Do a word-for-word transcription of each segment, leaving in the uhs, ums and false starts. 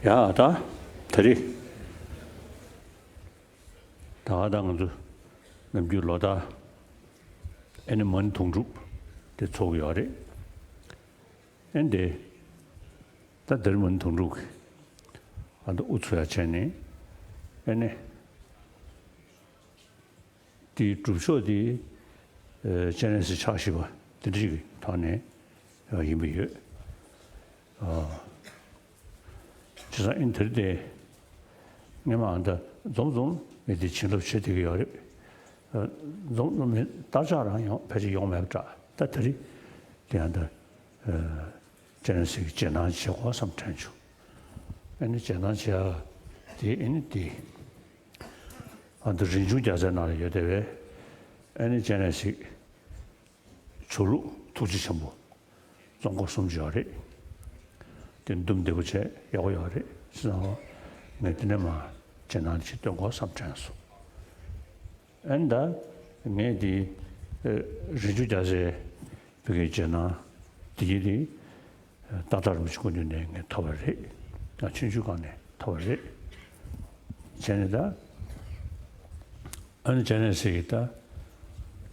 ཡ་ད་དེ་རིང་ད་ག་ད་ང་ཚོ་ནམ་རྒྱུན་ལོ་ལྟར་ཨེ་ནི་མ་ཎི་དུང་སྒྲུབ་དེ་ཚོགས་ཀྱི་ཡོད་རེད། ཨེ་འདི་ད་དེར་མ་ཎི་དུང་སྒྲུབ་ཀྱི་ཨ་ད་དབུ་ཚུགས་ཡ་བྱས་ནས་ཨེ་ནི་དེའི་སྒྲུབ་ཕྱོགས་དེ་སྤྱན་རས་གཟིགས་ཕྱག་བཞི་པ་དེ་འདྲ་ཞིག་གི་ཐོག་ནས་ཡིན་པ་ཡོད། བྱས་ཙང་ཨེ་ནི་དེར་དེ་སྔོན་མ་ཨ་ད་འཛོམས་འཛོམས་མི་དེ་བྱིན་རླབས་བྱེད་བསྡད་ཀྱི་ཡོད་རེད། འཛོམས་འཛོམས་མི་སྟར་ཆག་རང་ཡང་ཕལ་ཆེར་ཡོང་མེད་པ་འདྲ། ད་དེ་རིང་དེ་ཨ་ད། སྤྱན་རས་གཟིགས་ཀྱི་རྗེས་གནང་བྱེད་དགོས་བསམ་དྲན་བྱུང་། ཨེ་ནི་རྗེས་གནང་བྱེད་ཡ་དེ་ཨེ་ནི་དེ་ཨ་ད་རིན་ཆུང་རྒྱལ་མཚན་ནང་ལ་ཡོད་བསྡད་པའི་ཨེ་ནི་སྤྱན་རས་གཟིགས་ཆོས་ལུགས་ཐུགས་རྗེ་ཆེན་པོ་གཙོ་འཁོར་གསུམ་ཡོད་རེད། དེ་འདུམ་བདེ་པོ་བྱས་ཡག་པོ་ཡོད་རེད་ཟེར་ན། ངས་དེ་ནས་མར་རྗེས་གནང་ཅིག་སྟོན་དགོས་བསམ་དྲན་སོང་། ཨ་ནི་ད་ངས་འདི་ཨ་རིན་ཆུང་རྒྱལ་མཚན་བོད་ཀྱི་རྗེས་གནང་འདི་གི་ནི་ཏག་ཏག་རིན་པོ་ཆེ་སྐུ་མདུན་ནས་ངས་ཐོབ་པ་རེད། ང་ཆུང་ཆུང་སྒང་ནས་ཐོབ་པ་རེད། བྱས་ནས་ད་ཨ་ནི་སྤྱན་རས་གཟིགས་ཀྱི་ད་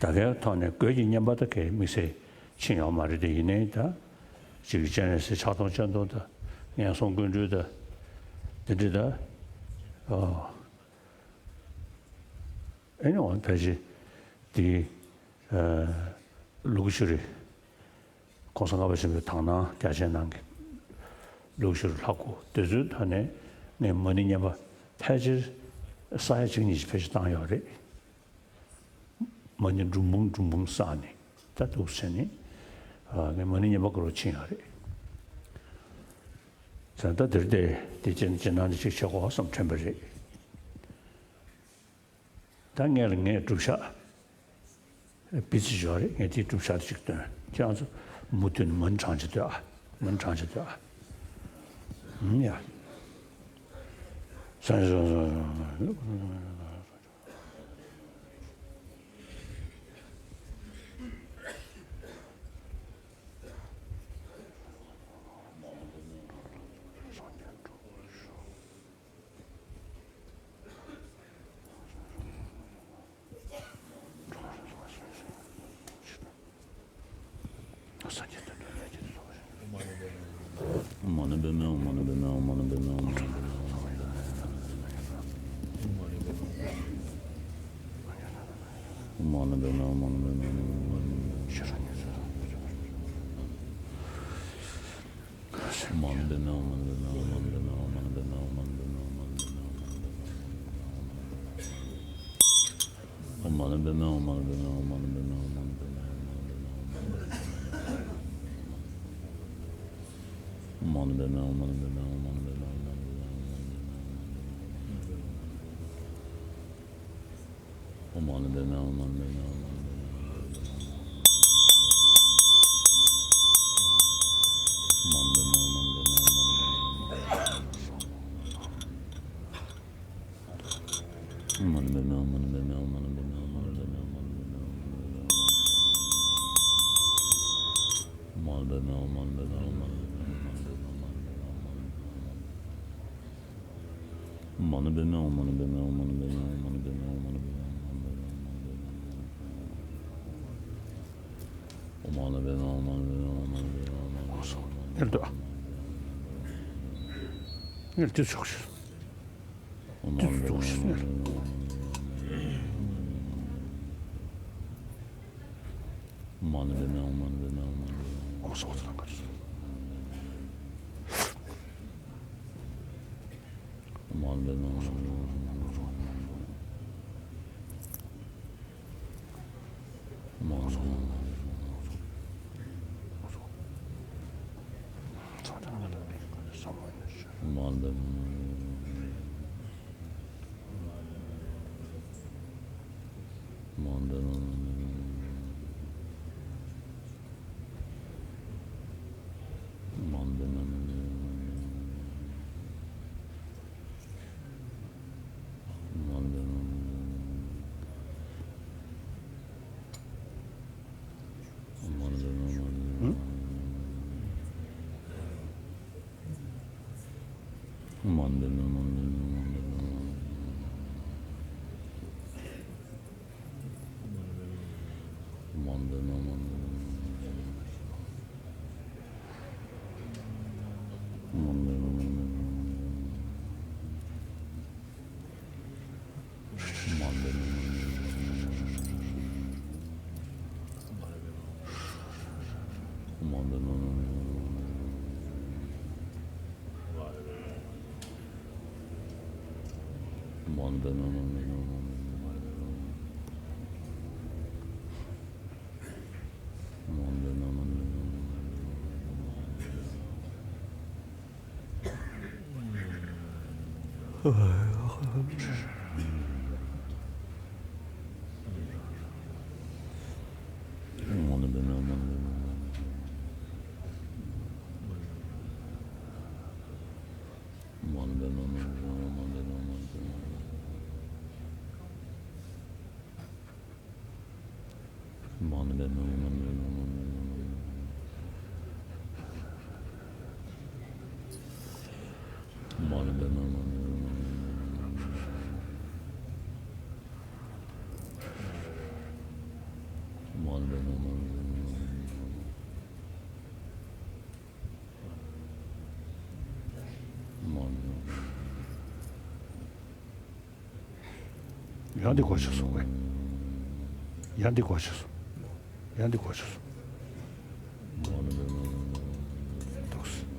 ད་གའི་ཐོག་ནས་གོས་ཀྱི་བརྙན་པར་ད་གའི་དམིགས་བསལ་ཕྱིན་ཡོད་མ་རེད་དེ། ཡིན་ནའི་ད་ཅིག་སྤྱན་རས་གཟིགས་ཕྱག་སྟོང་སྤྱན་སྟོང་ད་ངན་སོང་ཀུན་འདུལ་ད་དེ་འདྲ་ད་ཨོ་ཨེ་ནི་འོ་ཕལ་ཆེར་དེ་ལུ་གུ་ཤུ་རེ། གོང་ས་ལྔ་པ་ཆེན་པོའི་དག་སྣང་རྒྱ་ཆེན་ནང་གི་ལུགས་ཤུལ་ལྷག་གོ། དེ་ཚོའི་ཐོག་ནས་ངས་མ་ཎི་བརྙན་པར་ཕལ་ཆེར་ས་ཡ་གཅིག་གཉིས་ཤིག་ཕལ་ཆེར་བཏང་ཡོད་རེད། མ་ཎི་འབྲུ་འབུམ་འབྲུ་འབུམ་བསགས་ནས་ད་འདུག་ཟེར་ནས་ངས་མ་ཎི་བརྙན་པར་དགའ་རབ་ཕྱིན་ཡོད་རེད། ད་ལྟ་འདིར་བསྡད་དེ་རྗེས་རྗེས་གནང་འདི་ཅིག་བྱེད་དགོས་བསམ་དྲན་པ་རེད། ད་ངས་ལ་ངས་སྒྲུབ་བྱ་བི་ཙི་ཞོ་རེད། ངས་དེའི་སྒྲུབ་བྱ་དེ་ཅིག་སྟོན། ཁྱེད་རང་ཚོ་མུ་མཐུད་ནས་མ་ཎི་བགྲང་བྱེད་སྡོད་ཨ། མ་ཎི་བགྲང་བྱེད་སྡོད་ཨ། ཧུམ་ཡ། སོང་སོང་སོང་སོང་། ཉལ་འདུག་ཉལ་འདུག་ཆོག་ཡང་འདི་གོ་ཆོད་སོང་བས། ཡང་འདི་གོ་ཆོད་སོང་། ཡང་འདི་གོ་ཆོད་སོང་། འདུག་སེ།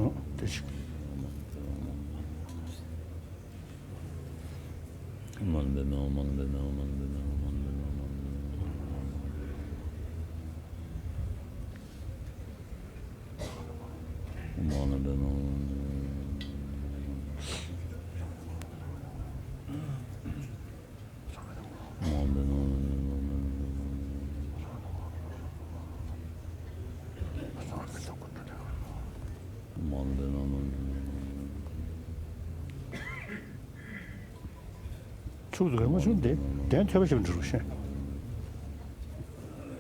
ཨོ། དེ་ཅིག་ཚུགས་འདུག་གས། ང་ཚོ་འདི་གདན་ཐོས་པ་ཞིག་འགྲོ་རོགས་ཤིག་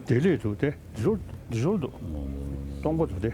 འདི་ལས་འདུག་སྟེ། འདི་ཚོར་འདི་ཚོར་འདུག་སྟོང་པ་འདུག་སྟེ།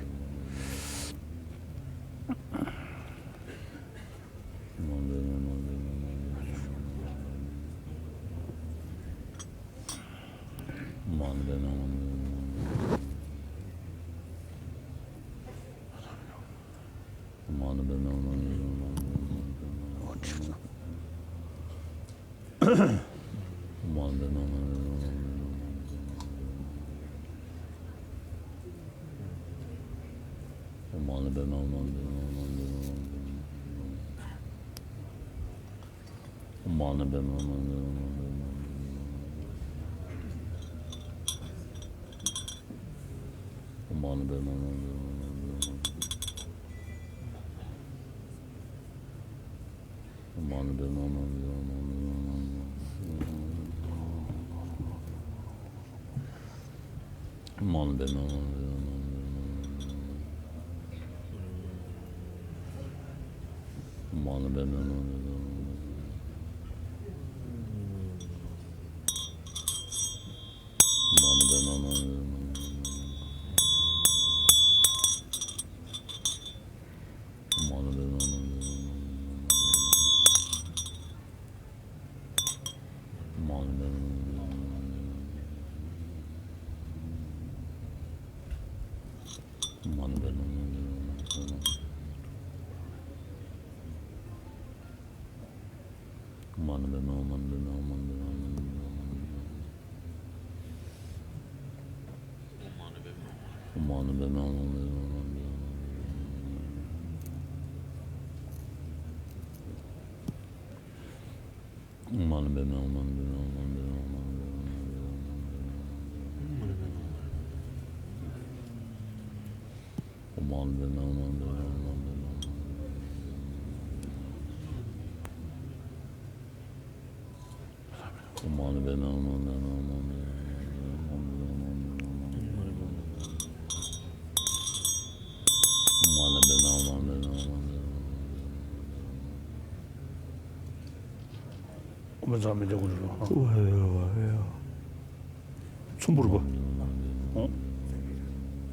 མི་ཚང་མི་དེ་ཀུན་ལ། ཚོམ་བུར་བ། ཨོ།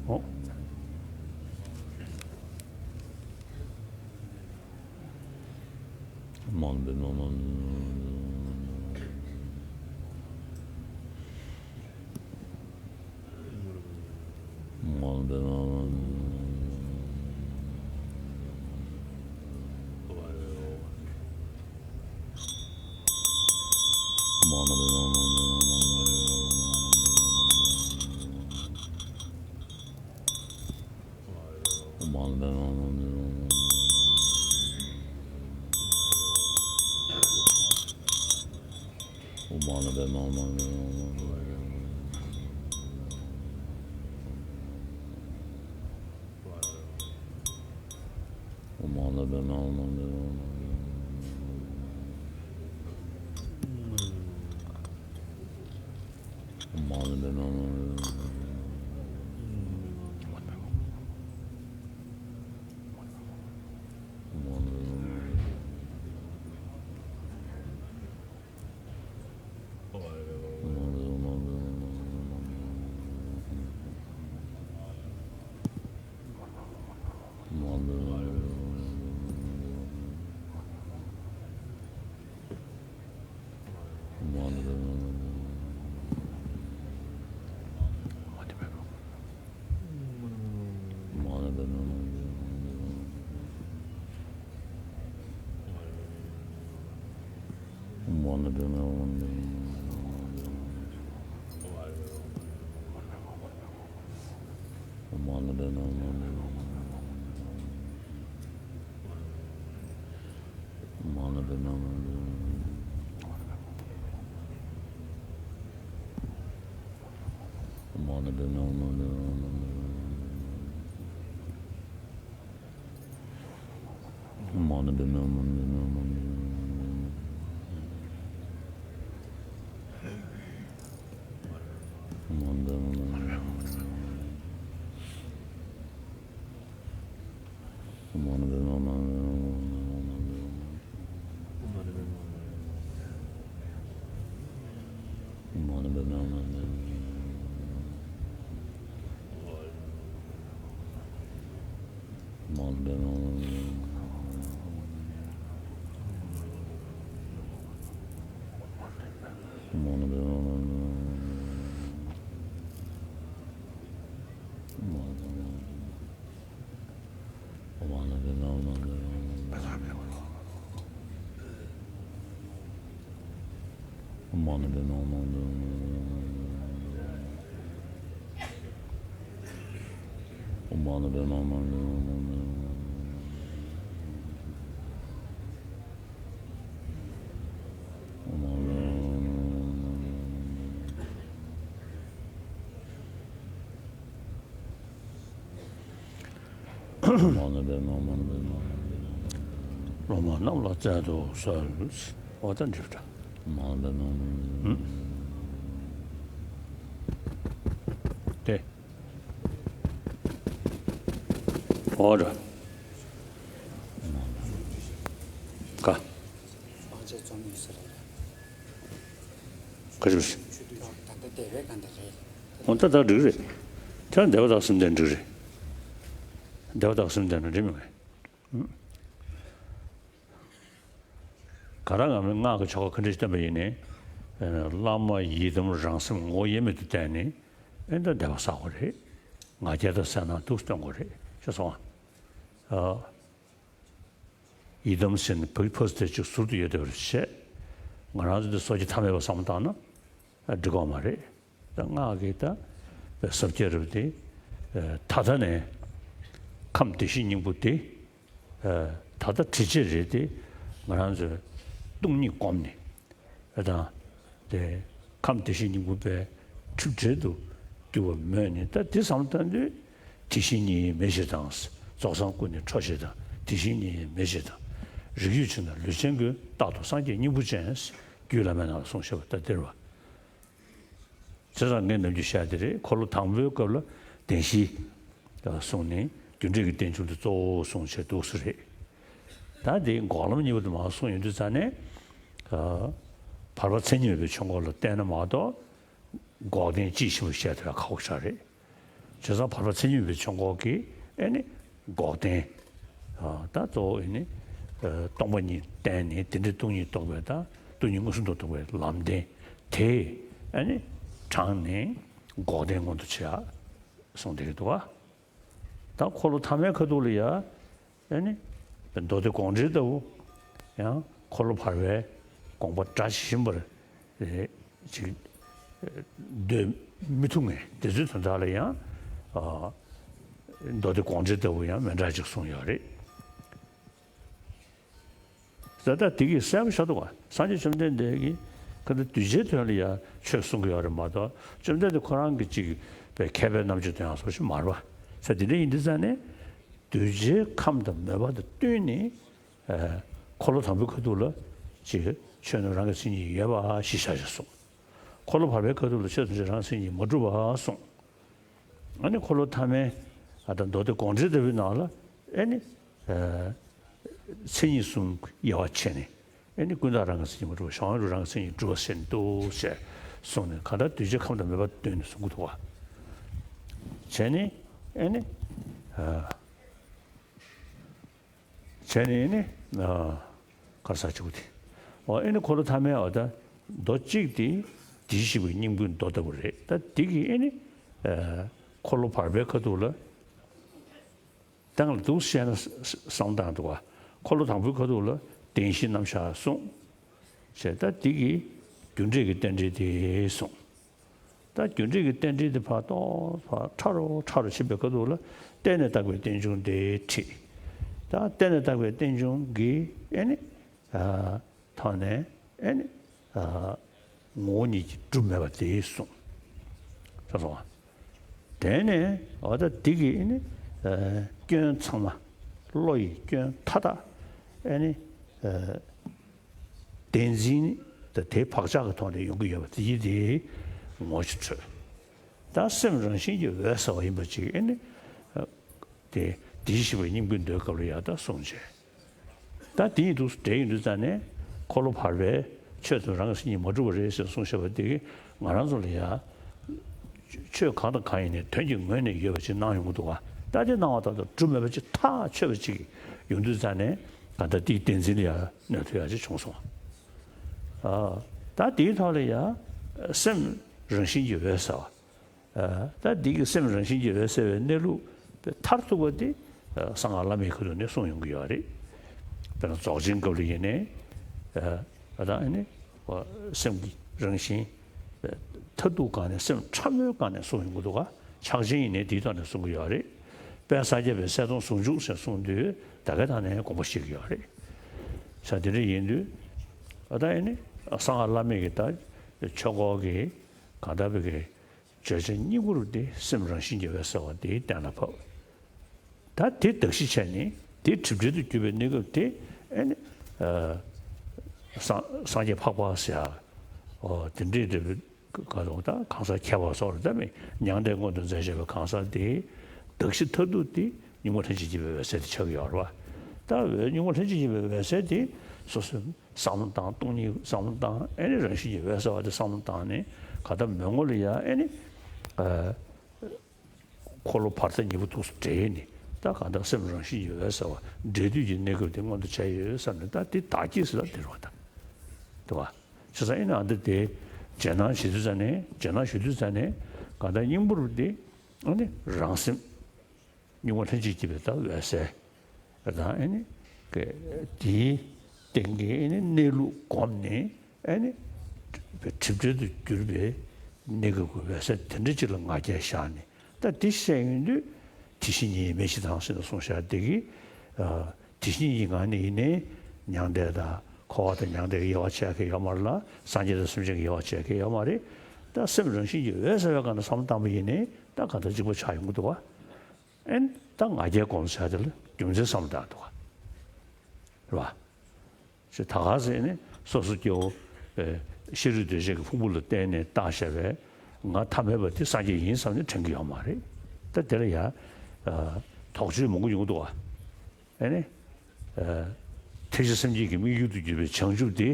ཨོ། སློབ་མ་རྣམས་ལ་སྩལ་དུ་གསོལ། འོ་ད་འགྲིག་འདྲ། དེ། འོ་འདྲ། ཀ། ག་ཅི་རེད། འོ་ད་ད་འགྲིག་རེད། ཁྱེད་རང་བདེ་བ་དང་སེམས་ལྡན་འགྲིག་རེད། བདེ་བ་དང་སེམས་ལྡན་ན་འགྲིག་མི་ངེས། ག་རེ་ང་མི་སྔགས་ཀྱི་ཆོ་ག་ག་འདྲ་ཞིག་བསྟན་པ་ཡིན་ནའི། བླ་མ་ཡི་དམ་རང་སེམས་ངོ་བོ་དབྱེར་མེད་དུ་བསྟན་ནས། ཨེ་འདི་བདེ་བ་བསགས་དགོས་རེད། ང་རྒྱལ་དང་བསད་ནས་འདུག་སྟོན་དགོས་རེད་ཅེས་སོང་ཨ། ཡི་དམ་ཟེར་ནས་བོད་ཕོ་སྟེ་གཅིག་ཟུར་དུ་ཡོད་བསྡད་པ་རེད་བྱས། ང་རང་ཚོ་འདི་སོ་སྐྱེ་ཐ་མལ་པ་བསམ་བློ་བཏང་ན་འགྲིག་གི་མ་རེད། ད་སྔགས་ཀྱི་ད་ཟབ་རྒྱས་རབ་དེ་ད་ལྟ་ནས་ཁམས་བདེ་གཤེགས་སྙིང་པོ་དེ་ད་ལྟ་དྲི་བཅས་རེད་དེ། ང་རང་ཚོས་སྟོང་ཉིད་བསྒོམས་ནས་དང་དེ་ཁམས་བདེ་གཤེགས་སྙིང་པོ་པའི་འཁྲུལ་བྲལ་དུ་གྱུར་པ་མོས་ནས། ད་དེ་བསམ་བློ་བཏང་དུས་དེ་བཞིན་ཉིད་མེད་ཞེས་དང་། རྫོགས་སངས་སྐུ་ནི་ཁྲོ་ཞེས་དང་། དེ་བཞིན་ཉིད་མེད་ཞེས་དང་། རིགས་རྒྱུད་ཆེ་ན་ལུས་ཅན་ཀུན། རྟག་ཏུ་སངས་རྒྱས་སྙིང་པོ་ཅན། རྒྱུད་བླ་མའི་ནང་ལ་གསུངས་བཞག་པ་ད་འདིར་བ། བྱས་ཙང་ངས་ནམ་རྒྱུན་བཤད་དེ་རེད། འཁོར་ལོ་དང་པོའི་སྐབས་ལ་བདེན་བཞི་གསུངས་ནས། རྒྱུ་འབྲས་ཀྱི་རྟེན་འབྱུང་དེ་གཙོ་བོ་གསུངས་བྱས་འདུག་སེ་རེད། ད་དེ་འགོག་ལམ་གཉིས་པོ་དེ་མར་གསུངས་ཡོང་དུས་ཙ་ནས། བར་པ་མཚན་ཉིད་མེད་པའི་ཆོས་འཁོར་ལ་བལྟས་ན་མ་གཏོགས་འགོག་བདེན་དཔྱིས་ཕྱིན་པ་བཤད་ཐུབ་ཡ་ཁག་པོ་ཆགས་རེད། བྱས་ཙང་བར་པ་མཚན་ཉིད་མེད་པའི་ཆོས་འཁོར་གྱི་ཨེ་ནི་འགོག་བདེན། ད་གཙོ་བོ་ཨེ་ནི་སྟོང་པ་ཉིད་བསྟན་ནས། དེ་འདྲའི་སྟོང་ཉིད་རྟོགས་པའི་ད་སྟོང་ཉིད་མངོན་སུམ་དུ་རྟོགས་པའི་ལམ་བདེན་དེ་ཨེ་ནི་དྲངས་ནས་འགོག་བདེན་མངོན་དུ་བྱེད་ཡ་གསུངས་བསྡད་ཀྱི་འདུག་ག་ད་འཁོར་ལོ་ཐ་མའི་ཁ་ཐུག་ལ་ཡ། ཨེ་ནི། མདོ་སྡེ་དགོངས་འགྲེལ་ལྟ་བུ། ཡང་འཁོར་ལོ་བར་པའི་དགོངས་པ་སྒྲ་ཇི་བཞིན་པར། ཨེ། ཅིག་ཨེ། འདོད་མི་ཐུབ་མཁན་དེ་ཚོའི་དོན་དག་ལ་ཡང་། ཨ། མདོ་སྡེ་དགོངས་འགྲེལ་ལྟ་བུ་ཡང་མི་འདྲ་ཅིག་གསུངས་ཡོད་རེད། ད་ལྟ་དེ་གིས་གསལ་པོ་ཤར་འདུག་ག་སངས་རྒྱས་བཅོམ་ལྡན་འདས་ཀྱིས་ག་འདྲ་གདུལ་བྱའི་དོན་ལ་ཡང་ཆོས་གསུང་གི་ཡོད་རེད་མ་གཏོགས། བཅོམ་ལྡན་འདས་ཁོ་རང་གི་ཅིག་པའི་མཁས་པའི་རྣམ་དཔྱོད་དང་ཡང་སོགས་ཤིག་མ་རེད་པ། ས་དེ་འདྲ་ཡིན་དུས་ཙ་ནས། གདུལ་བྱའི་ཁམས་དང་མོས་པ་དང་བསྟུན་ནས། ཨ། འཁོར་ལོ་དང་པོའི་ཁ་ཐུག་ལ་ཅིག་ཆོས་རྣམས་རང་གི་མཚན་ཉིད་ཡོད་པ་ཞེས་བྱ་ཞེས་གསུངས། འཁོར་ལོ་བར་པའི་ཁ་ཐུག་ལ་ཆོས་ཐམས་ཅད་རང་མཚན་ཉིད་མ་གྲུབ་པ་གསུངས། ཨ་ནི་འཁོར་ལོ་ཐ་མའི། ཨ། ད་མདོ་སྡེ་དགོངས་འགྲེལ་ལྟ་བུའི་ནང་ལ་ཨེ་ནི། ཨ། མཚན་ཉིད་གསུམ་དབྱེ་བ་ཕྱེ་ནས། ཨེ་ནི་ཀུན་བཏགས་རང་གི་མཚན་ཉིད་མ་གྲུབ་པ། གཞན་དབང་དུ་རང་གི་མཚན་ཉིད་གྲུབ་པ་ཟེར་འདུག་ཅེས་གསུངས་ནས། གང་ལྟར་གདུལ་བྱའི་ཁམས་དང་མོས་པ་བསྟུན་ནས་གསུང་གི་འདུག་པ། བྱས་ནས་ཨེ་ནི། ཨ། བྱས་ནས་ཨེ་ནི། ཨ། ག་རེ་ཟེར་ཅིག་དེ། འོ། ཨེ་ནི་འཁོར་ལོ་ཐ་མའི། འོ། ད་མདོ་གཅིག་དེ་དེ་བཞིན་གཤེགས་པའི་སྙིང་པོའི་མདོ་ལྟ་བུ་རེད། ད་དེ་གིས་ཨེ་ནི། ཨ། འཁོར་ལོ་བར་པའི་ཁ་ཐུག་ལ། སྟེང་ལ་འདུག་བཤད་ན་བསམ་བཏང་འདུག་ག་འཁོར་ལོ་དང་པོའི་ཁ་ཐུག་ལ་བདེན་བཞིའི་རྣམ་གཞག་གསུངས། བྱས། ད་འདི་གི་རྒྱུ་འབྲས་ཀྱི་རྟེན་འབྲེལ་དེ་གསུངས། ད་རྒྱུ་འབྲས་ཀྱི་རྟེན་འབྲེལ་དེ་ཕར་ཏོག་ཙམ་ཕར་ཕྲ་རུ་ཕྲ་རུ་ཕྱིན་པའི་ཁ་ཐུག་ལ། བརྟེན་ནས་བཏགས་པའི་རྟེན་འབྱུང་དེ་ཁྲིད། ད་བརྟེན་ནས་བཏགས་པའི་རྟེན་འབྱུང་གི་ཨེ་ནི། ཨ། ཐོག་ནས་ཨེ་ནི། ཨ། ངོ་བོ་ཉིད་ཀྱིས་གྲུབ་མེད་པ་དེ་གསུངས། ཤེས་སོང་ང་ དེ་ནས་འོ་ད་འདི་གི་ནི་ཨ་སྐྱོན་ཚང་མ་བློ་ཡི་སྐྱོན་མཐའ་དག་ཨ་ནི་ཨ་བདེན་འཛིན་དང་དེའི་བག་ཆགས་ཀྱི་ཐོག་ནས་ཡོང་གི་ཡོད་པ་དེ་ཡིན་དེ་ངོ་ཆ་འཕྲོད། ད་སེམས་རང་བཞིན་གྱིས་འོད་གསལ་བ་ཡིན་པ་ཅིག་ཨ་ནི་ཨ་དེ་དེའི་ཞིབ་པའི་སྙིང་པོའི་མདོའི་སྐབས་ལ་ཡང་ད་གསུངས་བྱས། ད་དེ་ཡིན་དུས་འབྲེལ་ཡོད་དུས་ཙང་ནས་འཁོར་ལོ་བར་པའི་ཆོས་དང་རང་གི་སེམས་གཉིས་མ་གྲུབ་པ་རེད་ཟེར་གསུངས་བཞག་པ་དེ་གིས་ང་རང་ཚོ་ལ་ཡང་ཆོས་གང་དང་གང་ཡིན་ནའི་དོན་གྱི་ངོས་ནས་ཡོད་པ་ཅིག་གནང་ཡོང་གི་འདུག་ག་ད་དེ་གནང་བ་ལྟར་དུ་གྲུབ་མེད་པ་ཅིག་ཐག་ཆོད་པ་ཅིག་ཡོང་དུས་ཙང་ནས་གང་ལྟར་དེའི་བདེན་འཛིན་ལ་ཡང་གནོད་ཐུབ་ཡག་ཅིག་བྱུང་སོང་། ཨ་ད་དེའི་ཐོག་ལ་ཡང་སེམས་རང་བཞིན་གྱིས་འོད་གསལ་བ། ཨ་ད་འདི་གི་སེམས་རང་བཞིན་གྱིས་འོད་གསལ་བའི་གནས་ལུགས་མཐར་ཐུག་པ་དེ་ཨ་གསང་སྔགས་བླ་མེད་ཀྱི་ཐོག་ནས་གསུངས་ཡོང་གི་ཡོད་རེད། དཔེར་ན་རྫོགས་ཆེན་སྐབས་ལ་ཡིན་ནའི་ཨ་ད་ཨ་ནི་སེམས་ཀྱི་རང་བཞིན་མཐར་ཐུག་སྒང་ནས་སེམས་ཕྲ་མོའི་སྒང་ནས་གསུངས་ཡོང་གི་འདུག་ག་ཕྱག་ཆེན་ཡིན་ནའི་དེའི་ཐོག་ནས་གསུང་གི་ཡོད་རེད། དཔལ་སངས་རྒྱས་པའི་གསལ་སྟོང་ཟུང་འཇུག་ཟེར་གསུངས་དུས་ད་ག་ད་ནས་དགོངས་པ་བཞེས་ཀྱི་ཡོད་རེད། ས་དེ་འདྲ་ཡིན་དུས་ཨ་ད་ཨ་ནི་གསང་སྔགས་བླ་མེད་ཀྱི་ད་ཆོས་སྐོར་གྱི་གང་ལྟར་བའི་གི་བརྗོད་བྱ་སྙིང་པོ་རུ་དེ་སེམས་རང་བཞིན་གྱིས་འོད་གསལ་བ་དེ་གཏན་ལ་ཕབ། ད་དེ་གདགས་གཞི་བྱས་ནས་དེ་གྲུབ་འབྲས་དུ་གྱུར་པའི་གནས་སྐབས་དེ་ཨ་ནི་ཨ་སངས་སངས་རྒྱས་འཕགས་པ་ཟེར་ཡ་ཨོ་དེ་འདྲའི་འདྲ་བའི་ག་རེ་ད་གང་ཟག་ཁྱད་པར་སོགས་རེ་ད་མི་མྱང་འདས་མངོན་དུ་མཛད་བྱས་པའི་གང་ཟག་དེ་གདགས་གཞི་མཐར་ཐུག་དེ་གཉུག་མ་ལྷན་ཅིག་སྐྱེས་པའི་འོད་གསལ་དེ་ཆགས་ཀྱི་ཡོད་རེད་བ། ད་འོད་གཉུག་མ་ལྷན་ཅིག་སྐྱེས་པའི་འོད་གསལ་དེ་སོ་སོའི་བསམ་བློ་བཏང་སྟོང་ཉིད་བསམ་བློ་བཏང་ཨེ་ནི་རང་བཞིན་གྱིས་འོད་གསལ་བ་དེ་བསམ་བློ་བཏང་ནས་ག་ད་མོས་ངོ་ལ་ཡ་ཨེ་ནི་ཨ་འཁོར་ལོ་བར་ཐག་ཉེ་པོ་འདུག་སེ་འདྲེས་ནས་ད་གང་ལྟར་སེམས་རང་བཞིན་གྱིས་འོད་གསལ་བ་འདྲེས་དུས་ཀྱི་གནས་སྐབས་དེ་མངོན་དུ་བྱས་ཡོད་བསམ་ནས་ད་དེ་བདག་བསྐྱེད་ཟེར་ལ་དེ་རེད་བ་ད། དེ་བ། བྱས་ཙང་ཨེ་ནི་ཨ་འདི་དེ་རྗེས་གནང་ཞུ་དུས་ཙ་ནས་རྗེས་གནང་ཞུ་དུས་ཙ་ནས་གང་ལྟར་སྙིང་པོ་རུ་དེ་ཨ་ནི་རང་སེམས། གཉུག་མ་ལྷན་ཅིག་སྐྱེས་པའི་ད་འོད་གསལ། ད་ཨེ་ནི། དེའི་སྟེང་གི་ཨེ་ནི་གནས་ལུགས་བསྒོམས་ནས་ཨེ་ནི། གྲུབ་འབྲས་དུ་གྱུར་པའི་གནས་སྐབས་ཀྱི་འོད་གསལ་དེ་འདྲ་ཅིག་ལ་ང་རྒྱལ་བཞག་ནས་ད་དེ་བཤད་ཡོང་དུས་དེ་བཞིན་ཉིད་མེད་ཕྱིར་དང་ཟེར་ནས་གསུངས་བཞག་དེ་གི། དེ་བཞིན་ཉིད་ཀྱི་ངང་ནས་ཡིན་ནའི་མྱང་འདས་དང་འཁོར་བ་དང་མྱང་འདས་ཀྱི་དབྱེ་བ་ཕྱེ་ཡག་གི་ཡོད་མ་རེད་ལ་སངས་རྒྱས་དང་སེམས་ཅན་གྱི་དབྱེ་བ་ཕྱེ་ཡག་གི་ཡོད་མ་རེད། ད་སེམས་རང་བཞིན་གྱིས་འོད་གསལ་བའི་སྒང་ལ་བསམ་བློ་བཏང་པ་ཡིན་ནའི་ད་གང་ལྟར་གཅིག་པ་ཆགས་ཡོང་གི་འདུག་བ། ཨེ་ནི་ད་ང་རྒྱལ་སྒོམ་བྱ་དེ་ལ་རྒྱུ་མཚན་བསམ་བློ་བཏང་འདུག་ག་རེད་བ། ཞེས་ད་ག་ཟེ་ནི་སོ་སོ་སྐྱེ་བོ་ཨེ་ཤ་རིགས་གདོས་བཅས་ཀྱི་ཕུང་པོ་ལ་བརྟེན་ནས་བཏགས་བཞག་པའི་ང་ཐ་མལ་པ་དེ་སངས་རྒྱས་ཡིན་བསམ་ནས་དྲན་གྱི་ཡོད་མ་རེད། ད་དེ་ལ་ཡ་ཨ་དོགས་གཅོད་མང་པོ་ཡོང་གི་འདུག་ག་ཨེ་ནི་ཨ་ཐེག་ཆེན་སེམས་བསྐྱེད་ཀྱི་དམིགས་ཡུལ་དུ་གྱུར་པའི་བྱང་ཆུབ་དེ་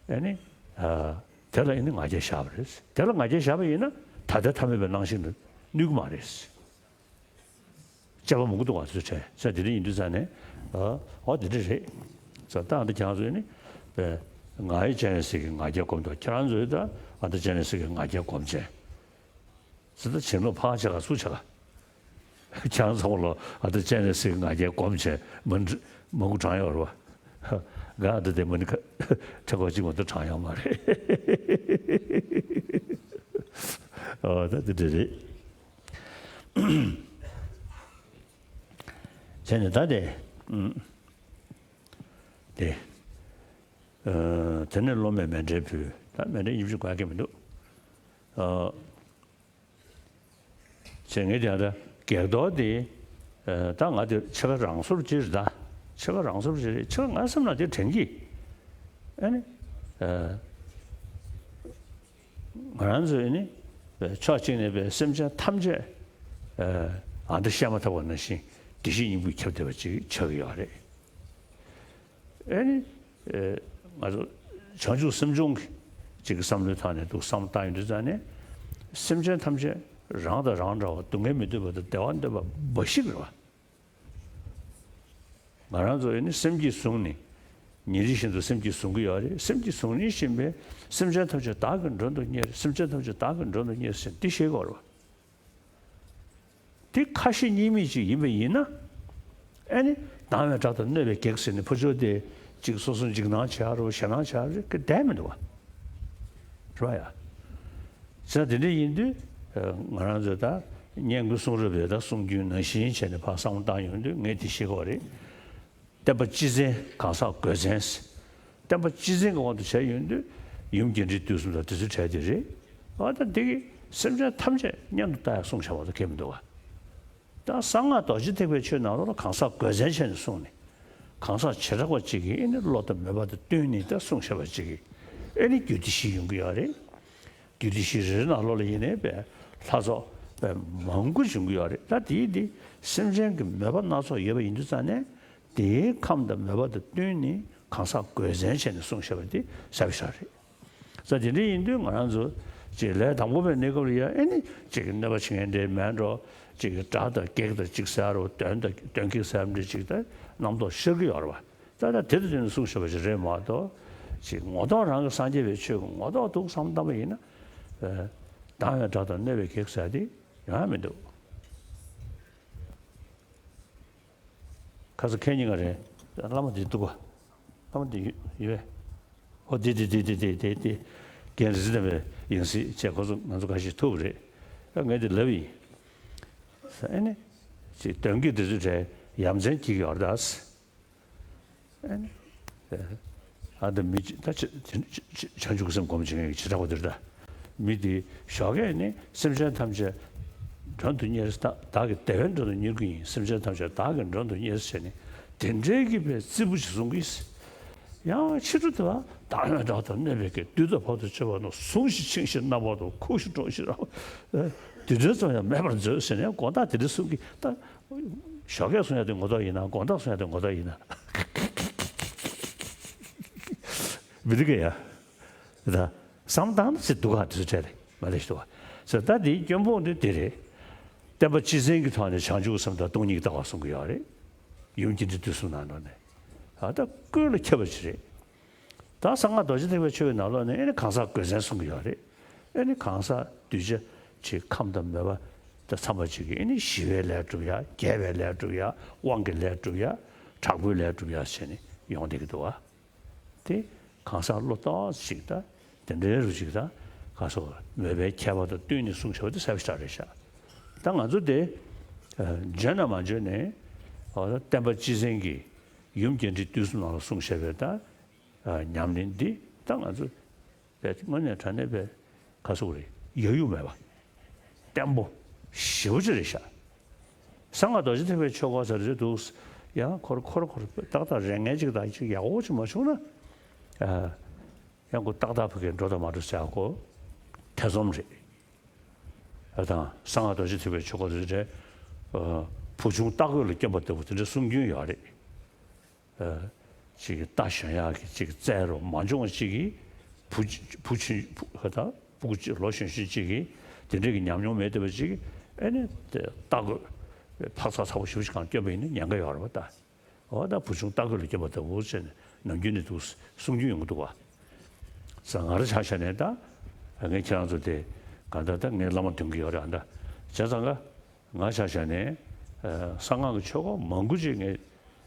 ཨེ་ནི་ཨ་དེ་ལ་ཨེ་ནི་ང་རྒྱལ་བཞག་པ་རེད། དེ་ལ་ང་རྒྱལ་བཞག་པ་ཡིན་ན་ད་ལྟའི་ཐ་མལ་པའི་སྣང་ཞེན་ལ་གནོད་ཀྱི་མ་རེད། དཔྱད་པ་མང་པོ་འདུག་བ་ཚོས་དྲན་ས་དེ་འདྲ་ཡིན་དུས་ཙང་ནས་ཨ་འོ་དེ་འདྲ་རེད། ས་ད་ཨ་འདི་ཁྱེད་རང་ཚོས་ནི་པས་ང་ཡི་སྤྱན་རས་གཟིགས་ཀྱི་ང་རྒྱལ་སྒོམ་འདུག་ཁྱེད་རང་ཚོས་ད་ཨ་འདི་སྤྱན་རས་གཟིགས་ཀྱི་ང་རྒྱལ་སྒོམ་བྱས། ས་ད་བྱིན་རླབས་ཕར་བྱ་ག་ཚུར་བྱ་ག་ཁྱེད་རང་ཚོ་ལ་ཨ་འདི་སྤྱན་རས་གཟིགས་ཀྱི་ང་རྒྱལ་སྒོམ་བྱས་མ་འདྲི་མང་པོ་དྲངས་ཡོད་རེད་བ། ང་ཨ་འདི་དེ་མ་ནི་ཁ་ཁྲ་ཁོ་གཅིག་མ་གཏོགས་དྲངས་ཡོད་མ་རེད། ཨ་ད་འདི་འདྲ་རེད། བྱས་ནས་ད་དེ། ཨུམ། དེ། ཨ་དེ་ནས་སློབ་མས་མཎྜལ་ཕུལ། ད་མཎྜལ་ཡིན་གཅིག་དགོས་ཀྱི་མི་འདུག་ཨ་བྱས་ངས་དེ་ད་བགེགས་གཏོར་དེ། ཨ་ད་ང་དེ་ཕྱེད་ཀ་རང་སོར་གྱིས་རེད་ད། ཕྱེད་ཀ་རང་སོར་གྱིས་རེད། ཕྱེད་ཀ་ང་སེམས་ནང་དེ་དྲན་གྱི། ཨ་ནི། ཨ། ང་རང་ཚོས་ནི་ཕྱོགས་གཅིག་ནས་པའི་སེམས་ཅན་ཐམས་ཅད་ཨ་འདི་བཤད་མ་ཐག་པ་ནང་བཞིན་བདེ་གཤེགས་སྙིང་པོས་ཁྱབ་བསྡད་པ་ཅིག་ཆགས་ཀྱི་ཡོད་རེད། ཨ་ནི་ཨ་ང་ཚོ་བྱང་ཆུབ་སེམས་སྦྱོང་གི་ཅིག་གི་བསམ་བློའི་ཐོག་ནས་འདུག་བསམ་བློ་བཏང་ཡོང་དུས་ཙང་ནས་སེམས་ཅན་ཐམས་ཅད་རང་དང་རང་འདྲ་བ་སྡུག་བསྔལ་མི་འདོད་པ་དང་བདེ་བ་འདོད་པ་འབའ་ཞིག་རེད་བ། ང་རང་ཚོ་ཨེ་ནི་སེམས་ཀྱིས་བཟུང་ནས་ཉིན་རེ་བཞིན་དུ་སེམས་ཀྱིས་བཟུང་གི་ཡོད་རེད། སེམས་ཀྱིས་བཟུང་ནས་བཞིན་པས་སེམས་ཅན་ཐམས་ཅད་བདག་གིས་མགྲོན་དུ་གཉེར། སེམས་ཅན་ཐམས་ཅད་བདག་གིས་མགྲོན་དུ་གཉེར་ཟེར་འདི་ཤེས་དགོས་རེད་བ། འདི་ཁ་ཞེ་གཉིས་མེད་ཅིག་ཡིན་པ་ཡིན་ན་ཨེ་ནི་སྡང་བའི་དགྲ་དང་གནོད་པའི་བགེགས་ཟེར་ནས་ཕར་ཕྱོགས་དེ་ཅིག་སོ་སོ་འཇིགས་སྣང་བྱེད་ཡ་རོ་ཞེད་སྣང་བྱེད་ཡ་རོ་གི་བསྡད་མི་འདུག་བ། རེད་བ་ཡ། བྱས་ཙང་དེ་འདྲ་ཡིན་དུས་ང་རང་ཚོས་ད་སྙན་བརྒྱུད་གསུང་རབ་པའི་ད་གསུང་རྒྱུན་ནང་བཞིན་བྱས་ནས་ཕར་བསམ་བློ་བཏང་ཡོང་དུས་ངས་དེ་ཤེས་དགོས་རེད། བསྟན་པ་སྤྱི་མཚན་གང་ཟག་དགོས་མཚན། བསྟན་པ་སྤྱི་མཚན་གྱི་དབང་དུ་བྱས་ཡོང་དུས་ཡུམ་རྒྱས་འབྲིང་བསྡུས་གསུམ་དང་དེ་ཚོའི་གྲས་དེ་རེད། ཨ་ད་འདི་གི་ སེམས་ཅན་ཐམས་ཅད་གཉེན་དུ་བལྟ་ཡག་གསུངས་བཞག་པ་དང་ཁྱད་མི་འདུག་ག། ད་གསང་སྔགས་རྡོ་རྗེ་ཐེག་པའི་ཆོས་ནང་ལོགས་ལ་གང་ཟག་དགོས་མཚན་བྱས་ནས་གསུངས་ནས། གང་ཟག་བྱེ་བྲག་པ་གཅིག་གིས་ཨེ་ནི་བློ་དང་མོས་པ་དང་བསྟུན་ནས་ད་གསུངས་བཞག་པ་གཅིག་གིས་ཨེ་ནི་རྒྱུད་སྡེ་བཞི་ཡོང་གི་ཡོད་རེད། རྒྱུད་སྡེ་བཞི་རེ་རེ་ནང་ལོགས་ལ་ཡིན་ནའི་པའི་ལྷ་ཚོགས་པའི་མང་པོ་བྱུང་གི་ཡོད་རེད། ད་དེའི་འདི་སེམས་ཅན་གྱི་མོས་པ་སྣ་ཚོགས་ཡོད་པ་ཡིན་དུས་ཙང་ནས། དེའི་ཁམས་དང་མོས་པ་དང་བསྟུན་ནས་གང་ཟག་དགོས་མཚན་བྱས་ནས་གསུངས་བཞག་པ་འདི་གསལ་པོ་ཞིག་རེད། ས་དེ་འདྲ་ཡིན་དུས་ང་རང་ཚོ་ཅིག་ལས་དང་པོ་པའི་གནས་སྐབས་ལ་ཡང་ཨེ་ནི་ཅིག་གནོད་པ་བྱེད་མཁན་འདྲ་མེད་འགྲོ། ཅིག་སྒྲ་དང་བགེགས་དང་ཅིག་ཟེར་རོ། གདོན་དང་གདོན་བགེགས་ཟེར་འདྲ་ཅིག་ད་རྣམ་རྟོག་ཤར་གྱི་ཡོད་རེད་བ། ད་ད་དེ་དང་དེ་ནས་གསུངས་བཞག་པ་ཞིག་རེད་མ་གཏོགས། ཅིག་ངོ་ཐོག་རང་གི་སངས་རྒྱས་པའི་ཆོས་ཀྱི་ངོ་ཐོག་འདུག་བསམ་བཏང་པ་ཡིན་ན། ཨ། སྡང་བའི་སྒྲ་དང་གནོད་པའི་བགེགས་ཟེར་དེ་ཡོང་ཡ་མི་འདུག། ཁ་སང་ཁྱེད་གཉིས་ཀ་རེད། བླ་མ་འདི་འདུག་ག། བླ་མ་འདི་ཡོད་པས། ཨོ་འདི་འདི་འདི་འདི་འདི་འདི་འདི། རྒན་རིག་འཛིན་ལྡན་པའི་ཡང་སྲིད་བྱས་ཁོ་ཚོ་ང་ཚོ་ཁ་ཤས་ཐུག་པ་རེད། ཨ་ངས་འདི་ལབ་ཡིན། ཨ་ནི། ཅིག་གདོན་བགེགས་འདི་ཚོའི་གྲས་ཡ་མཚན་སྐྱེ་གི་ཡོད་རེད་ད། ཨ་ནི། ཨ་ད་མི་ཅི་ད་ཅི་ཅི་ཅི་ཅི་བྱང་ཆུབ་སེམས་སྒོམ་བྱེད་མཁན་གྱི་བྱེ་བྲག་པ་དེར་ད། མི་དེ་ཞོགས་ཀས་ནི་སེམས་ཅན་ཐམས་ཅད་མགྲོན་དུ་གཉེར། བདག་བདག་གིས་བདེ་བའི་མགྲོན་དུ་གཉེར་གྱི་ཡིན། སེམས་ཅན་ཐམས་ཅད་བདག་གིས་མགྲོན་དུ་གཉེར་ཟེར་ནས་དེ་འདྲའི་གི་པའི་རྩིས་པོ་ཞིག་བཟུང་གིས། ཡང་ཕྱི་དྲོ་དེ་བ་བདག་མེད་དགྲ་དང་གནོད་པའི་བགེགས། བདུད་དང་ཕག་དང་ཆོས་པ་རྣམས། ཟུངས་ཤིག་འཆིང་ཞིག་རྣམ་པར་དག། འཁུ་ཞིག་དཀྲོངས་ཤིག་རང་། དུད་འགྲོའི་ཚོགས་ཡང་མེད་པར་མཛོད་ཟེར་ནས་དགོངས་དག་དེ་འདྲ་གསུང་གིས་ད། ཞོགས་ཀས་གསུང་ཡ་དེ་ངོ་ཐོག་ཡིན་ན། དགོང་དག་གསུང་ཡ་དེ་ངོ་ཐོག་ཡིན་ན། མི་འདུག་གས་ཡ། ད་བསམ་བཏང་ན་ཅི་འདུག་ག། དེ་ཚོ་བྲལ་རེད་མ་ལས་ཤི་འདུག་ག། ཟེར་ད་དེའི་སྐྱོན་སྤོང་དེ་དེ་རེད། བསྟན་པ་སྤྱི་བཙན་གྱི་ཐོག་ནས་བྱང་ཆུབ་སེམས་དང་སྟོང་ཉིད་ཀྱི་ལྟ་བ་གསུང་གི་ཡོད་རེད། ཡུམ་སྐྱེ་འབྲིང་བསྡུས་གསུམ་ནང་ལོགས་ནས། ཨ་ད་ཀུན་ལ་ཁྱབ་པ་ཞིག་རེད། ད་གསང་སྔགས་རྡོ་རྗེ་ཐེག་པའི་ཆོས་ཀྱི་ནང་ལོགས་ནས་ཨེ་ནི་གང་ཟག་དགོས་མཚན་གསུང་གི་ཡོད་རེད། ཨེ་ནི་གང་ཟག་གདུལ་བྱ་ཅིག་ཁམས་དང་མོས་པ་དང་འཚམས་པ་ཅིག་གིས་ཨེ་ནི་ཞི་བའི་ལས་སྒྲུབ་ཡ། རྒྱས་པའི་ལས་སྒྲུབ་ཡ། དབང་གི་ལས་སྒྲུབ་ཡ། དྲག་པོའི་ལས་སྒྲུབ་ཡ་བྱས་ནས་ཡོང་བསྡད་ཀྱི་འདུག་བ། དེ་གང་ཟག་བློ་ཏོག་ཅིག་ད་དེ་འདྲའི་རུ་ཅིག་ད་ག་སོ་མོས་པའི་ཁྱད་པར་དང་བསྟུན་ནས་གསུངས་བཞག་པ་དེ་གསལ་པོ་ཞེ་དྲག་རེད་ཤག། ད་ང་ཚོ་དེ་ཨ་འཇོན་ན་མ་འཇོན་ནའི་ཨ་བསྟན་པ་སྤྱི་བཙན་གྱི་ཡུམ་རྒྱས་འབྲིང་བསྡུས་གསུམ་ནང་ལ་གསུངས་བཞག་པའི་ད་ཨ་ཉམས་ལེན་འདི་ད་ང་ཚོ་དཔེ་དངོས་གནས་དྲང་གནས་དཔེ་ག་སོ་རེད། ཡ་ཡུ་མེད་པ། བརྟན་པོ་ཞེ་པོ་ཅིག་རེད་ཤག། གསང་སྔགས་རྡོ་རྗེ་ཐེག་པའི་ཆོས་སྐོར་ཟེར་དུས་འདུག། ཡང་ཁོར་ཁོར་ཁོར་ཏག་ཏག་རེ་ངན་ཅིག་དང་ཅིག་ཡག་པོ་ཅིག་མ་བྱུང་ན། ཨ་ཡང་ཁོ་ཏག་ཏག་ཕ་གིར་འགྲོ་དང་མ་འགྲོ་ཟེར་ཡག་ཁོ་ཐེ་ཚོམ་རེད། ཨ་དང་གསང་སྔགས་རྡོ་རྗེ་ཐེག་པའི་ཆོས་སྐོར་ཟེར་དུས་ཨ་བུ་ཆུང་རྟ་རྒོད་ལ་བསྐྱོན་པ་ལྟ་བུ་དེ་འདྲ་གསུང་རྒྱུན་ཡོད་རེད། ཅིག་གིས་རྟ་ཞོན་ཡག་གི་ཅིག་བཙལ་རོགས་མ་བྱུང་བ་ཅིག་གིས་བུ་བུ་ཆུང་བུ་ཧ་ད་སྤུ་གུ་ཅིག་ལོ་གཞོན་གཞོན་ཅིག་གིས་དེ་འདྲས་ཀྱི་ཉམས་མྱོང་མེད་བསྡད་པ་ཅིག་གིས་ཨེ་ནི་དེ་རྟ་རྒོད་འཕག་ཚག་ཚ་པོ་ཞེ་པོ་ཅིག་གང་བསྐྱོན་པ་ཡིན་ན་ཉེན་ཁ་ཡོད་རེད་བ་ད། འོ་ད་བུ་ཆུང་རྟ་རྒོད་ལ་བསྐྱོན་པ་ལྟ་བུ་བྱས་ནས་ནམ་རྒྱུན་ནས་འདུག་གསུང་རྒྱུན་ཡོང་གི་འདུག་བ། ས་ང་རང་ཆ་བཞག་ནས་ད་ངས་ཁྱེད་རང་ཚོ་དེ་གང་ལྟར་ད་ངའི་བླ་མ་འདོན་གི་ཡོད་རེད་ཨ་ད་བྱས་ཙང་ཀ། ང་ཆ་བཞག་ནས་ཨ་གསང་སྔགས་ཀྱི་ཆོས་སྐོར་མང་པོ་ཅིག་ངས་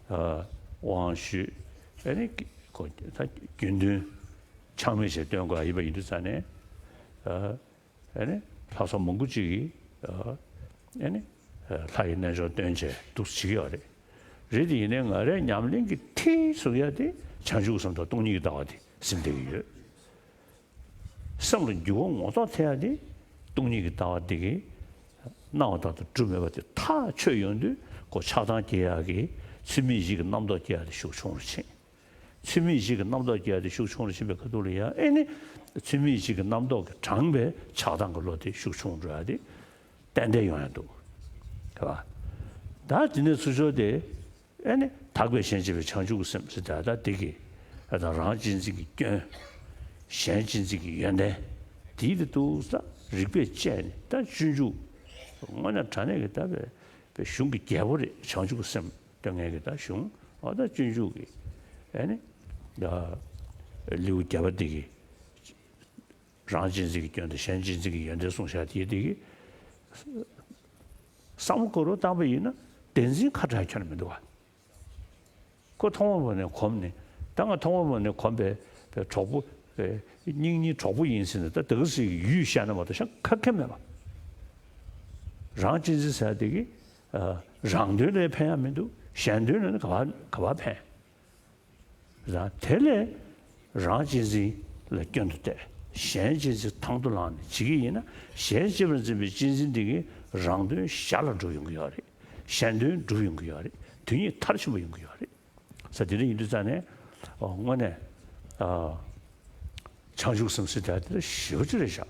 ཨ་དབང་ཞུས། ཨ་ནི་ཀི་ཁོ་ད་དགེ་འདུན་ཆགས་མེད་ཅིག་སྟོན་དགོས་ཡིན་པ་ཡིན་དུས་ཙང་ནས་ཨ་ཨ་ནི་ལྷ་ཚོགས་མང་པོ་ཅིག་གིས་ཨ་ཨ་ནི་ཨ་ལྷ་ཡི་རྣལ་འབྱོར་སྟོན་བྱས་འདུག་བྱེད་ཀྱི་ཡོད་རེད། རེད་དེ་ཡིན་ནའི་ང་རའི་ཉམས་ལེན་གྱི་མཐིལ་ཟེར་ཡ་དེ་བྱང་ཆུབ་སེམས་དང་སྟོང་ཉིད་ཀྱི་ལྟ་བ་དེ་ཟིན་བསྡད་ཀྱི་ཡོད། སེམས་ལ་འགྱུར་བ་ངོ་ཐོག་ཐེབས་ཡ་དེ་སྟོང་ཉིད་ཀྱི་ལྟ་བ་དེ་གིས་སྣང་བ་དག་དང་སྒྲུབ་མེད་པ་དེ་ཐག་ཆོད་ཡོང་དུས་ཁོ་ཆགས་སྡང་སྐྱེ་ཡག་གི་ཚུལ་མིན་བཞི་གི་རྣམ་རྟོག་སྐྱེ་ཡག་དེ་ཤུགས་ཆུང་རུ་ཕྱིན། ཚུལ་མིན་བཞི་གི་རྣམ་རྟོག་སྐྱེ་ཡག་དེ་ཤུགས་ཆུང་རུ་ཕྱིན་པའི་ཁ་ཐུག་ལ་ཡང་ཨེ་ནི་ཚུལ་མིན་བཞི་གི་རྣམ་རྟོག་གིས་དྲངས་པའི་ཆགས་སྡང་གི་བློ་དེ་ཤུགས་ཆུང་འགྲོ་ཡག་དེ་ཏན་ཏན་ཡོང་ཡག་འདུག་ག། ད་དེ་ནས་ཚུར་ཕྱོགས་དེ། ཨེ་ནི་དག་པའི་གཞན་གཅེས་པའི་བྱང་ཆུབ་ཀྱི་སེམས་ཟེར་ད་ལྟ་འདི་གི་ཨ་དང་རང་གཅེས་འཛིན་གྱི་སྐྱོན། གཞན་གཅེས་འཛིན་གྱི་ཡོན་ཏན། དེའི་དེ་འདུག་ས་རིགས་པས་དཔྱད་ནས་ད་སྤྱོད་འཇུག་དངོས་གནས་དྲང་གནས་ཀྱི་ད་པའི་པའི་གཞུང་གི་རྒྱལ་པོ་རེད། བྱང་ཆུབ་ཀྱི་སེམས་སྟོན་མཁན་གྱི་ད་གཞུང་ཨ་ད་སྤྱོད་འཇུག་གི་ཨེ་ནི་ད་ལེའུ་བརྒྱད་པ་འདི་གི་རང་གཅེས་འཛིན་གྱི་སྐྱོན་དང་གཞན་གཅེས་འཛིན་གྱི་ཡོན་ཏན་གསུངས་བཞག་དེའི་དེ་གི་བསམ་བློ་བསྐོར་རོགས་བཏང་པ་ཡིན་ན་བདེན་འཛིན་ཁ་བྲལ་ཁྱོན་ནས་མི་འདུག་བ། ཁོ་ཐོག་མ་བབས་ནས་གོམས་ནས་ད་ང་ཐོག་མ་བབས་ནས་གོམས་པའི་པའི་གྲོགས་པོ་པའི་སྙིང་ཉེའི་གྲོགས་པོ་ཡིན་ཟེར་ནས་ད་དེ་ག་ཟིག་གི་ཡུལ་བཤད་ན་མ་གཏོགས་ཤ་ཁ་ཁེ་མེད་པ། རང་གཅེས་འཛིན་ཟེར་དེ་གི་ཨ་རང་དོན་ལ་ཕན་ཡ་མི་འདུག་གཞན་དོན་ལ་ནི་ག་བ་ག་བ་ཕན། རང་དེ་ལས་རང་གཅེས་འཛིན་ལ་སྐྱོན་དུ་བལྟས། གཞན་གཅེས་འཛིན་དང་དུ་བླངས་ནས་བྱེད་ཀྱི་ཡིན་ན། གཞན་གཅེས་པར་འཛིན་པའི་གཅེས་འཛིན་འདི་གིས་རང་དོན་ཞར་ལ་འགྲུབ་ཡོང་གི་ཡོད་རེད། གཞན་དོན་འགྲུབ་ཡོང་གི་ཡོད་རེད། དོན་གཉིས་མཐར་ཕྱིན་པ་ཡོང་གི་ཡོད་རེད། ས་དེ་འདྲ་ཡིན་དུས་ཙང་ནས། ཨོ། དངོས་གནས། ཨ། བྱང་ཆུབ་སེམས་ཟེར་དེ་དེ་ཞེ་པོ་ཅིག་རེད་ཤག་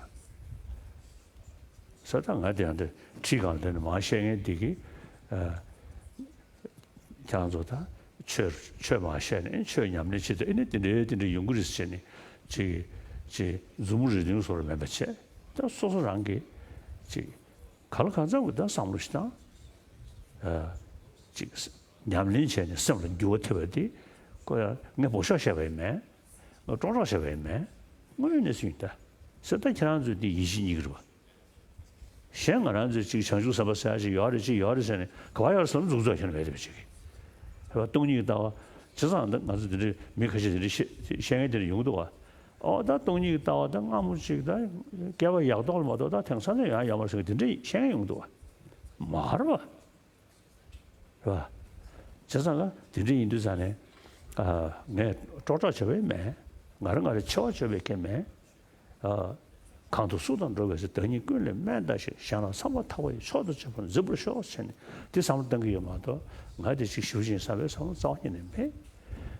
ས། ད་ང་དེ་ཡང་དེ་ཁྲིད་སྒང་ལ་དེ་ནས་མར་བཤད་མཁན་དེ་གིས། ཨ། ཁྱེད་རང་ཚོ་ད་ཆོས་ཆོས་མར་བཤད་ནས་ཆོས་ཉམས་ལེན་བྱེད་དུས་ཨེ་ནི་དེ་འདྲའི་དེ་འདྲའི་ཡོང་གི་རེད་ཟེར་ནས་ཅིག་ཅིག་མཛུབ་མོ་རེ་འདོན་བཟོ་འདྲ་མེད་པ་བྱས། ད་སོ་སོ་རང་གིས་ཅིག་ག་ལ་གང་འཚམ་གྱི་ད་བསམ་བློ་ཞིག་བཏང་། ཨ། ཅིག་ཉམས་ལེན་བྱས་ནས་སེམས་ལ་འགྱུར་བ་ཐེབས་པ་དེ་ཁོ་ཡང་ངས་འབོ་ཤོག་བཤད་པ་ཡིན་མེད། ངས་སྤྲོ་བྲག་བཤད་པ་ཡིན་མེད། དངོས་ཡོད་གནས་ཚུལ་ཡིན་ད། ཟེར་ད་ཁྱེད་རང་ཚོས་འདི་ཡིད་ཆེས་རྙེད་ཀྱི་རེད་པ། གཞན་ང་རང་ཚོས་ཅིག་བྱང་ཆུབ་སེམས་དཔའ་ཟེར་ཡ་ཅིག་ཡོད་རེད་ཅིག་ཡོད་རེད་ཟེར་ནས་ག་པར་ཡོད་རེད་ཟེར་ན་མཛུབ་བཙུགས་ཁྱོན་མེད་རེད་པ་ཅིག་གིས། རེད་པ། སྟོང་ཉིད་ཀྱི་ལྟ་བ། བྱས་ཙང་ད་ང་ཚོ་འདི་འདྲའི་མི་ཁ་ཤས་འདི་འདྲའི་བཤད་བཤད་མཁན་དེ་འདྲ་ཡོང་གི་འདུག་བ། ཨོ་ད་སྟོང་ཉིད་ཀྱི་ལྟ་བ་ད་སྔ་མོ་ཅིག་ད་སྐལ་བ་ཡག་ཐོག་ལ་མ་གཏོགས་ད་དེང་སང་ནས་ཡང་ཡོད་མ་རེད་ཟེར་མཁན་དེ་འདྲ་བཤད་མཁན་ཡོང་གི་འདུག་བ། མ་རེད་པ། རེད་པ། བྱས་ཙང་ལ་དེ་འདྲ་ཡིན་དུས་ཙང་ནས། ཨ། ངས་སྤྲོ་བྲག་བྱས་པ་ཡིན་མེད། ང་རང་ང་རང་ཆེ་བ་བརྗོད་པའི་སྐད་མེད། ཨ། གང་དུ་སུ་དང་འགྲོགས་པའི་ཚེ། བདག་ཉིད་ཀུན་ལས་དམན་བལྟ་ཞིང་། གཞན་ལ་བསམ་པ་ཐག་པ་ཡིས། མཆོག་ཏུ་གཅེས་པར་འཛིན་པར་ཤོག་ཟེར་ནས་དེ་བསམ་བློ་གཏང་གི་ཡོད་མ་གཏོགས། ང་དེ་ཅིག་ཞེ་པོ་ཅིག་བསམ་པའི་བསམ་བློ་རྩ་བ་ཉིད་ནས་མེད།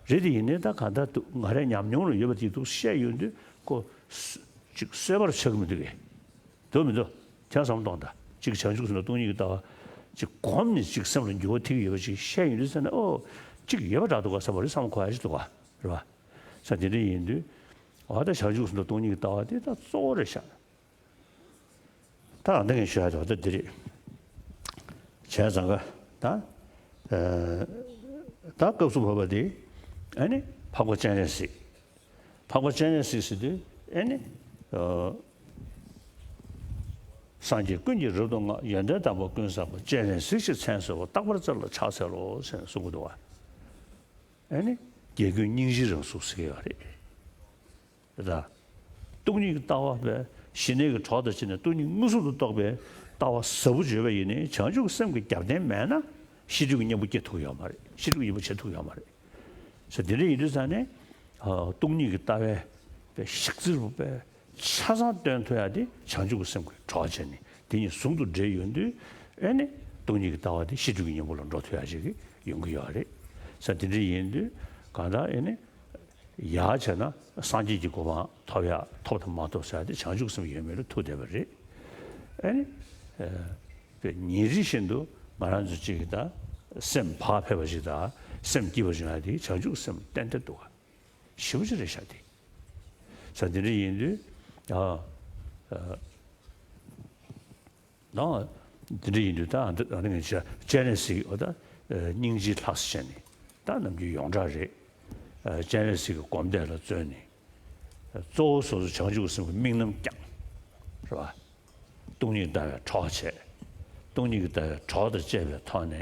རེད་དེ་ཡིན་ནའི་ད་གང་ལྟར་འདུག་ང་རའི་ཉམས་མྱོང་ལ་ཡོད་པ་དེ་འདུག་བཤད་ཡོང་དུས་ཁོ་ཅིག་གསོད་པར་ཆགས་ཀྱི་མི་འདུག་གས། འདུག་མི་འདུག་ཁྱེད་བསམ་བློ་གཏོང་དང་། གཅིག་བྱང་ཆུབ་སེམས་དང་སྟོང་ཉིད་ཀྱི་ལྟ་བ་གཅིག་གོམས་ནས་གཅིག་སེམས་ལ་འགྱུར་བ་ཐེབས་ཀྱི་ཡོད་པ་ཅིག་བཤད་ཡོང་དུས་ཙང་ནས། ཨོ། གཅིག་ཡོད་པ་འདྲ་འདུག་ག་བསམ་པ་རེད། བསམ་གོ་ཡ་ཞིག་འདུག་ག་རེད་པ། ས་དེ་འདྲ་ཡིན་དུས། འོ་ད་བྱང་ཆུབ་སེམས་དང་སྟོང་ཉིད་ཀྱི་ལྟ་བ་དེ་ད་གཙོ་བོ་རེད་ཤག་ད་ཨ་འདི་ངས་ཞུ་ཡ་དེ་འོ་ད་འདི་རེད། བྱས་ཙང་ག་ད། ཨ། ད་སྐབས་སུ་བབ་པ་དེ། ཨ་ནི་འཕགས་པ་སྤྱན་རས་གཟིགས། འཕགས་པ་སྤྱན་རས་གཟིགས་ཟེར་དུས་ཨེ་ནི། ཨ། སངས་རྒྱས་ཀུན་གྱིས་རབ་ཏུ་བསྔགས། ཡོན་ཏན་དམ་པ་ཀུན་བསགས་པ། སྤྱན་རས་གཟིགས་ཞེས་མཚན་གསོལ་བ། རྟག་པར་བརྩེ་ལ་ཕྱག་འཚལ་ལོ་ཟེར་ནས་གསུང་གི་འདུག་བ། ཨེ་ནི་རྒྱལ་ཀུན་སྙིང་རྗེའི་རང་གཟུགས་ཟེར་གྱི་ཡོད་རེད། རེད་ད། སྟོང་ཉིད་ཀྱི་ལྟ་བ་པས་ཞི་གནས་ཀྱི་གྲོགས་དང་བཅས་ནས་སྟོང་ཉིད་མངོན་སུམ་དུ་རྟོགས་པའི་ལྟ་བ་ཟབ་པོ་བརྗོད་པ་ཡིན་ནའི་བྱང་ཆུབ་སེམས་ཀྱི་རྒྱབ་རྟེན་མེད་ན་ཤེས་སྒྲིབ་ཀྱི་གཉེན་པོ་སྐྱེ་ཐུབ་ཡོད་མ་རེད། ཤེས་སྒྲིབ་ཀྱི་གཉེན་པོ་བྱེད་ཐུབ་ཡོད་མ་རེད། ཟེར་དེ་འདྲ་ཡིན་དུས་ཙང་ནས། ཨ། སྟོང་ཉིད་ཀྱི་ལྟ་བའི་པའི་ཞག་རྩི་རུ་པའི་ཆ་ཚང་སྟོན་ཐུབ་ཡ་དེ་བྱང་ཆུབ་ཀྱི་སེམས་ཀྱི་གྲོགས་བྱས་ནས་དེ་གཉིས་ཟུང་དུ་འབྲེལ་ཡོང་དུས། ཨེ་ནི་སྟོང་ཉིད་ཀྱི་ལྟ་བ་དེ་ཤེས་སྒྲིབ་ཀྱི་གཉེན་པོ་ལ་འགྲོ་ཐུབ་ཡ་ཞིག་ཡོང་གི་ཡོད་རེད། ས་དེ་འདྲ་ཡིན་དུས་གང་ལྟར་ཨེ་ནི། ཡར་བྱས་ན་སངས་རྒྱས་ཀྱི་གོ་འཕང་ཐོབ་ཡ་ཐོབ་དང་མ་ཐོབ་ཟེར་ཡ་དེ་བྱང་ཆུབ་སེམས་ཡོད་མེད་ལ་ཐུག་བསྡད་པ་རེད། ཨེ་ནི། ཨ། པའི་ཉིན་རེ་བཞིན་དུ་ང་རང་ཚོ་གཅིག་གི་ད་སེམས་བག་ཕེབས་པ་ཞིག་དང་སེམས་སྐྱིད་པ་ཞིག་ཡོང་ཡ་དེ་བྱང་ཆུབ་སེམས་ཏན་ཏན་འདུག་ག་ཞེ་པོ་ཅིག་རེད་ཤག་དེ། ས་དེ་འདྲ་ཡིན་དུས། ཨ། ཨ། ནའང་། དེ་འདྲ་ཡིན་དུས་ད་ཨ་འདི་ཨ་འདི་ངས་བྱས་སྤྱན་རས་གཟིགས། འོ་ད། ཨ། སྙིང་རྗེའི་ལྷ་ཟེར་བྱས་ནས་ད་ནམ་རྒྱུན་ཡོངས་གྲགས་རེད། ཨ། སྤྱན་རས་གཟིགས་ཀྱི་སྒོམ་བཟླས་ལ་བརྩོན་ནས། ཨ། གཙོ་བོ་སོ་སོ་བྱང་ཆུབ་སེམས་ཀྱི་དམིགས་རྣམ་བསྐྱངས། རེད་པ། སྟོང་ཉིད་ལྟ་བའི་གྲོགས་བྱས། སྟོང་ཉིད་ཀྱི་ལྟ་བའི་གྲོགས་དང་བཅས་པའི་ཐོག་ནས་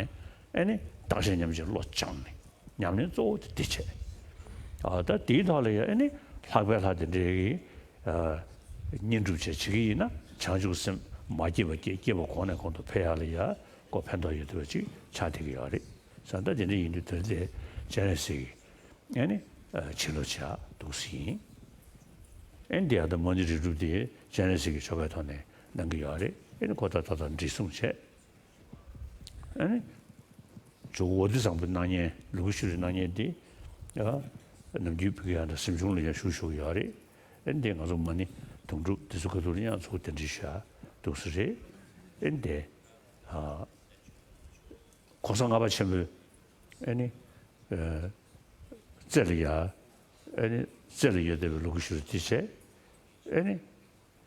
ཨེ་ནི་བརྟག་དཔྱད་ཉམས་བཞེས་བློ་སྦྱངས་ནས། ཉམས་ལེན་གཙོ་བོ་དེ་འདི་བྱས། ཨ། ད་དེའི་ཐོག་ལ་ཡང་ཨེ་ནི་ལྷག་པའི་ལྷ་དེ་འདྲའི་གི། ཨ། བསྙེན་སྒྲུབ་བྱས་བྱེད་ཀྱི་ཡིན་ན་བྱང་ཆུབ་སེམས་མ་སྐྱེས་པ་སྐྱེ། སྐྱེས་པ་གོང་ནས་གོང་དུ་འཕེལ་ཡག་ལ་ཡ་ཁོ་ཕན་ཐོགས་ཡོད་བསྡད་པ་ཅིག་ཆགས་བསྡད་ཀྱི་ཡོད་རེད། ས་ད་དེ་འདྲ་ཡིན་དུས་དེ་ལྟའི་སྤྱན་རས་གཟིགས་ཀྱི་ཨེ་ནི། ཨ། བྱིན་རླབས་ཆེ་འདུག་སེ་ཡིན། ཨེ་ནི་དེ་ཡང་ད་མོ་ཎི་རིལ་སྒྲུབ་དེ་སྤྱན་རས་གཟིགས་ཀྱི་ཆོ་གའི་ཐོག་ནས་གནང་གི་ཡོད་རེད། ཨེ་ནི་ཁོ་ད་ད་ལྟ་འབྲི་གསུངས་བྱས། ཨ་ནི། ཇོ་བོ་ཝ་ཏི་བཟང་པོའི་སྣང་བརྙན། ལུ་གུ་ཤྲཱི་རིའི་སྣང་བརྙན་འདི། ཨ། ནམ་རྒྱུན་ཕ་གི་ཡང་ད་གཟིམ་ཆུང་ལ་ཡང་བཞུགས་བཞུགས་ཡོད་རེད། ཨ་ནི་འདི་ང་ཚོ་མ་ཎི་དུང་སྒྲུབ་འདི་ཚོ་ག་དུས་ལ་ཡང་ཚུར་གདན་འདྲེན་ཞུ་ཡ་འདུག་སེ་རེད། ཨ་ནི་འདི། ཨ། ༸གོང་ས་ལྔ་པ་ཆེན་པོས་ཨ་ནི། ཨ། རྩེ་ལ་ཡ། ཨ་ནི་རྩེ་ལ་ཡོད་བསྡད་པའི་ལུ་གུ་ཤྲཱི་རི་འདི་བྱས། ཨ་ནི།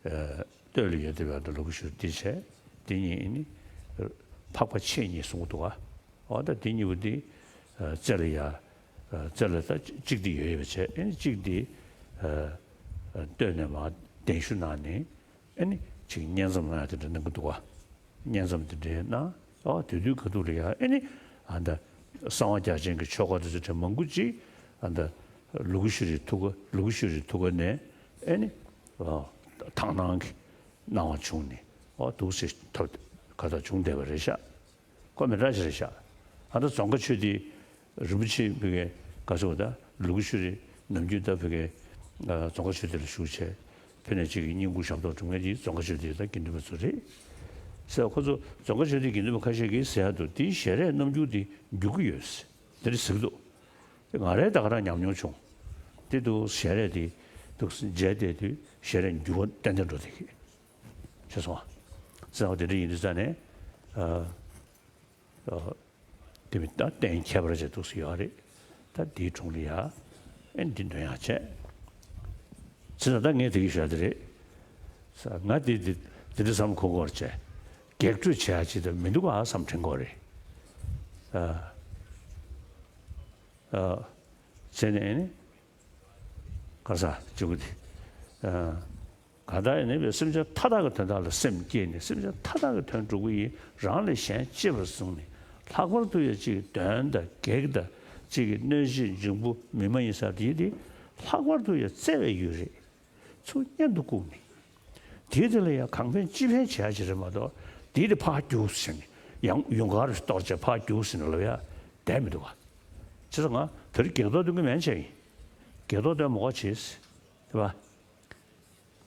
ཨ། སྟོད་ལ་ཡོད་བསྡད་པའི་ལུ་གུ་ཤྲཱི་རི་འདི་བྱས། འདི་གཉིས་ཨ་ནི་འཕགས་པ་ཆེ་གཉིས་གསུང་གི་འདུག་ག་འོ་ད་འདི་གཉིས་པོ་འདི། ཨ། རྩེ་ལ་ཡ། ཨ། རྩེ་ལ་ད་གཅིག་འདི་ཡོད་ཡོད་པ་བྱས། ཨ་ནི་གཅིག་འདི། ཨ། ཨ། སྟོད་ནས་མར་གདན་ཞུ་གནང་ནས། ཨ་ནི་ཅིག་བསྙེན་མཚམས་གནང་ཡ་དེ་འདྲ་གནང་གི་འདུག་ག་བསྙེན་མཚམས་དེ་འདྲ་གནང་། ཨ། དེ་དུས་ག་དུས་ལ་ཡ་ཨ་ནི་ཨ་ད་གསང་བ་རྒྱ་ཆེན་གྱི་ཆོ་ག་དེ་ཚོ་དེ་མང་པོ་ཅིག་ཨ་ད་ལུ་གུ་ཤྲཱི་རིའི་ཐུགས་ཀ་ལུ་གུ་ཤྲཱི་རིའི་ཐུགས་ཀ་ནས་ཨ་ནི། ཨ། དག་སྣང་གི་སྣང་བ་བྱུང་ནས། ཨ། འདུག་སེ་ཐོབ་ག་ད་བྱུང་བསྡད་པ་རེད་ཤག་ཁོ་མི་འདྲ་ཞིག་རེད་ཤག་ཨ་ད་རྫོང་དཀར་ཆོས་སྡེ་རིན་པོ་ཆེ་ཕ་གིའི་ག་ཚོད་ད་ལུ་གུ་ཤྲཱི་རི་ནམ་རྒྱུན་ད་ཕ་གིའི། ཨ། རྫོང་དཀར་ཆོས་སྡེ་ལ་བཞུགས་བྱས། ཕ་ནས་གཅིག་གིས་བསྙེན་བཀུར་ཞབས་ཏོག་སྒྲུབ་མཁན་གྱི་རྫོང་དཀར་ཆོས་སྡེ་དང་དགེ་འདུན་པ་ཚོ་རེད་ཟེར། ཁོ་ཚོ་རྫོང་དཀར་ཆོས་སྡེ་དགེ་འདུན་པ་ཁ་ཤས་ཀྱིས་ཟེར་ཡག་འདུག་དེའི་ཞལ་རས་རྣམ་འགྱུར་དེ་འགྱུར་གྱི་ཡོད་ཟེར། དེ་འདྲ་ཟེར་གྱི་འདུག་དེ་ང་རས་ད་ག་རང་ཉམས་མྱོང་བྱུང་། དེ་འདུག་ཞལ་རས་དེ་འདུག་མཇལ་བསྡད་དུས་ཞལ་རས་འགྱུར་བ་ཏན་ཏན་འགྲོ་བསྡད་ཀྱི། ཤེས་སོང་ཨ། ཟེར་བ་དེ་འདྲ་ཡིན་དུས་ཙང་ནས། ཨ། ཨ། དེ་མིན་ད་གཏན་ཁྱད་པར་ཅན་འདུག་སེ་ཡོད་རེད། ད་འདིའི་དྲུང་ལ་ཡ། ཨེ་འདི་འདོན་ཡག་བྱས། ཟེར་ན་ད་ངས་དེ་གི་ཞུ་ཡག་དེ་རེད། ས་ང་དེ་དེ་དེ་འདྲ་བསམ་གོ་གོ་རེད་བྱས། སྒེག་སྤྲོད་བྱེད་ཡག་ཅིག་ད་མི་འདུག་ག་བསམ་དྲན་གོ་རེད། ཨ། ཨ། བྱས་ནས་ཨེ་ནི། ག་ས་ཅིག་གུ་དེ། ཨ། གང་ལྟར་ཡིན་ནའི་སེམས་ཅན་མཐའ་དག་གི་དོན་དག་ལ་སེམས་བསྐྱེད་ནས་སེམས་ཅན་མཐའ་དག་གི་དོན་སྒྲུབ་ཀྱི་ཡིན། རང་ལས་གཞན་གཅེས་པར་བཟུང་ནས་ལྷག་པར་དུ་ཡང་གཅིག་གདོན་དང་བགེགས་དང་གཅིག་གི་གནོད་བྱེད་འབྱུང་པོ་མི་མ་ཡིན་ས་དེ་དེ་ལྷག་པར་དུ་ཡང་བརྩེ་བའི་ཡུལ་རེད། ཚུར་གཉེན་དུ་བཀུག་ནས། དེའི་དེ་ལ་ཡང་གང་ཕན་ཅི་ཕན་བྱེད་ཡག་ཅིག་རེད་མ་གཏོགས་དེའི་དེ་ཕར་རྒྱུགས་ཟེར་ནས་ཡང་ཡུངས་ཀར་གཏོར་བྱས་ཕར་རྒྱུགས་ཟེར་ནས་ལབ་ཡག་བསྡད་མི་འདུག་ག་བྱས་ཙང་ང་དེ་རིང་སྒེག་ཐོག་སྟོན་གི་མིན་བྱས་ཡིན། སྒེག་ཐོག་སྟོན་མ་དགོས་བྱས། རེད་པ།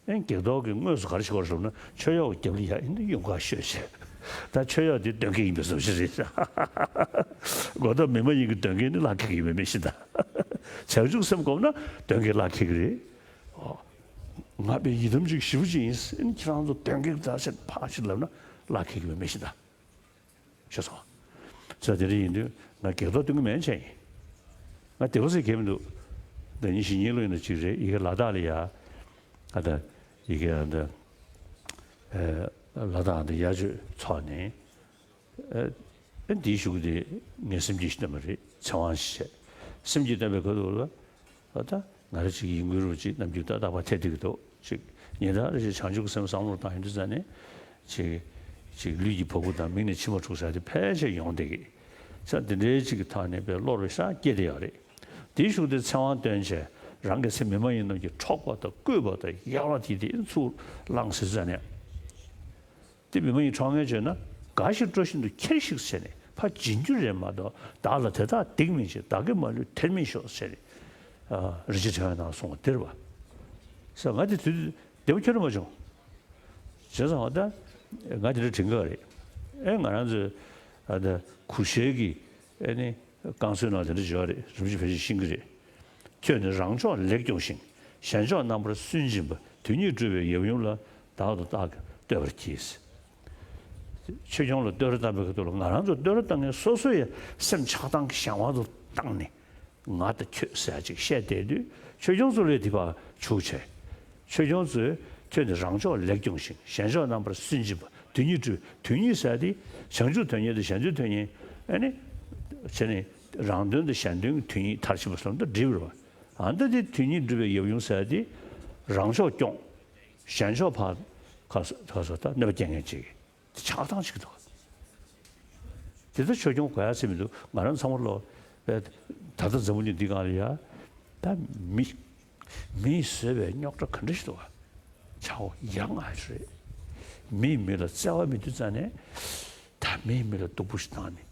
ཨེ་སྒེག་ཐོག་གི་དངོས་སུ་ག་རེ་བྱེད་དགོས་རེད་ཟེར་ན་མཆོད་གཡོག་གི་རྒྱབ་ལ་ཡ་ཨེ་འདི་ཡུངས་ཀར་ཤོད་བྱས། ད་མཆོད་གཡོག་འདི་གདོན་བགེགས་ཡིན་པའི་བཟོ་ཞིག་རེད། མགོ་ཐོག་མི་མ་ཡིན་གྱི་གདོན་བགེགས་ནི་ལག་ཁེལ་གྱི་ཡོད་མེད་མི་ཤེས་ད། བྱང་ཆུབ་སེམས་བསྒོམས་ན་གདོན་བགེགས་ལག་ཁེལ་གྱི་རེད། ཨོ། ང་དཔེ་ཡི་དམ་ཅིག་ཞེ་པོ་ཅིག་ཡིན། ཨེ་ཁྱེད་རང་ཚོ་གདོན་བགེགས་ད་ཟེར་ཕར་ཞིག་ལབ་ན་ལག་ཁེལ་གྱི་ཡོད་མེད་མི་ཤེས་ད། ཤེས་སོང་། ཙང་དེ་འདྲ་ཡིན་དུས་ང་སྒེག་ཐོག་སྟོན་གི་མིན་བྱས་ཡིན། ང་དེ་པ་ཟེར་གྱི་མི་འདུག་ཟླ་ཉིན་བཞི་ཉིན་ལོ་ཡིན་ན་གཅིག་རེད། ཡི་གེ་ལ་དྭགས་ལ་ཡ། ཨ་ད། ཡི་གེ་ཨ་ད། ཨེ། ལ་དྭགས་ཨ་ད་དབྱར་ཆོས་ཚོགས་ནས། ཨེ། ཨེ་འདིའི་གཞུག་དེ་ངས་སེམས་བསྐྱེད་ཞིག་བཏོན་པ་རེད། ཚེ་དབང་ཞེས་བྱས། སེམས་བསྐྱེད་བཏོན་པའི་ཁ་ཐུག་ལ། ཨ་ད། ང་རང་ཅིག་ཡིན་དགོས་རུ་ཅིག་ནམ་རྒྱུན་ཏག་ཏག་པ་ཐེབས་བསྡད་ཀྱི་འདུག་ཅིག་ཉིན་ལྟར་རེ་བྱས་བྱང་ཆུབ་ཀྱི་སེམས་བསམ་བློར་བཏང་ཡོང་དུས་ཙང་ནས། ཅིག་ཅིག་ལུས་ཀྱི་བ་སྤུ་དང་མིག་ནས་མཆི་མ་འཁྲུག་ས་དེ་ཕལ་ཆེར་ཡོང་བསྡད་ཀྱི། ཙང་འདི་འདྲའི་ཅིག་གི་ཐོག་ནས་དཔེ་བློ་རུ་ཤར་སྐྱེས་བསྡད་ཡོད་རེད། དེའི་གཞུག་དེ་ཚེ་དབང་བཏོན་བྱས་རང་གི་ཚེ་མི་མ་ཡིན་རྣམས་ཀྱིས་འཕྲོག་པ་དང་བརྐུས་པ་དང་ཡག་ལ་དེ་དེ་ཚུར་བླངས་ཟེར་ཙང་ནས། དེ་མི་མ་ཡིན་འཕྲོག་མཁན་བྱས་ན་དགའ་ཞིང་སྤྲོ་བཞིན་དུ་ཁྱེར་ཤིག་ཟེར་ནས་ཕར་སྦྱིན་རྒྱུ་རེད་མ་གཏོགས་བདག་ལ་དེ་དག་སྡིག་མི་བྱེད། བདག་གིས་མ་ལུས་དེར་མི་ཤོག་ཟེར་ནས། ཨ། རིན་ཆེན་ཕྲེང་བའི་ནང་གསུངས་པ་དེ་རེད་པ། ཟེར་ང་དེ་དུས་དེ་བ་ཁྱོད་ར་མ་བྱུང་། བྱས་ཙང་ད་ང་དེ་འདྲ་དྲན་གི་རེད། ཨེ་ང་རང་ཚོའི་ཨ་ད་གུ་ཤྲི་གི་ཨེ་ནི། བསྐང་གསོའི་ནང་དེ་འདྲ་བརྗོད་རེད། རིན་པོ་ཆེ་ཕལ་ཆེར་ཤེས་ཀྱི་རེད། ཁྱོད་ནི་རང་ཕྱོགས་ལེགས་སྐྱོང་ཞིང་། གཞན་ཕྱོགས་རྣམ་པར་སུན་འབྱིན་པ། དོན་གཉིས་སྒྲུབ་པའི་ཡབ་ཡུམ་ལ། བདག་ཏུ་བདག་གིས་བསྟོད་པར་གྱིས། ཆོས་སྐྱོང་ལ་བསྟོད་ར་བཏང་པའི་ཁ་ཐུག་ལ་ང་རང་ཚོ་བསྟོད་ར་བཏང་མཁན་སོ་སོ་ཡི་སེམས་ཆགས་སྡང་གི་གཞན་དབང་དུ་བཏང་ནས། ང་དང་ཁྱོད་ཟེར་ཡ་ཅིག་བཤད་བསྡད་དུས་ཆོས་སྐྱོང་ཚོ་ལས་དེ་བ་འཆུག་བྱས། ཆོས་སྐྱོང་ཚོས་ཁྱོད་ནི་རང་ཕྱོགས་ལེགས་སྐྱོང་ཞིང་། གཞན་ཕྱོགས་རྣམ་པར་སུན་འབྱིན་པ། དོན་གཉིས་སྒྲུབ། དོན་གཉིས་ཟེར་དེ་བྱང་ཆུབ་དོན་གཉེར་དང་གཞན་དོན་དོན་གཉེར། ཨ་ནི། བྱས་ནས་རང་དོན་དང་གཞན་དོན་གྱི་དོན་གཉིས་མཐར་ཕྱིན་པ་གསུམ་དང་འགྲིག་པ་རེད་པ། ཨ་ནི་ད་དེ་དོན་གཉིས་སྒྲུབ་པའི་ཡབ་ཡུམ་ཟེར་དེ་རང་ཕྱོགས་སྐྱོང་། གཞན་ཕྱོགས་ཕར་ཁ་ཁ་སོ་ད་གནོད་པ་སྐྱེལ་མཁན་ཅིག་ཆགས་སྡང་ཅིག་འདུག་དེ་ལྟར་ཆོས་སྐྱོང་དགོས་ཡ་ཟེར་མི་འདུག་ང་རང་ཚང་མ་ལོ། ད་ལྟ་འཛམ་བུ་གླིང་འདི་སྒང་ལ་ཡ། ད་མི། མིས་བཟོས་པའི་རྙོག་དྲ་ག་འདྲ་ཞིག་འདུག་ག་ཆའོ་ཡ་ང་རེད། མིས་མི་ལ་བརྩེ་བ་མེད་དུས་ཙང་ནས། ད་མིས་མི་ལ་སྡུག་པོ་ཞིག་བཏང་ནས།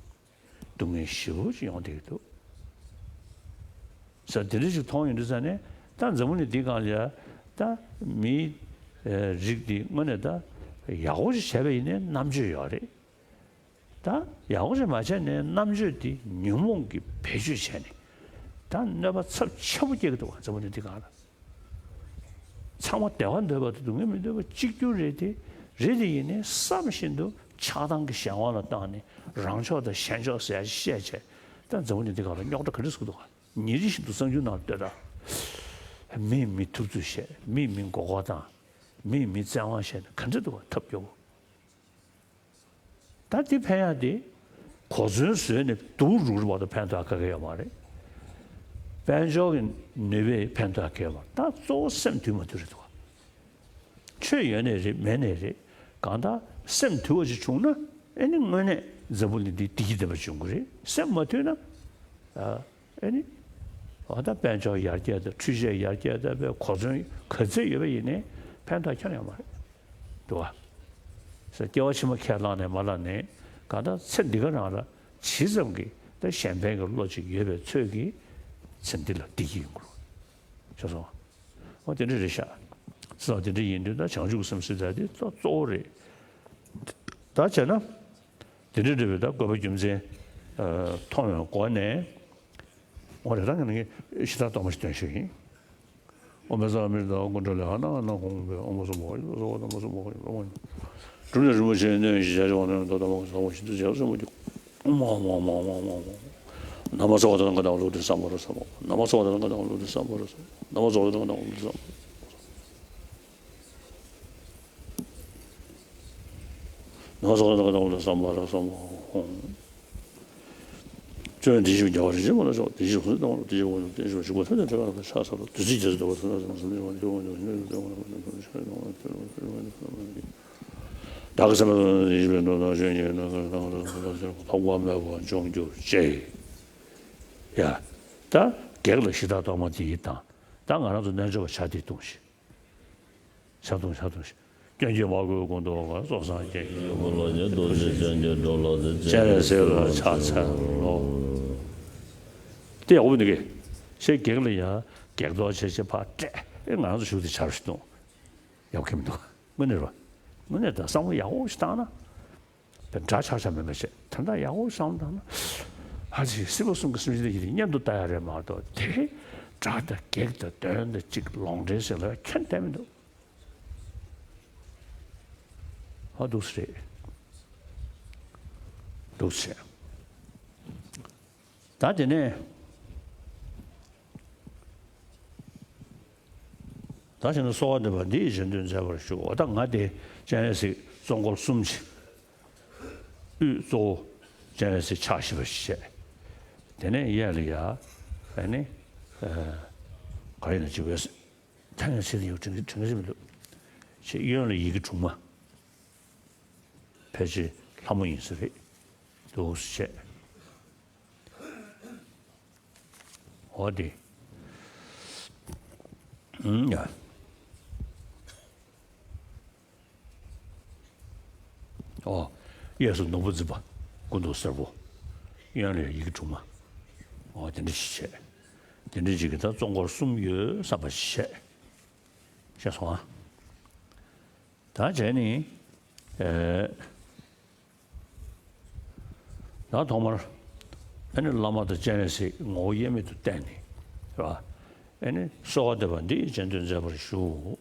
སྡུག་བསྔལ་ཞེ་པོ་ཅིག་ཡོང་བསྡད་ཀྱི་འདུག་ས་དེ་འདྲ་ཞིག་མཐོང་ཡོང་དུས་ཙང་ནས་ད་འཛམ་བུ་གླིང་འདི་སྒང་ལ་ཡ་ད་མིའི་རིགས་འདི་དངོས་གནས་ད་ཡག་པོ་ཞིག་བྱས་པ་ཡིན་ནའི་རྣམ་དཔྱོད་ཡོད་རེད། ད་ཡག་པོ་ཞིག་མ་བྱས་ནའི་རྣམ་དཔྱོད་འདི་ཉོན་མོངས་ཀྱིས་བེད་སྤྱོད་བྱས་ནས་ད་གནོད་པ་ཚབས་ཆེན་པོ་སྐྱེལ་གྱི་འདུག་འཛམ་བུ་གླིང་འདི་སྒང་ལ། ཚང་མ་བདེ་བ་འདོད་པ་དང་སྡུག་བསྔལ་མི་འདོད་པ་གཅིག་གྱུར་རེད་དེ། རེད་དེ་ཡིན་ནའི་བསམ་བཞིན་དུ་ཆགས་སྡང་གི་གཞན་དབང་ལ་བཏང་ནས་རང་ཕྱོགས་དང་གཞན་ཕྱོགས་ཟེར་ཡ་ཞིག་བཤད་བྱས། ད་འཛམ་བུ་གླིང་འདི་སྒང་ལ་རྙོག་དྲ་ག་འདྲ་བཟོ་གི་འདུག་ག་ཉིན་རེ་བཞིན་དུ་གསར་འགྱུར་ནང་ལ་ལྟོས་དང་། མིས་མི་ཐུབ་ཚོད་བཤད། མིས་མི་མགོ་སྐོར་བཏང་། མིས་མི་བཙན་དབང་བཤད་ན་ག་འདྲ་འདུག་ག་ཐབས་སྐྱོ་བོ། ད་འདི་ཕན་ཡག་འདི་གོ་མཚོན་བཟོས་ནས་སྡུག་རུག་རུག་བར་དུ་ཕན་ཐོགས་ག་གེ་ཡོད་མ་རེད། དཔལ་འབྱོར་གྱི་ནུས་པས་ཕན་ཐོགས་ག་གེ་ཡོད་མ་རེད། ད་གཙོ་བོ་སེམས་དུལ་མ་དུལ་རེད་འདུག་ག་ཆོས་ཡོད་ནའི་རེད་མེད་ནའི་རེད། གང་ལྟར་སེམས་དུལ་བ་ཅིག་བྱུང་ན་ཨེ་ནི་དངོས་གནས་འཛམ་བུ་གླིང་འདི་བདེ་སྐྱིད་ལྡན་པ་འབྱུང་གི་རེད། སེམས་མ་དུལ་ན། ཨ། ཨེ་ནི། འོ་ད་དཔལ་འབྱོར་ཡར་རྒྱས་དང་འཕྲུལ་ཆས་ཡར་རྒྱས་དང་དཔེ་གོ་མཚོན་ག་ཚད་ཡོད་པ་ཡིན་ནའི་ཕན་ཐོགས་ཁྱོན་ཡོད་མ་རེད། འདུག་ག་ས་སྐྱེ་བ་ཕྱི་མ་ཁས་བླངས་ནས་མ་བླངས་ནས་གང་ལྟར་ཚེ་འདི་ག་རང་ལ་ཇི་ཙམ་གྱི་ད་གཞན་ཕན་གྱི་བློ་ཅིག་ཡོད་པའི་ཚོད་ཀྱིས་ཚེ་འདི་ལ་བདེ་སྐྱིད་ཡོང་གི་རེད། ཤེས་སོང་། འོ་དེ་འདྲ་རེད་ཤག་ས་དེ་འདྲ་ཡིན་དུས་ད་བྱང་ཆུབ་ཀྱི་སེམས་ཟེར་ཡ་དེ་ད་གཙོ་བོ་རེད། ད་བྱས་ན། དེ་འདྲ་འདྲ་བའི་ད་དགོས་པ་རྒྱུ་མཚན་མཐོང་བའི་སྒོ་ནས། འོ་རེད། ད་ངས་ནི་ཤིང་རྟ་གཏོར་མ་ཞིག་འདོན་ཤེས་ཡིན། ཨོཾ་ས་མི་ཏ་ཀུན་ཌ་ལི་ཧ་ན་ན་ཧོང་བེ་ཨོཾ་སྭ་བྷཱ་ཝ་ཡེ་སྭ་བྷཱ་ཝ་ན་མ་སྭ་བྷཱ་ཝ་ཡེ་སྭ་བྷཱ་ཝ་ཡེ། གྲུབ་ནས་རིན་པོ་ཆེ་གནས་ཤིང་བྱ་བྱེད་པ་ནི་ད་ད་མ་སྭ་བྷཱ་ཝ་ཤིན་ཏུ་རྒྱ་ཆེན་པོ་འདི། ཨོཾ་ཨོཾ་ཨོཾ་ཨོཾ་ཨོཾ་ཨོཾ། ན་མ་ཙོ་བ་ད་ན་ག་ད་ལུ་དྲི་སམ་བྷ་ར་སམ་བྷ། ན་མ་ཙོ་བ་ད་ན་ག་ད་ལུ་དྲི་སམ་བྷ་ར་སམ་བྷ། ན་མ་ཙོ་བ་ད་ན་ག་ད་ལུ་དྲི་སམ་བྷ་ར་སམ་བྷ། ན་མ་ཙོ་བ་ད་ན་ག་ད་ལུ་དྲི་སམ་བྷ་ར་སམ་བྷ། ཧོང་། བཅོམ་ལྡན་འདས་ཞེས་བྱ་བ་རིན་ཆེན་མ་ལ་སོགས་དེ་བཞིན་གང་ཟག་དང་དེ་བཞིན་གང་ཟག་དེ་བཞིན་གང་ཟག་ཕྱག་འཚལ་ལོ། བདུད་རྩི་རྒྱ་མཚོ་ཟླ་བ་ཚེ་ན་སེམས་སེམས་ཤིང་བ་ནི་ཁྱོད་དབང་ཆོག་ཉིད་ལ་ཁྱོད་དབང་ཆོག་ཉིད་ལ་ཁྱོད་དབང་ཆོག་ཉིད་ལ་ཁྱོད་དབང་ཆོག་ཉིད་ལ་ཁྱོད་དབང་ཆོག་ཉིད་ལ། བདག་གི་སེམས་ལ་ཡིད་ཆེས་པའི་མདོ་དང་ཆོས་ཉིད་ནི་ཐོགས་པ་མེད་པར་འབྱུང་གྱུར་ཅིག། ཡ། ད་བགེགས་ལ་ཤིང་རྟ་གཏོར་མ་དེ་ཡིས་དང་། ད་ང་རང་ཚོ་རྣལ་འབྱོར་པ་ཆ་དེས་བཏུང་ཞིག། ཆ་བཏུང་ཆ་བཏུང་ཞིག། སྐྱོན་གྱིས་མ་གོས་ཀུན་ཏུ་དགའ། སྲོག་བཟང་སྐྱེ་ཡི་ལོ་རྒྱུས། རྡོ་རྗེ་སྤྱན་གྱི་སྒྲོ་ལ་འཛིན། སྤྱན་རས་གཟིགས་ལ་ཕྱག་འཚལ་ལོ། དེ་ཡག་པོ་འདུག་གས། ཞེས་བགེགས་ལ་ཡ་བགེགས་གཏོར་བྱས་བྱས་ཕར་སྤྲད། ཨེ་ང་རང་ཚོ་གཞུག་དེ་ཆར་ཞིག་བཏུང་། ཡག་གི་མི་འདུག། དངོས་གནས་རེད་པ། དངོས་གནས་ད་བསམ་བློ་ཡག་པོ་ཞིག་བཏང་ན། དཔེ་དགྲ་ཆགས་ཆགས་མེད་པ་བྱས་དོན་དག་ཡག་པོ་བསམ་བློ་བཏང་ན། ཧ་ཅི་སྲིད་པ་གསུམ་གྱི་སེམས་ཅན་དེ་ཡིད་མཉམ་དུ་ལྟ་ཡ་རེད་མ་གཏོགས་དེ་དགྲ་དང་བགེགས་དང་གདོན་དང་གཅིག་ལོག་འདྲེན་ཟེར་ལ་ཁྱོན་གཏན་མི་འདུག། ཧ་འདུག་སེ་རེད། འདུག་སེ། ད་དེ་ནས། ད་བྱས་ན་གསོལ་བ་འདེབས་པ་འདི་ཡིས་རྗེས་ཟློས་མཛད་པར་ཞུ། འོ་ད་ང་དེ་སྤྱན་རས་གཟིགས་གཙོ་འཁོར་གསུམ་གྱི་དབུས་གཙོ་བོ་སྤྱན་རས་གཟིགས་ཕྱག་བཞི་པ་ཞིག་བྱས། དེ་ནས་གཡས་ལ་ཡ་ཨ་ནི་ག་ཡིན་ན་ཅིག་བས་ཐ་སྙད་བྱེད་དུ་ཡོད་དྲན་གྱི་དྲན་གྱི་མི་འདུག། ཞེས་གཡོན་ལ་ཡི་གེ་དྲུག་མ། ཕལ་ཆེར་ལྷ་མོ་ཡིན་ས་རེད། འདུག་སེ་བྱས། འོ་དེ། ཨུམ་ཡ། ཨོ། གཡས་སུ་ནོར་བུ་འཛིན་པ། སྐུ་མདོག་སེར་པོ། གཡོན་ལ་ཡི་གེ་དྲུག་མ། ཨོ་དེ་འདྲ་ཞིག་བྱས། དེ་འདྲ་ཅིག་གིས་ད་གཙོ་འཁོར་གསུམ་ཡོད་བསམ་པ་ཞིག་བྱས། ཤེས་སོང་ཨ། ད་བྱས་ནི། ཨེ། ད་ཐོག་མར། ཨ་ནི་བླ་མ་དང་སྤྱན་རས་གཟིགས་ངོ་བོ་དབྱེར་མེད་དུ་བསྟན་ནས། རེད་པ། ཨ་ནི་གསོལ་བ་འདེབས་པ་འདི་ཡིས་རྗེས་ཟློས་མཛད་པར་ཞུ།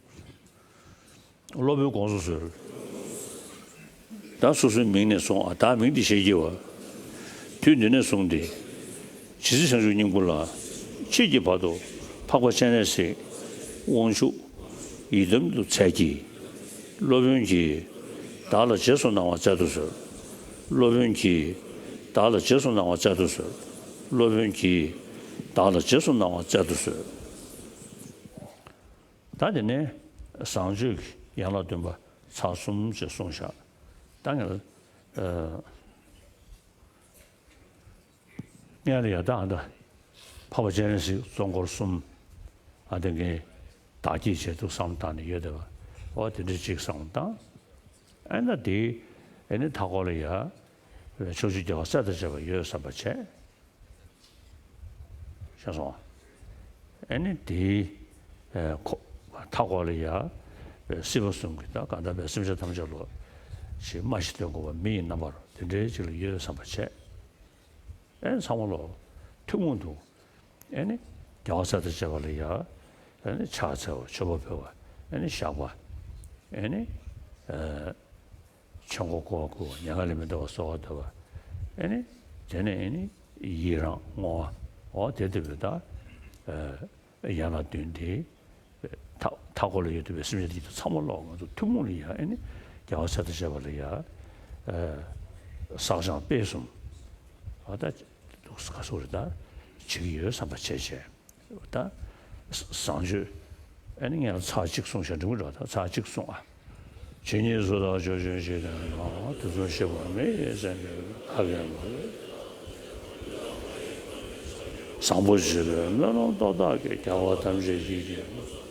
སློབ་དཔོན་དགོངས་སུ་གསོལ། ད་སོ་སོའི་མིང་ནས་གསུངས་ཨ། བདག་མིང་འདི་ཞེས་བགྱི་བ། དུས་འདི་ནས་བཟུང་སྟེ། ཇི་སྲིད་བྱང་ཆུབ་སྙིང་པོ་ལ། མཆིས་ཀྱི་བར་དུ་འཕགས་པ་སྤྱན་རས་གཟིགས་དབང་ཕྱུག་ཡི་དམ་དུ་འཚལ་གྱིས། སློབ་དཔོན་གྱིས་བདག་ལ་རྗེས་སུ་གནང་བ་སྩལ་དུ་གསོལ། སློབ་དཔོན་གྱིས་བདག་ལ་རྗེས་སུ་གནང་བ་སྩལ་དུ་གསོལ། སློབ་དཔོན་གྱིས་བདག་ལ་རྗེས་སུ་གནང་བ་སྩལ་དུ་གསོལ། ད་དེ་ནས་བཟང་སྤྱོད་ཀྱི་ཡན་ལག་བདུན་པ་ཚར་གསུམ་ཅེས་གསུངས་བཞག། ད་ངས་ཨ། སྔོན་ལ་ཡ་ད་ཨ་ད། འཕགས་པ་སྤྱན་རས་གཟིགས་གཙོ་འཁོར་གསུམ། ཨ་དེ་ངས་བདག་བསྐྱེད་བྱས་འདུག་བསམ་བློ་བཏང་ནས་ཡོད་བསྡད་པ། འོ་དེ་འདྲ་ཅིག་བསམ་བློ་བཏང་། ཨ་ན་དེ། ཨ་ནི་མཐའ་སྐོར་ལ་ཡ། ཕྱོགས་བཅུའི་རྒྱལ་བ་སྲས་དང་བཅས་པ་ཡོད་བསམ་པ་བྱས། ཤེས་སོང་། ཨ་ནི་དེའི་ཁོ་མཐའ་སྐོར་ལ་ཡ་སྲིད་པ་གསུམ་གྱི་ད་གང་ལྟར་བའི་སེམས་ཅན་ཐམས་ཅད་ལ་ཞེས་སྨྲ་ཤེས་དོན་གོ་བ་མི་ཡི་རྣམ་པར་དེ་འདྲའི་ཅིག་ལ་ཡོད་བསམ་པ་བྱས། ཨ་ནི་ཚང་མ་ལ་ཐུན་མོང་དུ་ཨ་ནི་རྒྱལ་བ་སྲས་དང་བཅས་པ་ལ་ཡ་ཨ་ནི་ཕྱག་འཚལ་བ་མཆོད་པ་ཕུལ་བ་ཨ་ནི་བཤགས་པ་ཨ་ནི་ཨ། ཆོས་འཁོར་བསྐོར་བ་བསྐུལ་བ་མྱ་ངན་ལས་མི་འདའ་བར་གསོལ་བ་འདེབས་པ། ཨེ་ནི། དེ་ནས་ཨེ་ནི་ཡི་རང་བསྔོ་བ། འོ་དེ་ལྟ་བུའི་ད། ཡན་ལག་བདུན་དེ། མཐའ་མཐའ་འཁོར་ལ་ཡོད་བསྡད་པའི་སེམས་ཅན་དེ་ཚོ་ཚང་མ་ལོག་ང་ཚོ་ཐུན་མོང་ལ་ཡ་ཨེ་ནི། རྒྱལ་བ་སྲས་དང་བཅས་པ་ལ་ཡ། བསགས་སྦྱང་སྤེལ་གསུམ། འོ་ད། ག་སོགས་རེད་ད། བྱེད་ཀྱི་ཡོད་བསམ་པ་བྱས་བྱས། ད། བཟང་སྤྱོད། ཨ་ནི་ངས་ཚར་གཅིག་གསུངས་ཤག་འགྲིག་མི་འགྲོ་ད་ཚར་གཅིག་གསུངས་ཨ། ཇི་སྙེད་སུ་དག་ཕྱོགས་བཅུའི་འཇིག་རྟེན་ན། དུས་གསུམ་གཤེགས་པ་མི་ཡི་སེམས་ཅན་ཐབས་མཁས་པ། བཟང་པོ་སྤྱོད་པའི་སྨོན་ལམ་སྟོབས་དག་གིས། རྒྱལ་བ་ཐམས་ཅད་ཡིད་ཀྱིས།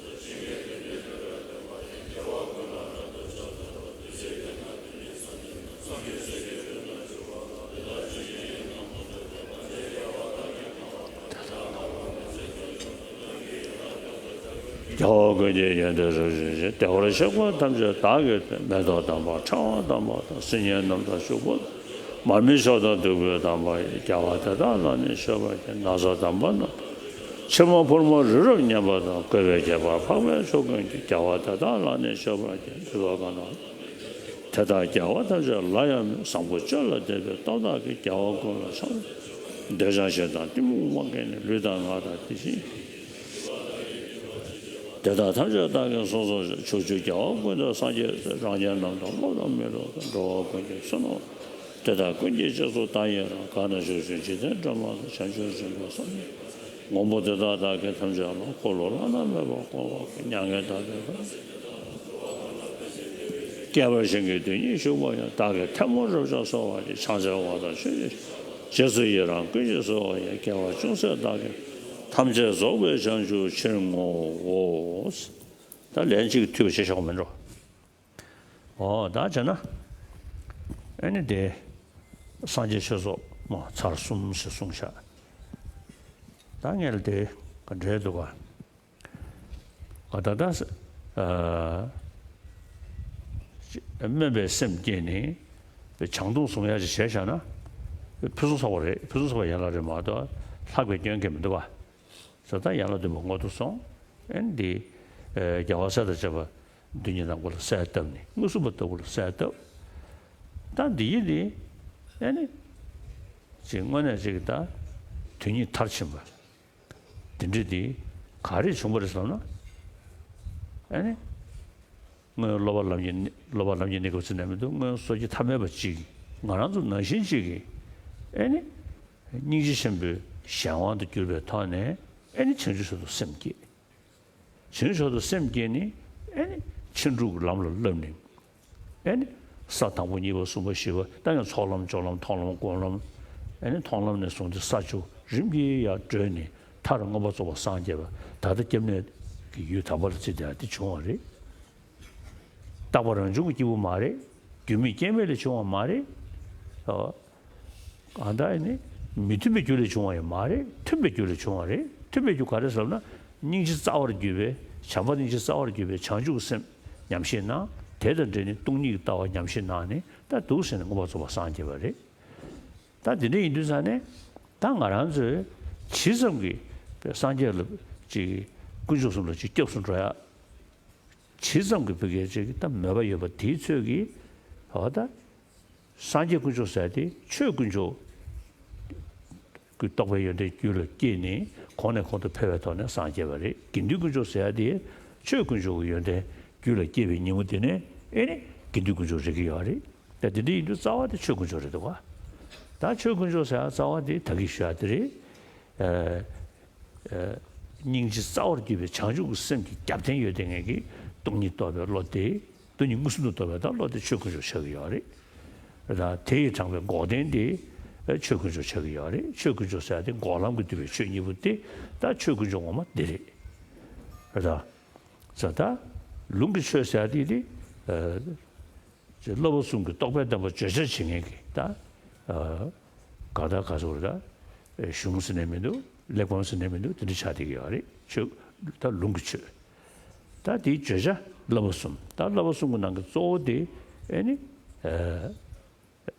རྒྱལ་བ་ ཀུན་གྱི་ཡོན་ཏན་རབ་བརྗོད་ཅིང་། བདེ་བར་གཤེགས་པ་ཐམས་ཅད་བདག་གིས་ཐོས། མེ་ཏོག་དམ་པ་ཕྲེང་བ་དམ་པ་དང་། སིལ་སྙན་རྣམ་དག་ཕྱུག་པོ་དང་། མར་མེ་མཆོག་དང་བདུག་སྤོས་དམ་པ་ཡིས། རྒྱལ་བ་དེ་དག་ལ་ནི་མཆོད་པར་བགྱི། སྣ་ཚོགས་དམ་པ་རྣམས་དང་། ཕྱེ་མ་ཕུར་མ་རི་རབ་སྙན་པ་དང་། བཀོད་པའི་ཁྱད་པར་འཕགས་པའི་མཆོག་ཀུན་གྱིས། རྒྱལ་བ་དེ་དག་ལ་ནི་མཆོད་པར་བགྱི། འདུས་པ་གང་དག་དེ་དག་རྒྱལ་བ་ཐམས་ཅད་ལ་ཡང་མོས། བཟང་པོ་སྤྱོད་ལ་དད་པའི་སྟོབས་དག་གིས། རྒྱལ་བ་ཀུན་ལ་ཕྱག་འཚལ་ལོ། འདོད་ཆགས་ཞེ་སྡང་གཏི་མུག་མ་སྐྱེས་ནས། ལུས་དང་ངག་དང་དེ་བཞིན་དེ་དག་ཐམས་ཅད་བདག་གིས་གསུངས་སོ་ཞེས། ཕྱོགས་བཅུའི་རྒྱལ་བ་ཀུན་ཏུ་སངས་རྒྱས་སོ། རང་རྒྱལ་རྣམས་དང་སློབ་དང་མི་སློབ་དང་། འགྲོ་བ་ཀུན་གྱི་བསོད་ནམས་དེ་དག་ཀུན་གྱི་རྗེས་སུ་བདག་ཡི་རང་། གང་ན་བཞུགས་ཤིང་འཇིག་རྟེན་སྒྲོན་མ་དང་། བྱང་ཆུབ་སེམས་དཔའ་བསམ་ཡས་མགོན་པོ་དེ་དག་བདག་གིས་ཐམས་ཅད་ལ། འཁོར་ལོ་བླ་ན་མེད་པ་བསྐོར་བར་བསྐུལ། མྱ་ངན་འདའ་བའི་བཀའ་དྲིན་སྐལ་བར་གཞན་གྱིས་དོན་གཉིས་བཞུགས་པ་ཡང་། བདག་གིས་ཐལ་མོ་སྒྲ་སྐྱོང་གསོལ་བ་ཡི། ཕྱག་འཚལ་བ་དང་མཆོད་ཅིང་རྗེས་སུ་ཡི་རང་བསྐུལ་ཞིང་གསོལ་བ་ཡི། དགེ་བ་ཅུང་ཟད་བདག་གིས་ཐམས་ཅད་རྫོགས་པའི་བྱང་ཆུབ་ཕྱིར་བསྔོའོ། ད་ལན་གཅིག་མཐུད་པ་བྱེད་ཆོག་མིན་འགྲོ། ཨོ་ད་བྱས་ན། ཨེ་ནི་དེ། སངས་རྒྱས་ཆོས་ཚོགས་མ་ཚར་གསུམ་ཞིག་གསུངས་ཤག་ད་ངས་ལ་དེ་ག་འདྲའི་འདུག་ག་ད་ལྟ། ཨ། སྨོན་པའི་སེམས་བསྐྱེད་ནས་བྱང་སྡོམ་བཟུང་ཡ་ཞིག་བྱས་བཞག་ན། ཕུན་སུམ་ཚོགས་པ་རེད། ཕུན་སུམ་ཚོགས་པ་ཡན་ལག་རེད་མ་གཏོགས་ལྷག་པའི་སྐྱོན་གང་མི་འདུག་ག་ད་ལྟ་ཡན་ལག་བདུན་པ་མངོན་དུ་སོང་། ཨེ་འདི། ཨ། རྒྱལ་བ་སྲས་དང་བཅས་པ་མདུན་གྱི་ནམ་མཁའ་ལ་གསལ་བཏབ་ནས། མངོན་སུམ་པ་ལྟ་བུ་ལ་གསལ་བཏབ། ད་འདི་ཡིན་ནི། ཨེ་ནི། ཅིག་དངོས་གནས་ཅིག་ད་དོན་གཉིས་མཐར་ཕྱིན་པ། དེ་འདྲ་དེ་ག་རེ་བྱུང་བ་རེད་བསམ་ན། ཨ་ནི། སྔོན་སློབ་པ་ལམ་གྱི་སློབ་པ་ལམ་གྱི་གནས་སྐབས་ཟེར་ནས་མི་འདུག་སྔོན་སོ་སྐྱེ་ཐ་མལ་པ་གཅིག་གིས། ང་རང་ཚོ་ནང་བཞིན་གཅིག་གིས། ཨ་ནི། སྙིང་རྗེ་ཆེན་པོའི་གཞན་དབང་དུ་གྱུར་པའི་ཐོག་ནས། ཨ་ནི་བྱང་ཆུབ་མཆོག་ཏུ་སེམས་བསྐྱེད། བྱང་ཆུབ་མཆོག་ཏུ་སེམས་བསྐྱེད་ནས། ཨ་ནི་ཕྱིན་དྲུག་གི་ལམ་ལ་བསླབས་ནས། ཨ་ནི་ས་དང་པོ་གཉིས་པ་གསུམ་པ་བཞི་པ་ད་ཡང་ཚོགས་ལམ་སྦྱོར་ལམ་མཐོང་ལམ་སྒོམ་ལམ། ཨ་ནི་མཐོང་ལམ་ནས་བཟུང་སྟེ་ས་བཅུ་རིམ་གྱིས་ཡར་བགྲོད་ནས། མཐར་མངོན་པར་རྫོགས་པར་སངས་རྒྱས་པ། ད་ལྟ་སྐྱབས་གནས་ཀྱི་ཡུལ་དམ་པ་ལ་བརྩིས་ཏེ་འདི་བྱུང་བ་རེད། རྟག་པ་རང་བྱུང་གི་སྐྱེས་བུ་མ་རེད། རྒྱུ་མེད་རྐྱེན་མེད་ལས་བྱུང་བ་མ་རེད། ཨ། ཨ། ད་ཨ་ནི་མི་མཐུན་པའི་རྒྱུ་ལས་བྱུང་བ་ཡང་མ་རེད། མཐུན་པའི་རྒྱུ་ལས་བྱུང་བ་རེད། མཐུན་པའི་རྒྱུ་ག་རེ་ཟེར་ན། སྙིང་རྗེ་རྩ་བར་གྱུར་པའི། བྱམས་པ་སྙིང་རྗེ་རྩ་བར་གྱུར་པའི་བྱང་ཆུབ་སེམས་ཉམས་བཞེས་གནང་། དེ་དང་འབྲེལ་ནས་སྟོང་ཉིད་ཀྱི་ལྟ་བ་ཉམས་བཞེས་གནང་ནས། ད་འདུག་ཟེར་ནས་མངོན་པར་རྫོགས་པར་སངས་རྒྱས་པ་རེད། ད་འདི་འདྲ་ཡིན་དུས་ཙང་ནས། ད་ང་རང་ཚོས་ཇི་ཙམ་གྱིས་སངས་རྒྱས་ལ་ཅིག་དཀོན་མཆོག་གསུམ་ལ་ཅིག་སྐྱབས་སུ་འགྲོ་ཡ། ཇི་ཙམ་གྱི་བོད་སྐད་ཅིག་ད་མོས་པ་ཡོད་པ་དེའི་ཚོད་ཀྱིས། འོ་ད། སངས་རྒྱས་དཀོན་མཆོག་ཟེར་ཡ་དེ་ཆོས་དཀོན་མཆོག་གི་རྟོགས་པའི་ཡོན་ཏན་རྒྱུད་ལ་སྐྱེས་ནས། གོང་ནས་གོང་དུ་འཕེལ་བའི་ཐོག་ནས་སངས་རྒྱས་པ་རེད། དགེ་འདུན་དཀོན་མཆོག་ཟེར་ཡ་དེ་ཆོས་དཀོན་མཆོག་གི་ཡོན་ཏན་རྒྱུད་ལ་སྐྱེས་པའི་ཉིན་མོ་དེ་ནས། ཨེ་ནི་དགེ་འདུན་དཀོན་མཆོག་རིག་གི་ཡོད་རེད། ད་དེ་འདྲ་ཡིན་དུས་རྩ་བ་དེ་ཆོས་དཀོན་མཆོག་རེད་འདུག་ག་ད་ཆོས་དཀོན་མཆོག་ཟེར་ཡ་རྩ་བ་དེ་ད་གིན་ཞུ་ཡ་དེ་རེད། ཨ། ཨ། སྙིང་རྗེ་རྩ་བར་གྱུར་པའི་བྱང་ཆུབ་ཀྱི་སེམས་ཀྱི་རྒྱབ་རྟེན་ཡོད་དེ་ངེད་ཀྱིས་སྟོང་ཉིད་རྟོགས་པའི་བློ་དེ། སྟོང་ཉིད་མངོན་སུམ་དུ་རྟོགས་པའི་ད་བློ་དེ་ཆོས་དཀོན་མཆོག་ཆགས་ཀྱི་ཡོད་རེད། ད་དེ་ཡིས་དྲངས་པའི་འགོག་བདེན་དེ་ཆོས་དཀོན་མཆོག་ཆགས་ཀྱི་ཡོད་རེད། ཆོས་དཀོན་མཆོག་ཟེར་ཡ་དེ་འགོག་ལམ་གྱིས་བསྡུས་པའི་ཆོས་གཉིས་པོ་དེ་ད་ཆོས་དཀོན་མཆོག་ངོ་མ་དེ་རེད། ད་ཙ་ད་ལུང་གི་ཆོས་ཟེར་ཡ་དེ་དེ། ཨ། ཅེས་བསླབ་པ་གསུམ་གྱི་རྟོགས་པའི་བདེན་པ་བརྗོད་བྱར་བྱེད་མཁན་གྱི་ད། ཨ། ག་ད་ག་ཟེར་བ་རེད། ད་གཞུང་ཟེར་ནས་མི་འདུག་གླེགས་བམ་ཟེར་ནས་མི་འདུག་དེ་འདྲ་ཆགས་བསྡད་ཀྱི་ཡོད་རེད། ཆོས་ད་ལུང་གི་ཆོས། ད་དེའི་བརྗོད་བྱ་བསླབ་པ་གསུམ། ད་བསླབ་པ་གསུམ་གྱི་ནང་གི་གཙོ་བོ་དེ་ཨེ་ནི། ཨ།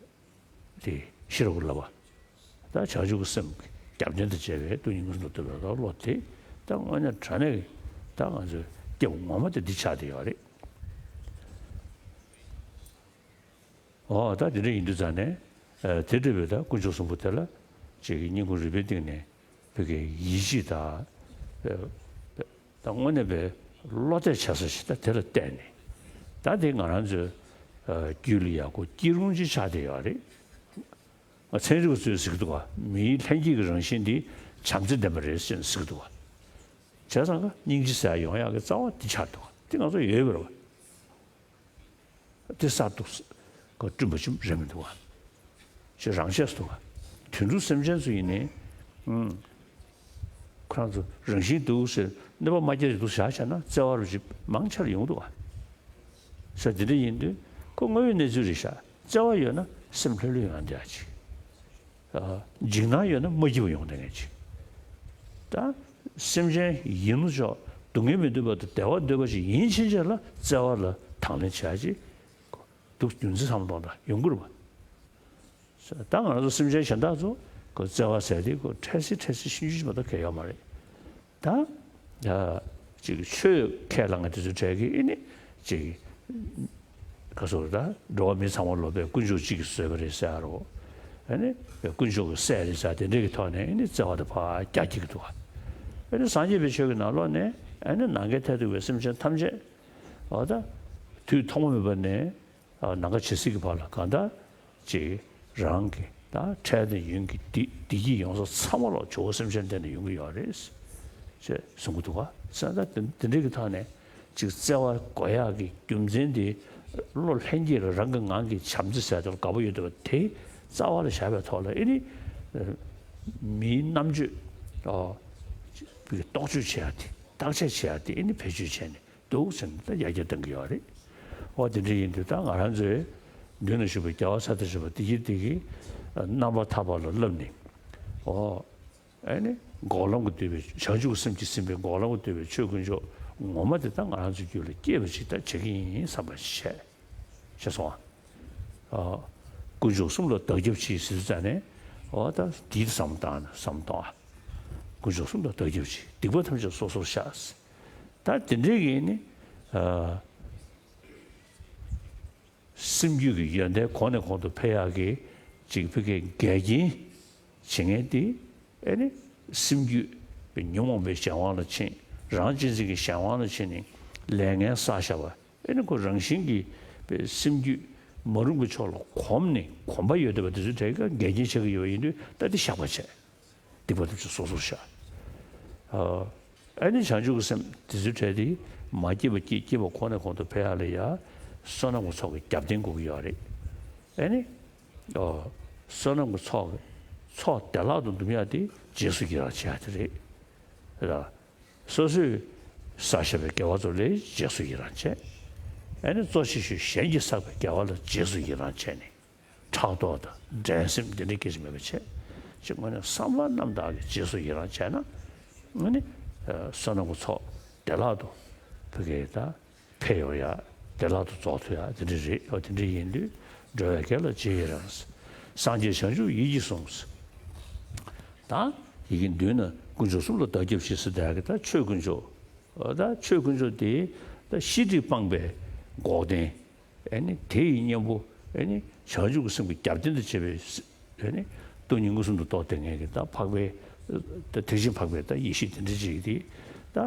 དེ་ཤེས་རབ་ཀྱི་བསླབ་པ། ད་བྱང་ཆུབ་ཀྱི་སེམས་ཀྱི་རྒྱབ་རྟེན་དུ་བྱས་པའི་སྟོང་ཉིད་མངོན་སུམ་དུ་རྟོགས་པའི་བློ་དེ། ད་དངོས་གནས་དྲང་གནས་ཀྱི་ད་ང་ཚོའི་སྐྱབས་ངོ་མ་དེ་འདི་ཆགས་བསྡད་ཡོད་རེད། འོ་ད་དེ་འདྲ་ཡིན་དུས་ཙང་ནས། ཨ། དེ་འདྲ་བའི་ད་དཀོན་མཆོག་གསུམ་པོ་དེ་ལ་ཅིག་གི་སྙིང་ཁུང་རུས་པའི་གཏིང་ནས་བོད་ཀྱི་ཡིད་ཆེས་དང་། ཨ། ད་དངོས་གནས་པའི་བློ་གཏད་བྱ་ས་ཞིག་ད་དེ་ལ་བལྟས་ནས། ད་དེ་ང་རང་ཚོའི། ཨ། རྒྱུད་ལ་ཡག་པོ་སྐྱེ་རུང་ཅིག་ཆགས་བསྡད་ཡོད་རེད། ང་ཚན་རིག་པ་ཚོས་ཟེར་གྱི་འདུག་ག་མིའི་ལྷན་སྐྱེས་ཀྱི་རང་བཞིན་འདི་བྱམས་བརྩེ་ལྡན་པ་རེད་ཟེར་ནས་ཟེར་གྱི་འདུག་ག་བྱས་ཙང་ཀ་སྙིང་རྗེ་ཟེར་ཡ་ཡོང་ཡག་གི་རྩ་བ་འདི་ཆགས་འདུག་ག་དེ་ང་ཚོ་ཡོད་པ་རེད་བ། དེ་གསར་དུ་ཀ་བསྐྲུན་པ་ཅིག་རེད་མི་འདུག་ག་ཅིག་རང་ཆས་སུ་འདུག་ག་དུད་འགྲོ་སེམས་ཅན་ཚོ་ཡིན་ནའི། ཨུམ། ཁོ་རང་ཚོ་རང་བཞིན་འདུག་ཟེར་གནོད་པ་མ་སྐྱེལ་རེ་འདུག་བཞག་བྱས་ན་བརྩེ་བ་རུ་ཅིག་མང་ཆེ་ལ་ཡོང་འདུག་ག་ཟེར་དེ་འདྲ་ཡིན་དུས་ཁོ་དངོས་ཡོད་གནས་ཚུལ་རེད་ཤག་བརྩེ་བ་ཡོད་ན་སེམས་ལྷོད་ལྷོད་ཡོང་ཡ་འདི་ཡ་ཅིག་ཨ། འཇིགས་སྣང་ཡོད་ན་མ་སྐྱིད་པ་ཡོང་བསྡད་མཁན་ཅིག་ད་སེམས་ཅན་ཡིན་ནོ་ཅོག་ སྡུག་བསྔལ་མི་འདོད་པ་དང་བདེ་བ་འདོད་པ་ཞིག་ཡིན་ཕྱིན་ཆད་ལ་བརྩེ་བ་ལ་དང་ལེན་བྱ་ཅིག་འདུག་རྒྱུ་མཚན་བསམ་བློ་གཏོང་དང་ཡོང་གི་རེད་པ། ད་ང་རང་ཚོ་སེམས་ཅན་གཞན་དག་ཚོ་ཁོ་བརྩེ་བ་ཟེར་དེ་ཁོ་འཕྲལ་སེལ་འཕྲལ་སེལ་ཤིན་ཏུ་ཞིག་མ་གཏོགས་གལ་ཡོད་མ་རེད། ད་ཅིག་ཆོས་ཁས་བླངས་དེ་ཚོའི་གྲས་ཀྱིས་ཨེ་ནི་ཅིག་ག་སོགས་ད་འགྲོ་བ་མི་ཚང་མ་ལོ་པའི་དཀོན་མཆོག་གཅིག་གིས་བཟོས་པ་རེད་ཟེར་རོ། ཨེ་ནི་དཀོན་མཆོག་གི་སྲས་རེད་ཟེར་དེ་འདྲས་ཀྱི་ཐོག་ནས་ཨེ་ནི་བརྩེ་བ་དེ་ཕར་རྒྱ་སྐྱེད་ཀྱི་འདུག་ཨེ་ནི་སངས་རྒྱས་པའི་ཆོས་ཀྱི་ནང་ལོགས་ནས་ཨེ་ནི་ནམ་མཁའི་མཐས་གཏུགས་པའི་སེམས་ཅན་ཐམས་ཅད་འོ་ད་དུས་ཐོག་མ་མེད་པ་ནས་ནམ་མཁའ་ཇི་སྲིད་ཀྱི་བར་ལ་གང་ལྟར་ཅིག་རང་གི་ད་འཕྲལ་དང་ཡུན་གྱི་བདེ་བདེ་སྐྱིད་ཡོང་ས་ཚང་མ་ལོག་ཇོ་བོ་སེམས་ཅན་དེ་ནས་ཡོང་གི་ཡོད་རེད་ཅེས་གསུང་གི་འདུག་ག་ས་ད་དེ་འདྲ་གི་ཐོག་ནས་ཅིག་བརྩེ་བ་དགོས་ཡག་གི་རྒྱུ་མཚན་དེ་བློ་ལྷན་སྐྱེས་ལ་རང་གི་ངང་གིས་བྱམས་བརྩེ་ཟེར་དེ་ལ་དགའ་པོ་ཡོད་འདུག་པ་དེ་རྩ་བ་ལ་བཞག་པའི་ཐོག་ལ་ཨེ་ནི་མིའི་རྣམ་དཔྱོད་རྟོག་དཔྱོད་བྱེད་ཡག་དེ་བརྟག་དཔྱད་བྱེད་ཡག་དེ་ཨེ་ནི་བེད་སྤྱོད་བྱས་ནས། འདུག་ཟེར་ནས་ད་ཡར་རྒྱས་གཏང་གི་ཡོད་རེད། འོ་དེ་འདྲ་ཡིན་དུས་ད་ང་རང་ཚོའི་མདུན་ལ་བཞུགས་པའི་རྒྱལ་བ་ཙཱ་ཏི་ཞེས་པ་དེ་གིས་དེ་གིས་རྣམ་པར་ཐར་པ་ལ་བསླབས་ནས། འོ་ཨེ་ནི་འགོག་ལམ་གྱིས་བསྡུས་པའི་བྱང་ཆུབ་ཀྱི་སེམས་ཀྱིས་ཟིན་པའི་འགོག་ལམ་གྱིས་བསྡུས་པའི་ཆོས་དཀོན་མཆོག་ངོ་མ་དེ་ད་ང་རང་ཚོའི་རྒྱུད་ལ་སྐྱེས་པ་ཞིག་ད་བྱེད་ཀྱི་ཡིན་བསམ་པ་ཞིག་བྱས། བྱས་སོང་ཨ། དཀོན་མཆོག་གསུམ་ལ་བདག་སྐྱབས་མཆི་ཟེར་དུས་ཙ་ནས་འོ་ད་དེའི་བསམ་བཏང་ནས་བསམ་གཏོང་ཨ། དཀོན་མཆོག་གསུམ་ལ་བདག་སྐྱབས་མཆི། སྡིག་པ་ཐམས་ཅད་སོ་སོར་བཤགས། ད་དེ་འདྲའི་གི་ནི་ཨ་སེམས་རྒྱུད་ཀྱི་ཡོན་ཏན་གོང་ནས་གོང་དུ་འཕེལ་ཡག་གི་ཅིག་ཕ་གིའི་འགལ་རྐྱེན་བྱེད་མཁན་དེ་ཨེ་ནི་སེམས་རྒྱུད་ཉོན་མོངས་པའི་གཞན་དབང་ལ་ཕྱིན། རང་གཅེས་འཛིན་གྱི་གཞན་དབང་ལ་ཕྱིན་ནས་ལས་ངན་བསགས་བཞག་པ་ཨེ་ནི་ཁོ་རང་བཞིན་གྱིས་སེམས་རྒྱུད་མ་རུངས་པའི་ཕྱོགས་ལ་གོམས་ནས་གོམས་པ་ཡོད་བསྡད་པ་དེ་ཚོའི་གྲས་ཀྱིས་འགལ་རྐྱེན་བྱེད་ཀྱི་ཡོད་པ་ཡིན་དུས་ད་དེ་བཤགས་པ་བྱས། སྡིག་པ་ཐམས་ཅད་སོ་སོར་བཤགས། ཨ་ནི་བྱང་ཆུབ་ཀྱི་སེམས་དེ་ཚོའི་གྲས་དེ་མ་སྐྱེས་པ་སྐྱེས། སྐྱེས་པ་གོང་ནས་གོང་དུ་འཕེལ་ཡག་ལ་ཡ་བསོད་ནམས་ཀྱི་ཚོགས་ཀྱི་རྒྱབ་རྟེན་དགོས་ཀྱི་ཡོད་རེད། ཨ་ནི་ཨོ་བསོད་ནམས་ཀྱི་ཚོགས་ཚོགས་བདེ་བླག་ཏུ་འདུམ་ཡག་དེ་རྗེས་སུ་ཡི་རང་བྱེད་ཡག་དེ་རེད། ར། སོ་སོས་བསགས་བཞག་པའི་དགེ་བ་ཚོ་ལ་རྗེས་སུ་ཡི་རང་བྱས། ཨ་ནི་གཙོ་ཆེ་ཤོས་གཞན་གྱིས་བསགས་པའི་དགེ་བ་ལ་རྗེས་སུ་ཡི་རང་བྱས་ནས། ཕྲག་དོག་དང་འགྲན་སེམས་འདི་འདྲའི་སྐད་ཆ་མེད་པ་བྱས། ཅིག་དངོས་གནས་བསམ་པ་རྣམ་དག་གིས་རྗེས་སུ་ཡི་རང་བྱས་ན། ཨ་ནི་བསོད་ནམས་ཀྱི་ཚོགས་བདེ་བླག་ཏུ་ཕ་གིའི་ད་འཕེལ་ཡོང་ཡག་བདེ་བླག་ཏུ་རྫོགས་ཐུབ་ཡག་དེ་འདྲ་རེད། ཨོ་དེ་འདྲ་ཡིན་དུས་འགྲོ་བའི་དགེ་ལ་རྗེས་ཡི་རང་། སངས་རྒྱས་བྱང་ཆུབ་ཡིད་ཀྱིས་བཟུང་། ད་ཡི་གེ་མདུན་ན་དཀོན་མཆོག་གསུམ་ལ་བདག་སྐྱབས་མཆི་ཟེར་དེ་གི་ད་ཆོས་དཀོན་མཆོག་ད་ཆོས་དཀོན་མཆོག་དེ་ད་ཤེས་སྒྲིབ་སྤངས་པའི་འགོག་བདེན། ཨ་ནི་དེ་ཡི་གཉེན་པོ་ཨ་ནི་བྱང་ཆུབ་ཀྱི་སེམས་ཀྱི་རྒྱབ་རྟེན་དུ་བྱས་པའི་ཨ་ནི་སྟོང་ཉིད་མངོན་སུམ་དུ་རྟོགས་བསྡད་མཁན་གྱི་ད་འཕགས་པའི་ད་ཐེག་ཆེན་འཕགས་པའི་ད་ཡེ་ཤེས་དེ་འདྲ་ཅིག་དེ་ད་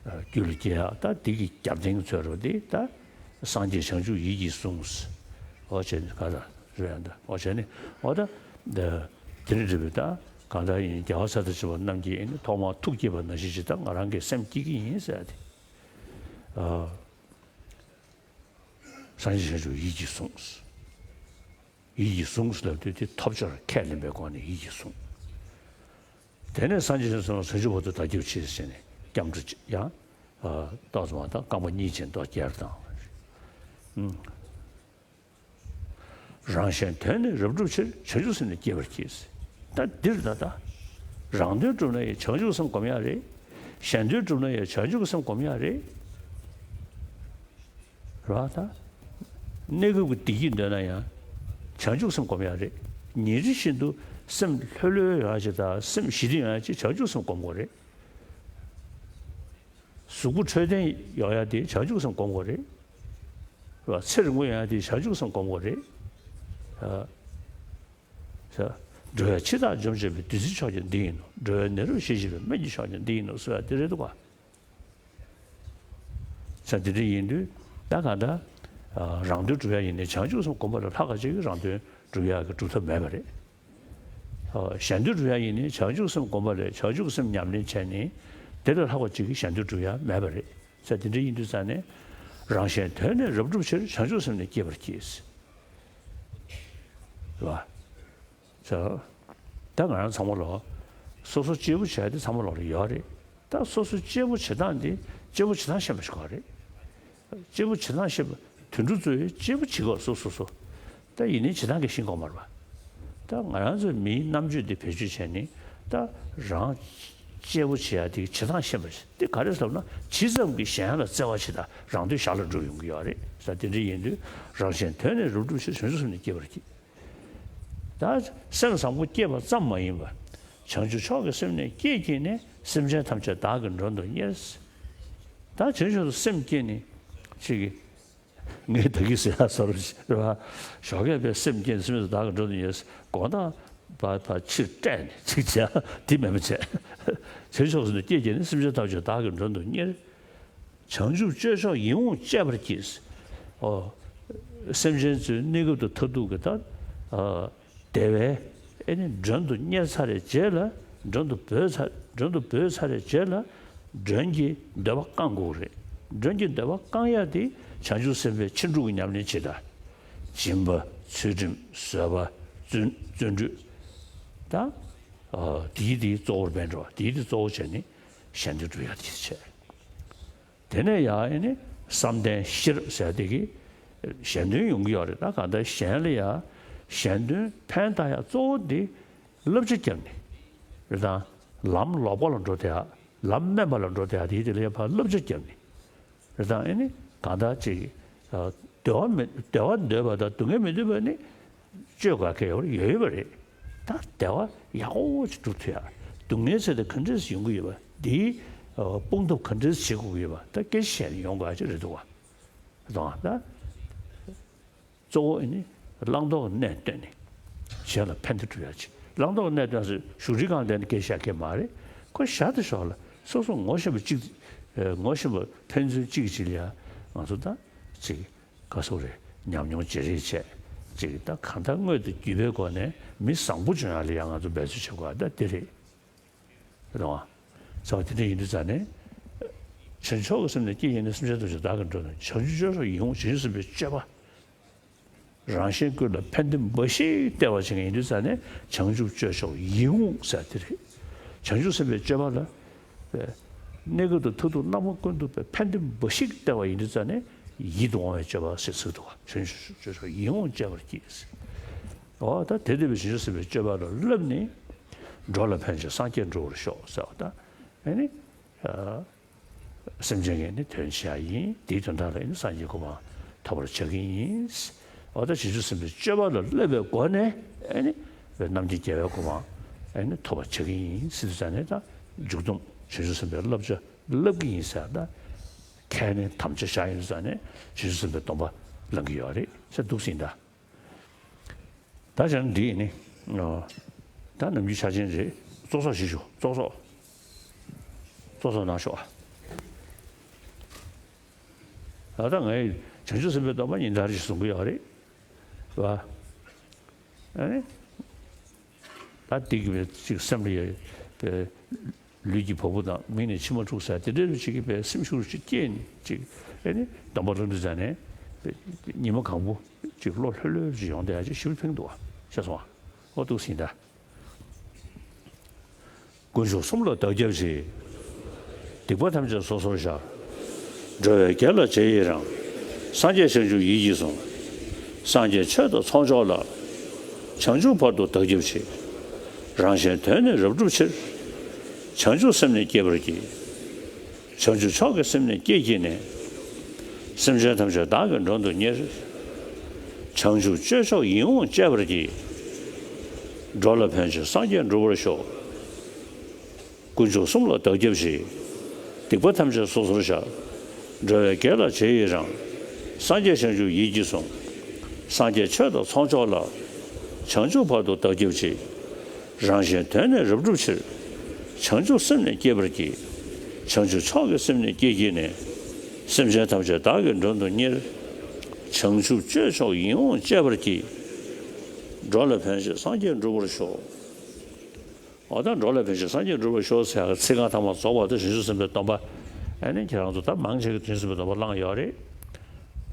རྒྱུད་ལ་སྐྱེ་ཡག་ད་དེ་གི་རྒྱབ་རྟེན་གྱི་ཚོད་རོ་དེ་ད་སངས་རྒྱས་བྱང་ཆུབ་ཡིད་ཀྱིས་བཟུང་། འོ་བྱས་ནས་ག་ད་རེད་ཡང་ད་འོ་བྱས་ནས་འོ་ད་དེ་འདྲ་འདྲ་བའི་ད་གང་ལྟར་ཡིན་རྒྱལ་བ་ཙཱ་ད་ཞེས་པ་རྣམས་ཀྱིས་ཨ་ནི་ཐོག་མར་ཐུགས་བསྐྱེད་པ་ནང་བཞིན་ཅིག་ད་ང་རང་གི་སེམས་བསྐྱེད་ཀྱི་ཡིན་ཟེར་ཏེ། སངས་རྒྱས་བྱང་ཆུབ་ཡིད་ཀྱིས་བཟུང་། ཡིད་ཀྱིས་བཟུང་ལབ་དུས་དེ་ཐོབ་བྱར་ཁས་ལེན་པའི་སྒོ་ནས་ཡིད་ཀྱིས་བཟུང་། དེ་ནས་སངས་རྒྱས་བྱང་ཆུབ་བར་དུ་བདག་སྐྱབས་མཆི་ཟེར་ནས་སྐྱབས་འགྲོ་ཡང་ཏོག་ཙམ་དང་རྐང་པ་གཉིས་ཅན་ཏོག་བསྐྱར་དང་། རང་གཞན་དོན་ནི་རབ་བསྒྲུབ་ཕྱིར། བྱང་ཆུབ་སེམས་ནི་བསྐྱེད་པར་གྱིས། ད་འདིར་ད་ལྟ་རང་དོན་བསྒྲུབ་ན་ཡང་བྱང་ཆུབ་སེམས་སྒོམ་ཡག་རེད། གཞན་དོན་བསྒྲུབ་ན་ཡང་བྱང་ཆུབ་སེམས་སྒོམ་ཡག་རེད། རེད་བ། ད་གནས་སྐབས་ཀྱི་བདེ་སྐྱིད་འདོད་ན་ཡང་བྱང་ཆུབ་སེམས་སྒོམ་ཡག་རེད། ཉིན་རེ་བཞིན་དུ་སེམས་ལྷོད་ལྷོད་ཡོང་ཡག་ཅིག་དང་སེམས་ཞི་བདེ་ཡོང་ཡག་ཅིག་བྱང་ཆུབ་སེམས་སྒོམ་དགོས་རེད། གཟུགས་པོ་འཕྲོད་བསྟེན་ཡོང་ཡག་དེ་བྱང་ཆུབ་སེམས་སྒོམ་དགོས་རེད། རེད་བ། ཚེ་རིང་པོ་ཡོང་ཡག་དེ་བྱང་ཆུབ་སེམས་སྒོམ་དགོས་རེད། ཨ། ས། འགྲོ་བའི་འཆི་བདག་འཇོམས་བྱེད་པའི། བདུད་རྩིའི་མཆོག་ཀྱང་འདི་ཡིན་ནོ། འགྲོ་བའི་ནད་རབ་ཞི་བྱེད་པའི། སྨན་གྱི་མཆོག་ཀྱང་འདི་ཡིན་ནོ་ཟེར་བ་དེ་རེད་འདུག་ག་ས། འདི་འདྲ་ཡིན་དུས་ད་གང་ལྟར་རང་དོན་སྒྲུབ་ཡག་ཡིན་ནའི་བྱང་ཆུབ་སེམས་སྒོམ་པ་ལས་ལྷག་ག་ཅིག་རང་དོན་སྒྲུབ་ཡག་གི་སྒྲུབ་ཐབས་མེད་པ་རེད། གཞན་དོན་སྒྲུབ་ཡག་ཡིན་ནའི་བྱང་ཆུབ་སེམས་སྒོམ་པ་ལས་བྱང་ཆུབ་སེམས་ཉམས་ལེན་བྱས་ནས་དེ་ལས་ལྷག་པ་ཅིག་གཞན་དོན་སྒྲུབ་ཡག་མེད་པ་རེད། ས། འདི་འདྲ་ཡིན་དུས་ཙ་ནས་རང་གཞན་དོན་ནི་རབ་བསྒྲུབ་ཕྱིར། བྱང་ཆུབ་སེམས་ནི་བསྐྱེད་པར་གྱིས། རེད་བ། ད་ང་རང་ཚང་མ་ལོ། སོ་སོ་གཅེས་པོ་བྱས་ཏེ་ཚང་མ་ལོ་ལ་ཡོད་རེད། ད་སོ་སོ་གཅེས་པོ་བྱེད་སྟངས་འདི་གཅེས་པོ་བྱེད་སྟངས་ཤེས་པ་ཞིག་དགོས་རེད། གཅེས་པོ་བྱེད་སྟངས་ཤེས་པ་དུད་འགྲོ་ཚོས་གཅེས་པོ་བྱེད་དགོས་སོ་སོ་སོ། ད་ཡིན་ནའི་བྱེད་སྟངས་ཀྱི་ཤེས་དགོས་མ་རེད་པ། ད་ང་རང་ཚོའི་མིའི་རྣམ་དཔྱོད་འདི་བེད་སྤྱོད་བྱས་ནས་ད་རང་ གཅེས་པོ་བྱེད་ཡ་དེ་བྱེད་སྟངས་ཤེས་པ་དེ་ག་རེ་ཟེར་ན། ཇི་ཙམ་གྱིས་གཞན་ལ་བརྩེ་བ་བྱེད་དང་རང་དོན་ཞར་ལ་འགྲུབ་ཡོང་གི་ཡོད་རེད་ཟེར། དེ་འདྲ་ཡིན་དུས་རང་གཞན་དོན་ནི་རབ་བསྒྲུབ་ཕྱིར། བྱང་ཆུབ་སེམས་ནི་བསྐྱེད་པར་བགྱི། ད་སེམས་བཟང་པོ་བསྐྱེད་པ་ཙམ་མ་ཡིན་པར་བྱང་ཆུབ་མཆོག་གི་སེམས་ནི་བསྐྱེད་བགྱིས་ནས། སེམས་ཅན་ཐམས་ཅད་བདག་གིས་མགྲོན་དུ་གཉེར། ད་བྱང་ཆུབ་ཏུ་སེམས་བསྐྱེད་ནས་ཅིག་གིས། ངས་ད་གིན་ཟེར་ཡག་བཟོ་འདྲ་ཞིག་རེད་པ། ཞོགས་ཀས་པའི་སེམས་བསྐྱེད་ནས་སེམས་ཅན་བདག་གིས་མགྲོན་དུ་གཉེར། དགོང་དག་པ་ཕར་ཕྱིར་བསྐྲད་ནས་ཅིག་བྱས། དེ་མེད་པ་བྱས། བྱང་ཆུབ་སེམས་ནི་བསྐྱེད་བགྱིས་ནས། སེམས་ཅན་ཐམས་ཅད་བདག་གིས་མགྲོན་དུ་གཉེར། བྱང་ཆུབ་སྤྱོད་མཆོག་ཡིད་འོང་སྤྱད་པར་བགྱི། ཨོ། སེམས་ཅན་ཚོའི་གནས་སྐབས་དང་མཐར་ཐུག་གི་ད། ཨ། བདེ་བའི་ཨེ་ནི་མགྲོན་དུ་གཉེར་ཚར་བའི་རྗེས་ལ། མགྲོན་དུ་བོས་ཚར། མགྲོན་དུ་བོས་ཚར་བའི་རྗེས་ལ། མགྲོན་གྱི་འདོད་པ་བསྐང་དགོས་རེད། མགྲོན་གྱི་འདོད་པ་བསྐང་ཡ་དེ་བྱང་ཆུབ་སེམས་དཔའི་ཕྱིན་དྲུག་གི་ཉམས་ལེན་བྱེད་ད། སྦྱིན་པ། ཚུལ་ཁྲིམས། བཟོད་པ། བརྩོན་བརྩོན་འགྲུས། ད། ཨ། དེའི་དེའི་གཙོ་བོར་འབད་འགྲོ། དེའི་དེ་གཙོ་བོ་བྱས་ནས་གཞན་དོན་སྒྲུབ་ཡ་དེ་བྱས། དེ་ནས་ཡང་ཨེ་ནི་བསམ་གཏན་བཞིར་ཟེར་དེ་གི་གཞན་དོན་ཡོང་གི་ཡོད་རེད། ད་གང་ལྟར་གཞན་ལ་ཡང་གཞན་དོན་ཕན་བཏགས་ཡ་གཙོ་བོ་འདི་བསླབ་བྱ་བརྒྱབ་ནས་རེད་དང་། ལམ་ལོག་པ་ལ་འགྲོ་བསྡད་ཡ། ལམ་དམན་པ་ལ་འགྲོ་བསྡད་ཡ་དེ་དེ་ལ་ཡང་ཕར་བསླབ་བྱ་བརྒྱབ་ནས་རེད་དང་། ཨེ་ནི་གང་ལྟར་ཅིག་བདེ་བ་མི་བདེ་བ་འདོད་པ་དང་སྡུག་བསྔལ་མི་འདོད་པ་ནི། སྤྱོད་དགའ་མཁན་ཡོད་ཡོད་པ་རེད། ད་བདེ་བ་ཡག་པོ་ཅིག་སྒྲུབ་ཐུབ་ཡ། སྡུག་བསྔལ་ཚེ་འདི་ག་འདྲས་ཡོང་གི་ཡོད་པ། འདིའི་ཨ་སྤོང་ཐབས་ག་འདྲས་བྱེད་དགོས་ཀྱི་ཡོད་པ། ད་སྐད་ཆ་བཤད་ནས་ཡོང་དགོས་ཡ་ཅིག་རེད་འདུག་བ། རེད་དང་། ད་གཙོ་བོ་ཨེ་ནི་བླང་དོར་གནས་བསྟོད་ནས་གཞན་ལ་ཕན་བདེ་སྒྲུབ་ཡ་ཅིག། བླང་དོར་གནས་བསྟོད་ཟེར་བཞུགས་ཁྲི་སྒང་བསྡད་ནས་སྐད་ཆ་བཤད་མཁན་མ་རེད། ཁོ་ཞར་དུ་ཞོགས་ལ་སོ་སོ་ངོ་ཤེས་པ་གཅིག་ཨ་ངོ་ཤེས་པ་ཕན་ཚུན་གཅིག་གིས་གཅིག་ལ་ཡ་ང་ཚོ་ད་ཅིག་ག་སོགས་རེད། ཉམས་མྱོང་བརྗེ་རེས་བྱས། ཅིག་ད་གང་ལྟར་དངོས་དང་བརྒྱུད་པའི་སྒོ་ནས་མི་བཟང་པོ་བྱུང་ཡག་ལ་ཡང་ང་ཚོ་འབད་རྩོལ་བྱེད་དགོས་པ་ད་འདི་རེད། རེད་བ། ཟེར་བ་དེ་འདྲ་ཡིན་དུས་ཙང་ནས། བྱང་ཆུབ་ཀྱི་སེམས་ནི་བསྐྱེད་བགྱིས་ནས། སེམས་ཅན་ཐམས་ཅད་བདག་གིས་མགྲོན་དུ། བྱང་ཆུབ་སྤྱོད་མཆོག་ཡིད་འོང་བྱང་ཆུབ་སེམས་དཔའི་སྤྱོད་པ། རང་གཞན་ཀུན་ལ་ཕན་བདེ་འབའ་ཞིག་སྟེར་བ་བྱེད་མཁན་ཡིན་དུས་ཙང་ནས། བྱང་ཆུབ་སྤྱོད་མཆོག་ཡིད་འོང་ཟེར་དེ་རེད། བྱང་ཆུབ་སེམས་དཔའི་སྤྱོད་པ་ལ། གནས་སྐབས་དང་མཐར་ཐུག་རྣམ་པ་ཀུན་ཏུ་ཕན་བདེ་འབའ་ཞིག་སྟེར་བ་ཡིན་དུས་ཙང་ནས། ཡིད་དུ་འོང་བའི་སྤྱོད་པ་ཞེས་ཚིག་འདུག་བ། བྱང་ཆུབ་སྤྱོད་མཆོག་ཡིད་འོང་སྤྱད་པར་བགྱི། འོ་ད་དེ་ལྟ་བུའི་བྱང་ཆུབ་སེམས་དཔའི་སྤྱོད་པ་ལ་བསླབས་ནས། འགྲོ་ལ་ཕན་ཕྱིར་སངས་རྒྱས་འགྲུབ་པར་ཤོག་ཟེར་བ་ད། ཨེ་ནི། ཨ། སེམས་ཅན་གྱི་ནི་དོན་བྱེད་ཡ་ཡིན། དེའི་དོན་དག་ལ་ནི་སངས་རྒྱས་གོ་འཕང་ཐོབ་པར་བྱ་གི་ཡིན། འོ་ད་བྱང་ཆུབ་སེམས་དཔའི་སྤྱོད་པ་ལ་བསླབ་པའི་སྒོ་ནས་ཨེ་ནི་རྣམ་མཁྱེན་རྒྱལ་བའི་གོ་འཕང་ཨེ་ནི་ཐོབ་པར་བྱ་གི་ཡིན་ཟེར་དུས་ཙང་ནས། ད་མཇུག་སྡོམ་བྱང་ཆུབ་སེམས་དཔའི་བསླབ་བྱ་བསླབ་ཀྱི་ཡིན་ཟེར། ད་ཁས་ལེན་དམ་བཅའ་བཞག་ཡིན་དུས་ཙང་ནས་བྱང་ཆུབ་སེམས་དཔའི་སྡོམ་པ་བླང་གི་ཡོད་རེད་ཟེར་འདུག་ཟིན་ད། ད་བྱས་ན་འདི་ཡིན་ནི། ཨོ། ད་ནམ་རྒྱུན་ཆ་ཅན་རེད། ཙོག་ཙོག་ཞིག་ཞུ། ཙོག་ཙོག་ཙོག་ཙོག་གནང་ཤོག་ཨ། ད་ལྟ་ངས་བྱང་ཆུབ་སེམས་དཔའི་སྡོམ་པ་ཉིན་ལྟར་ཞིག་གསུང་གི་ཡོད་རེད་བ། ཨ་ནི། ད་འདི་གི་བའི་ཅིག་སེམས་ལ་ཡོད་པའི་ལུས་ཀྱི་བ་སྤུ་དང་མིག་ནས་མཆི་མ་འཁྲུག་ཟེར་དེ་འདྲའི་ཅིག་གི་བའི་སེམས་ཤུགས་ཅིག་སྐྱེས་ནས་ཅིག་ཨེ་ནི་སྡོམ་པ་བླངས་དུས་ཙང་ནས་ཉི་མ་གང་པོ་ཅིག་བློ་ལྷོད་ལྷོད་ཅིག་ཡོང་བསྡད་ཡ་ཅིག་ཞིབ་ཕེང་འདུག་བ། ཤེས་སོང་ཨ། ཨོ་འདུག་ཟིན་ད། དཀོན་མཆོག་གསུམ་ལ་བདག་སྐྱབས་མཆི། སྡིག་པ་ཐམས་ཅད་སོ་སོར་བཤགས། འགྲོ་བའི་དགེ་ལ་རྗེས་ཡི་རང་། སངས་རྒྱས་བྱང་ཆུབ་ཡིད་ཀྱིས་བཟུང་། སངས་རྒྱས་ཆོས་དང་ཚོགས་མཆོག་ལ། བྱང་ཆུབ་བར་དུ་བདག་སྐྱབས་མཆི། རང་གཞན་དོན་ནི་རབ་བསྒྲུབ་ཕྱིར། བྱང་ཆུབ་སེམས་ནི་བསྐྱེད་པར་བགྱི། བྱང་ཆུབ་མཆོག་གི་སེམས་ནི་བསྐྱེད་བགྱིས་ནས། སེམས་ཅན་ཐམས་ཅད་བདག་གིས་མགྲོན་དུ་གཉེར། བྱང་ཆུབ་སྤྱོད་མཆོག་ཡིད་འོང་སྤྱད་པར་བགྱི། འགྲོ་ལ་ཕན་ཕྱིར་སངས་རྒྱས་འགྲུབ་པར་ཤོག། དཀོན་མཆོག་གསུམ་ལ་བདག་སྐྱབས་མཆི། སྡིག་པ་ཐམས་ཅད་སོ་སོར་བཤགས། འགྲོ་བའི་དགེ་ལ་རྗེས་ཡི་རང་། སངས་རྒྱས་བྱང་ཆུབ་ཡིད་ཀྱིས་བཟུང་། སངས་རྒྱས་ཆོས་དང་ཚོགས་མཆོག་ལ། བྱང་ཆུབ་བར་དུ་བདག་སྐྱབས་མཆི། རང་གཞན་དོན་ནི་རབ་བསྒྲུབ་ཕྱིར། བྱང་ཆུབ་སེམས་ནི་བསྐྱེད་པར་བགྱི། བྱང་ཆུབ་མཆོག་གི་སེམས་ནི་བསྐྱེད་བགྱིས་ནས། སེམས་ཅན་ཐམས་ཅད་བདག་གིས་མགྲོན་དུ་གཉེར། བྱང་ཆུབ་སྤྱོད་མཆོག་ཡིད་འོང་སྤྱད་པར་བགྱི། འགྲོ་ལ་ཕན་ཕྱིར་སངས་རྒྱས་འགྲུབ་པར་ཤོག། འོ་ད་འགྲོ་ལ་ཕན་ཕྱིར་སངས་རྒྱས་འགྲུབ་པར་ཤོག་ཟེར་ཡག་གི་ཚིག་རྐང་ཐ་མ་རྫོགས་པ་དེ་བྱང་ཆུབ་སེམས་དཔའི་སྡོམ་པ། ཨ་ནི་ཁྱེད་རང་ཚོ་ད་མང་ཆེ་གིས་བྱང་ཆུབ་སེམས་དཔའི་སྡོམ་པ་བླངས་ཡོད་རེད།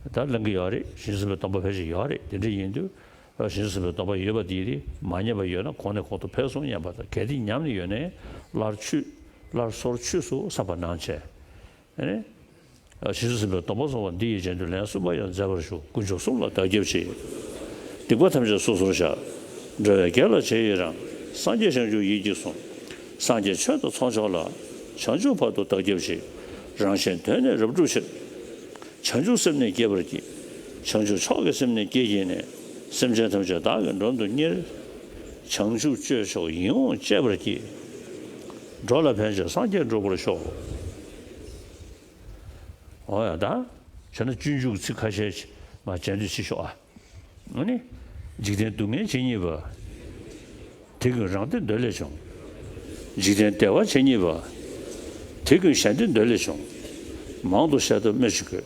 ད་བླང་གི་ཡོད་རེད། བྱང་ཆུབ་སེམས་དཔའི་སྡོམ་པ་ཕལ་ཆེར་ཡོད་རེད། དེ་འདྲ་ཡིན་དུས། བྱང་ཆུབ་སེམས་དཔའི་སྡོམ་པ་ཡོད་པ་དེ་དེ་མ་ཉམས་པ་ཡོད་ན་གོང་ནས་གོང་དུ་འཕེལ་སོང་སྙམ་པ་དང་། གལ་ཏེ་ཉམས་ནས་ཡོད་ན་སླར་ཆོས། སླར་སོར་ཆོས་སུ་བསམ་པ་གནང་བྱས། ཨ་ནི། བྱང་ཆུབ་སེམས་དཔའི་སྡོམ་པ་བཟུང་བ་འདི་ཡི་རྗེས་ཟློས་ལན་གསུམ་པ་ཡང་མཛད་པར་ཞུ། དཀོན་མཆོག་གསུམ་ལ་བདག་སྐྱབས་མཆི། སྡིག་པ་ཐམས་ཅད་སོ་སོར་བཤགས། འགྲོ་བའི་དགེ་ལ་རྗེས་ཡི་རང་། སངས་རྒྱས་བྱང་ཆུབ་ཡིད་ཀྱིས་བཟུང་། སངས་རྒྱས་ཆོས་དང་ཚོགས་མཆོག་ལ། བྱང་ཆུབ་བར་དུ་བདག་སྐྱབས་མཆི། རང་གཞན་དོན་ནི་རབ་བསྒྲུབ་ཕྱིར། བྱང་ཆུབ་སེམས་ནི་བསྐྱེད་པར་བགྱི། བྱང་ཆུབ་མཆོག་གི་སེམས་ནི་བསྐྱེད་བགྱིས་ནས། སེམས་ཅན་ཐམས་ཅད་བདག་གིས་མགྲོན་དུ་གཉེར། བྱང་ཆུབ་སྤྱོད་མཆོག་ཡིད་འོང་སྤྱད་པར་བགྱི། འགྲོ་ལ་ཕན་ཕྱིར་སངས་རྒྱས་འགྲུབ་པར་ཤོག། འོ་ཡ་ད། བྱས་ན་སྤྱོད་འཇུག་ཚིག་ཁ་ཤས་མར་མཇལ་འདོད་ཆེ་ཤོག་ཨ། ཨ་ནི། འཇིག་རྟེན་སྡུག་བསྔལ་ཇི་སྙེད་པ། དེ་ཀུན་རང་བདེ་འདོད་ལས་བྱུང་། འཇིག་རྟེན་བདེ་བ་ཇི་སྙེད་པ། དེ་ཀུན་གཞན་བདེ་འདོད་ལས་བྱུང་། མང་དུ་བཤད་ཐབས་སྨོས་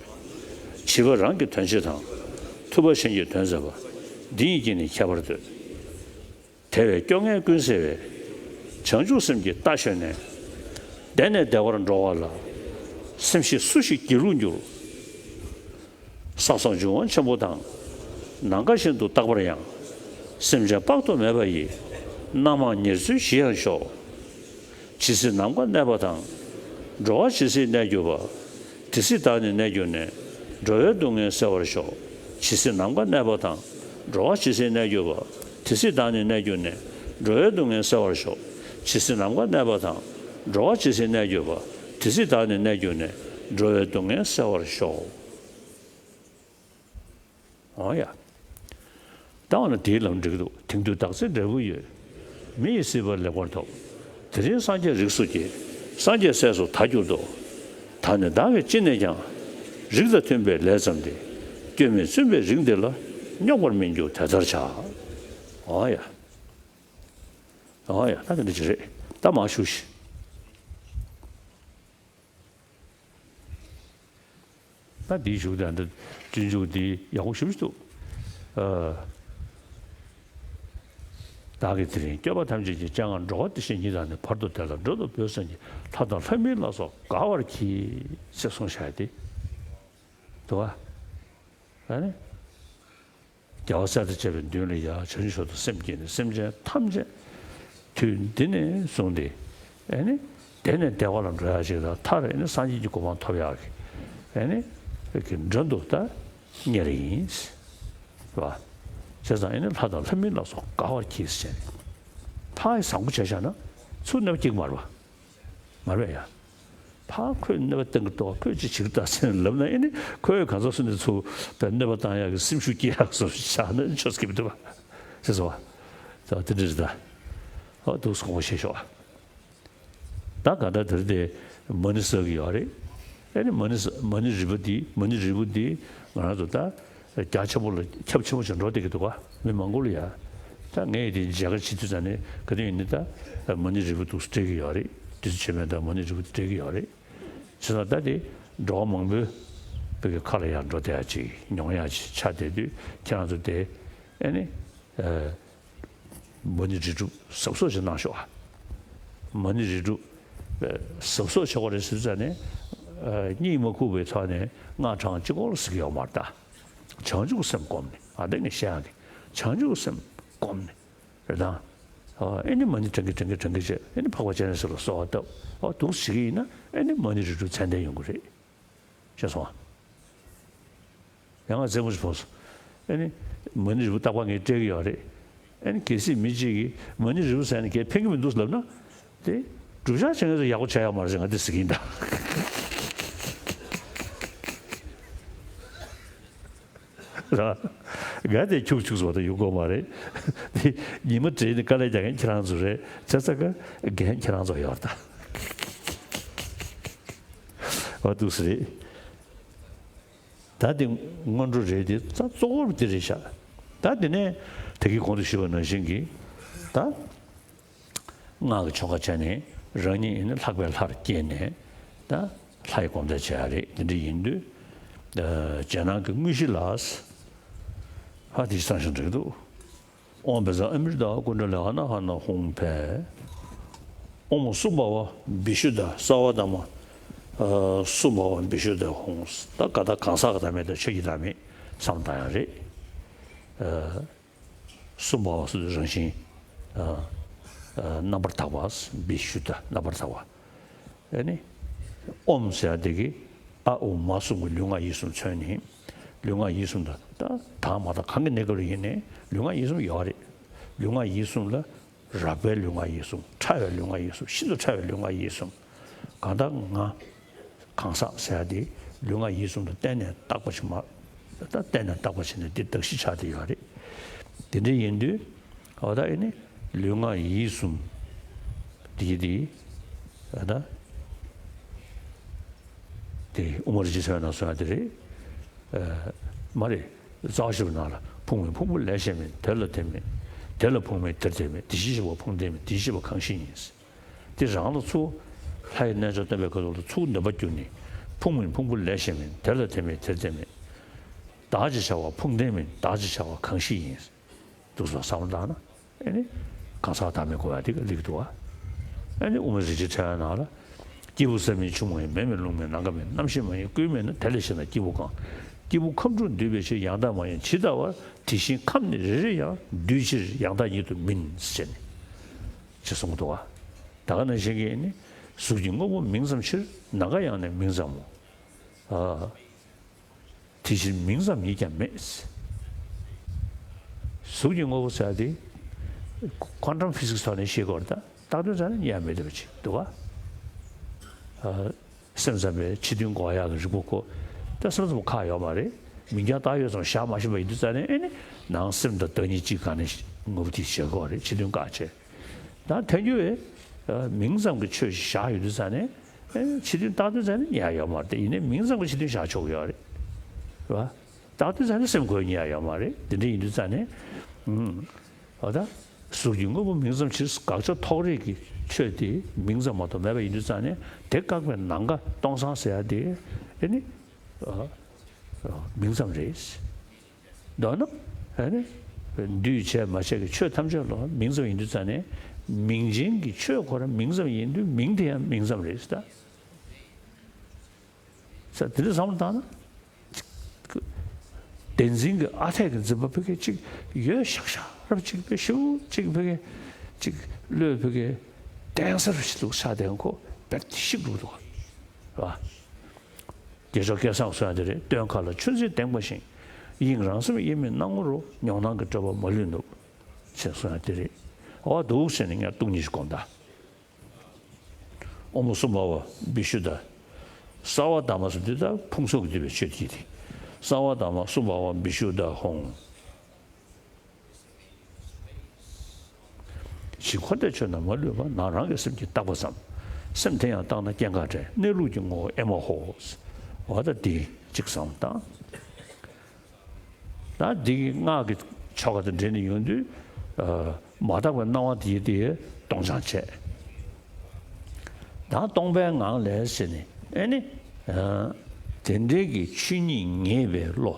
ཅི་དགོས། བྱིས་པ་རང་གི་དོན་བྱེད་དང་། ཐུབ་པ་གཞན་གྱི་དོན་མཛད་པ། འདི་གཉིས་ཀྱི་ནི་ཁྱད་པར་འདོད། དེ་བས་སྐྱོ་ངལ་ཀུན་སེལ་བའི། བྱང་ཆུབ་སེམས་ཀྱི་རྟ་ཞོན་ནས། བདེ་ནས་བདེ་བར་འགྲོ་བ་ལ། སེམས་ཤེས་སུ་ཞིག་སྒྱིད་ལུག་འགྱུར། ས་སོགས་འབྱུང་བ་ཆེན་པོ་དང་། ནམ་མཁའ་བཞིན་དུ་རྟག་པར་ཡང་། སེམས་ཅན་དཔག་ཏུ་མེད་པ་ཡི། སྣང་བ་ཉེར་འཚོའི་གཞི་ཡང་ཤོག། ཇི་སྲིད་ནམ་མཁའ་གནས་པ་དང་། འགྲོ་བ་ཇི་སྲིད་གནས་གྱུར་པ། དེ་སྲིད་བདག་ནི་གནས་གྱུར་ནས། འགྲོ་བའི་སྡུག་བསྔལ་སེལ་བར་ཤོག། ཇི་སྲིད་ནམ་མཁའ་གནས་པ་དང་། འགྲོ་བ་ཇི་སྲིད་གནས་གྱུར་པ། དེ་སྲིད་བདག་ནི་གནས་གྱུར་ནས། འགྲོ་བའི་སྡུག་བསྔལ་སེལ་བར་ཤོག། ཇི་སྲིད་ནམ་མཁའ་གནས་པ་དང་། འགྲོ་བ་ཇི་སྲིད་གནས་གྱུར་པ། དེ་སྲིད་བདག་ནི་གནས་གྱུར་ནས། འགྲོ་བའི་སྡུག་བསྔལ་སེལ་བར་ཤོག། འོ་ཡ། ད་འོ་ན་དེའི་ལམ་འགྲིག་འདུག། དེང་དུས་བདག་ཚེ་འབྲས་བུ་ཡོད། མི་ཡི་སྲིད་པ་ལེགས་པར་ཐོབ། དེ་རིང་སངས་རྒྱས་རིགས་སུ་སྐྱེས། སངས་རྒྱས་སྲས་སུ་ད་གྱུར་ཏོ། ད་ནི་བདག་གིས་ཅི་ནས་ཀྱང་། རིགས་དང་མཐུན་པའི་ལས་བརྩམས་ཏེ། སྐྱོན་མེད་བཙུན་པའི་རིགས་འདི་ལ། རྙོག་པར་མི་འགྱུར་དེ་ལྟར་བྱ། འོ་ཡ། འོ་ཡ། ད་ག་འདྲ་ཅིག་རེད། ད་མར་ཞུ་ཞིག། ད་འདིའི་གཞུག་དེ་འདི་སྤྱོད་འཇུག་འདི་ཡག་པོ་ཞེ་པོ་ཅིག་འདུག། ཨ། བདག་གིས་དེ་རིང་སྐྱོབ་པ་ཐམས་ཅད་ཀྱི་སྤྱན་སྔར་འགྲོ་བ་བདེ་གཤེགས་ཉིད་དང་ནི། བར་དུ་བདེ་ལ་འགྲོ་དང་འབོལ་སེམས་ཀྱིས། ལྷ་དང་ལྷ་མིན་ལ་སོགས་དགའ་བར་གྱིས། ཞེས་གསུངས་བཞག་སྟེ། འདུག་ག། ཨ་ནི། རྒྱལ་བ་སྲས་དང་བཅས་པའི་མདུན་ལ་ཡར་བྱང་ཆུབ་མཆོག་ཏུ་སེམས་བསྐྱེད་ནས། སེམས་ཅན་ཐམས་ཅད་དུས་འདི་ནས་བཟུང་སྟེ་ཨེ་ནི་བདེ་ནས་བདེ་བ་ལ་འགྲོ་ཡག་ཅིག་དང་། མཐར་ཨེ་ནི་སངས་རྒྱས་ཀྱི་གོ་འཕང་ཐོབ་ཡག་གི་ཨེ་ནི་གི་མགྲོན་དུ་ད་གཉེར་ཡིན། རེད་བ། བྱས་ཙང་ཨེ་ནི་ལྷ་དང་ལྷ་མིན་ལ་སོགས་དགའ་བར་གྱིས་ཟེར་བྱས་ནས། ཕར་བཟང་པོ་བྱས་བཞག་ན་ཚུར་གནོད་པ་སྐྱེལ་གྱི་མ་རེད་བ། མ་རེད་ཡ། ཕར་ཁོས་གནོད་པ་བཏང་གི་འདུག། ཁོས་ཅི་བྱེད་ཀྱི་འདུག་ཟེར་ལབ་ན། ཨེ་ནི་ཁོས་གང་ཟག་སུ་འདི་ཚུར་ད་གནོད་པ་བཏང་ཡག་གི་སེམས་ཤུགས་སྐྱེ་ཡག་བཟོ་བཞག་ན་ཆོས་སྐྱིད་པོ་འདུག་བ། ཟེར་སོང་བ། ད་དེ་འདྲ་རེད་ད། ཨོ་འདུག་སོང་བ་ཤེས་ཤོག་ཨ། ད་ག་ད་དེར་དེ་མ་ཎི་བསགས་ཀྱི་ཡོད་རེད། ཨེ་ནི་མ་ཎི་བསགས། མ་ཎི་རིལ་བུ་འདི། མ་ཎི་རིལ་བུ་འདི་ང་རང་ཚོ་ད་རྒྱ་ཆེན་པོ་ལ་ཁྱབ་ཆེན་པོ་ཞིག་འགྲོ་བསྡད་ཀྱི་འདུག་ག། མི་མང་པོ་ལ་ཡ། ད་ངས་དེ་མཇལ་ཁ་བྱེད་དུས་ཙ་ནས་ག་དུས་ཡིན་ནའི་ད་མ་ཎི་རིལ་བུ་འདུག་སྤྲད་ཀྱི་ཡོད་རེད། དུས་ཚོད་ཕྱེད་མའི་ད་མ་ཎི་རིལ་བུ་དེ་སྤྲད་ཀྱི་ཡོད་རེད། བྱས་ཙང་ད་དེ་འགྲོ་བ་མང་པོའི་བོད་ཀྱི་ཁ་ལ་ཡར་འགྲོ་བསྡད་ཡག་ཅིག་མྱོང་ཡག་ཅིག་ཆགས་བསྡད་དུས། ཁྱེད་རང་ཚོ་དེ་ཨེ་ནི། མ་ཎི་རིལ་སྒྲུབ་གཟབ་གཟབ་ཅིག་གནང་ཤོག་ཨ། མ་ཎི་རིལ་སྒྲུབ་གཟབ་གཟབ་བྱེད་དགོས་རེད་ཟེར་ཙ་ནས། གཉིད་མ་ཁུག་པའི་ཐོག་ནས་སྔགས་བགྲང་གཅིག་པོ་ལ་ཟེར་གྱི་ཡོད་མ་རེད་ད། བྱང་ཆུབ་སེམས་བསྒོམས་ནས། ཨ་ནི་ངས་བཤད་ཡག་གི་བྱང་ཆུབ་སེམས་བསྒོམས་ནས་རེད་ད། ཨེ་ནི་མ་ཎི་བགྲང་གི་བགྲང་གི་བགྲང་གི་བྱས། ཨེ་ནི་འཕགས་པ་སྤྱན་རས་གཟིགས་ལ་གསོལ་བ་བཏབ། ཨོ་འདུག་སེ་བྱེད་ཀྱི་ཡིན་ན་ཨེ་ནི་མ་ཎི་རིལ་སྒྲུབ་ཚད་ལྡན་ཡོང་གི་རེད། ཤེས་སོང་ཨ། ཡང་ང་རྩེད་མོ་ཞིག་ཕོག་སོང་། ཨེ་ནི། མ་ཎི་རིལ་བུ་རྟག་པར་ངས་སྤྲད་ཀྱི་ཡོད་རེད། ཨེ་ནི་གལ་སྲིད་མི་གཅིག་གིས་མ་ཎི་རིལ་བུ་ཟེར་ནས་གས་ཕན་གྱི་མི་འདུག་ལབ་ན། དེ། སྒྲུབ་བྱ་བྱེད་མཁན་ཚོ་ཡག་པོ་བྱས་ཡོད་མ་རེད་ཟེར་ང་དེ་ཟེར་གྱི་ཡིན་ད། ར། ང་དེ་ཁྱུག་ཁྱུག་བཟོ་ད་ཡོང་གི་མ་རེད། དེ་ཉི་མ་དྲན་ནས་དཀའ་ལས་རྒྱག་མཁན་ཁྱེད་རང་ཚོ་རེད། བྱས་ཙང་འགན་ཁྱེད་རང་ཚོ་ཡོད་རེད་ད། འོ་འདུག་སེ་རེད། ད་དེ་སྔོན་འགྲོ་རེད་དེ། ད་གཙོ་བོ་དེ་རེད་ཤག། ད་དེ་ནས་ད་གིན་གོང་དུ་ཞུས་པ་ནང་བཞིན་གྱི་ད་སྔགས་ཀྱི་ཆོ་ག་བྱས་ནས་རང་ཉིད་ཡིན་ན་ལྷག་པའི་ལྷར་སྐྱེས་ནས་ད་ལྷ་ཡི་སྒོམ་བཟླས་བྱེད་ཡ་རེད། དེ་འདྲ་ཡིན་དུས་རྗེས་གནང་གི་དངོས་གཞི་ལ་ཧ་དེ་གསང་ཞིང་འགྲིག་འདུག། ཨོཾ་བཛྲ་ཨ་མྲྀ་ཏ་ཀུཎྜ་ལི་ཨ་ན་ཧ་ན་ཧཱུྃ་ཕཊ། ཨོཾ་སུ་བྷ་ཝ་བི་ཤུདྡྷ་སརྦ་དྷརྨ། ཨ། སུ་བྷ་ཝ་བི་ཤུདྡྷ་ཧཱུྃ། ད་ག་ད་གང་ཟག་གི་བདག་མེད་དང་ཆོས་ཀྱི་བདག་མེད་བསམ་བཏང་ཡག་རེད། ཨ། སུ་བྷ་ཝ་ཟེར་དུས་རང་བཞིན། ཨ། ཨ། རྣམ་པར་དག་པ། བི་ཤུདྡྷ་རྣམ་པར་དག་པ། ཨ་ནི། ཨོཾ་ཟེར་ཡག་དེ་གི་ཨ་ཨུ་མ་གསུམ་གྱི་ལུས་ངག་ཡིད་གསུམ་མཚོན་ནས། ལུས་ངག་ཡིད་གསུམ་དང་ད་དང་མ་དང་གང་གི་གནས་སྐབས་ལ་ཡིན་ནའི་ལུས་ངག་ཡིད་གསུམ་ཡོད་རེད། ལུས་ངག་ཡིད་གསུམ་ལ་ རགས་པའི་ལུས་ངག་ཡིད་གསུམ། ཕྲ་བའི་ལུས་ངག་ཡིད་གསུམ། ཤིན་ཏུ་ཕྲ་བའི་ལུས་ངག་ཡིད་གསུམ། གང་དག་ང་གང་ཟག་ཟེར་ཡ་དེ་ལུས་ངག་ཡིད་གསུམ་དུ་གཏན་ནས་བཏགས་པ་ཞིག་མ། ད་གཏན་ནས་བཏགས་པ་ཞིག་ནས་འདི་གདགས་གཞི་ཆགས་བསྡད་ཡོད་རེད། དེ་འདྲ་ཡིན་དུས། འོ་ད་ཨེ་ནི་ལུས་ངག་ཡིད་གསུམ་དེ་དེ་ཨ་ད་དེ་དབུ་མ་རིན་ཆེན་ཕྲེང་བའི་ནང་གསུངས་ཡ་དེ་རེད། ཨ་མ་རེད། རྩ་བ་བཞི་པོ་ནང་ལ་ཕུང་བའི་ཕུང་པོ་ལས་གཞན་མེད། དེ་ལ་དེ་མེད། དེ་ལ་ཕུང་མེད་དེར་དེ་མེད། དེ་བཞིན་གཤེགས་པ་ཕུང་ལྡན་མིན། དེ་བཞིན་གཤེགས་པ་གང་ཞིག་ཡིན། དེ་རང་ལ་ཚུར་ལྷའི་རྣལ་འབྱོར་སྟོན་པའི་སྐབས་ལ་ཚུར་འདོན་པ་བསྒྱུར་ནས། ཕུང་མེད་ཕུང་པོ་ལས་གཞན་མེད། དེ་ལ་དེ་མེད་དེར་དེ་མེད། བདག་ཅེས་བྱ་བ་ཕུང་ལྡན་མིན། བདག་ཅེས་བྱ་བ་གང་ཞིག་ཡིན། འདུག་སོ་བསམ་བློ་བཏང་ན། ཨེ་ནི། གང་ཟག་བདག་མེད་འགོག་ཡ་དེ་ག་ལེགས་འདུག་ཨ། ཨེ་ནི་དབུ་མ་རིན་ཆེན་ཕྲེང་བའི་ནང་ལ། སྐྱེས་བུ་ས་མེད་ཆུང་མ་ཡིན། མེ་མེད་རླུང་མེད་ནམ་མཁའ་མེད། རྣམ་ཤེས་མ་ཡིན་ཀུན་མེད་ན། དེ་ལས་གཞན་དག་སྐྱེས་བུ་གང་། སྐྱེས་བུ་ཁམས་དྲུག་འདུས་པའི་ཕྱིར། ཡང་དག་མ་ཡིན་ཇི་ལྟ་བར། དེ་བཞིན་ཁམས་ནི་རེ་རེ་ཡང་། འདུས་ཕྱིར་ཡང་དག་ཉིད་དུ་མིན། ཟེར་ནས་ཅེས་གསུངས་འདུག་ཨ། ད་ག་ནང་བཞིན་གྱི་ནི། གཟུགས་ཀྱི་དངོས་པོ་མིང་ཙམ་ཕྱིར། ནམ་མཁའ་ཡང་ནི་མིང་ཙམ་མོ། ཨ། དེ་ཕྱིར་མིང་ཙམ་ཉིད་ཀྱང་མེད། གཟུགས་ཀྱི་དངོས་པོ་ཟེར་དེ། ཀོན་ཊམ་ཕི་ཟིག་སི་ཐོག་ནས་ཤེས་དགོས་རེད་ད། བཏགས་དོན་ཟེར་ན་ཉེ་བ་མེད་པ་ཅིག་འདུག་ག་ཨ། སེམས་ཙམ་པའི་ཕྱི་དོན་འགོག་ཡག་གི་རིགས་པ་ཁོ། ད་སེམས་ཙམ་པ་ཁག་ཡོད་མ་རེད། མིང་རྐྱང་བཏགས་ཡོད་ཙམ་བཞག་མ་ཤེས་པ་ཡིན་དུས་ཙང་ནས། ཨེ་ནི། ནང་སེམས་དང་བདག་ཉིད་གཅིག་གང་ནས་དངོས་པོ་དེ་བྱེད་དགོས་རེད། ཕྱི་དོན་བཀག་བྱས། ད་ཐལ་འགྱུར་བའི་མིང་ཙམ་གྱི་ཆོས་ཤིག་བཞག་ཡོད་དུས་ཙང་ནས། ཕྱི་དོན་བཏགས་དོན་ཙམ་ནས་ཉར་ཡོད་མ་རེད་དེ། ཡིན་ནའི་མིང་ཙམ་གྱི་ཕྱི་དོན་བཞག་ཆོག་གི་ཡོད་རེད། རེད་བ། བཏགས་དོན་ཙམ་ནས་སེམས་འགོད་ཉར་ཡོད་མ་རེད། དེ་འདྲ་ཡིན་དུས་ཙང་ནས། ཨ། འོ་ད། གཟུགས་ཀྱི་དངོས་པོ་མིང་ཙམ་ཕྱིར། དགག་བྱ་ཐོགས་རེག་གི་ཆོས་དེ་མིང་ཙམ་མ་གཏོགས་མེད་པ་ཡིན་དུས་ཙང་ནས། དེ་བཀག་པའི་ནམ་མཁའ་སྟོང་སང་ཟེར་ཡ་དེ། ཨེ་ནི། ཨ། ཨ། མིང་ཙམ་རེད། མདོར་ན། ཨ་ནི། འདུས་བྱས་མ་བྱས་ཀྱི་ཆོས་ཐམས་ཅད་ལ་མིང་ཙམ་ཡིན་དུས་ཙང་ནས། མིང་ཅན་གྱི་ཆོས་ཁོ་རང་མིང་ཙམ་ཡིན་དུས། མིང་དེ་ཡང་མིང་ཙམ་རེད་ཟེར་ད། ས་དེ་འདྲ་བསམ་བློ་བཏང་ན། བདེན་འཛིན་གྱི་ཨ་འཐས་ཀྱི་འཛིན་པ་ཕ་གི་ཅིག་ཡོད་ཤག་ཤག་རབ་ཅིག་པའི་ཤུགས་ཅིག་ཕ་གི་ཅིག་བློས་ཕ་གི་བརྟན་གསར་ཞིག་ལུགས་ཆགས་བསྡད་ཁོ་བེད་ཤིག་འགྲོ་འདུག་བ། རྒྱལ་མཆོག་སྐལ་བཟང་གསུང་ཡ་དེ་རེད། སྟོན་ཁ་ལ་ཆུ་འཛིན་ལྡེངས་པ་བཞིན། དབྱིངས་རང་སེམས་དབྱེར་མེད་སྣང་ངོ་རུ། མྱོང་སྣང་གི་སྤྲོས་པ་མ་ལུས་ནུབ། ཅེས་གསུང་ཡ་དེ་རེད། འོ་འདུག་ཟེར་ནས་ངས་སྟོང་ཉིད་ཞིག་སྒོམ་ད། ཨོཾ་སུ་བྷ་བ་བི་ཤུདྡྷ། སརྦ་དྷརྨ་སུ་འདི་ལྟར་ཕུང་སོགས་ཀྱི་འདུས་པའི་ཆོས་ཀྱི་དེ། སརྦ་དྷརྨ་སུ་བྷ་བ་བི་ཤུདྡྷ་ཧཱུྃ། ཕྱིས་འཁོར་འདས་ཆོས་རྣམས་མ་ལུས་པ། ནང་རང་གི་སེམས་ཀྱིས་བརྟགས་པ་ཙམ། སེམས་དེ་ཡང་བརྟགས་ན་སྐྱེ་འགག་བྲལ། གནས་ལུགས་ཀྱི་ངོ་བོ་ཨེ་མ་ཧོ། འོ་ད་འདི་གཅིག་བསམ་བཏང་། ད་འདི་གི་སྔགས་ཀྱི་ཆོ་ག་དང་འབྲེལ་ནས་ཡོང་དུས། ཨ། མ་དག་པའི་སྣང་བ་དེ་དེ་སྟོང་སྦྱང་བྱས། ད་སྟོང་པའི་ངང་ལས་ཟེར་ནས། ཨེ་ནི། ཨ། དེ་འདྲའི་གི་ཆོས་ཉིད་ངེས་པའི་བློ།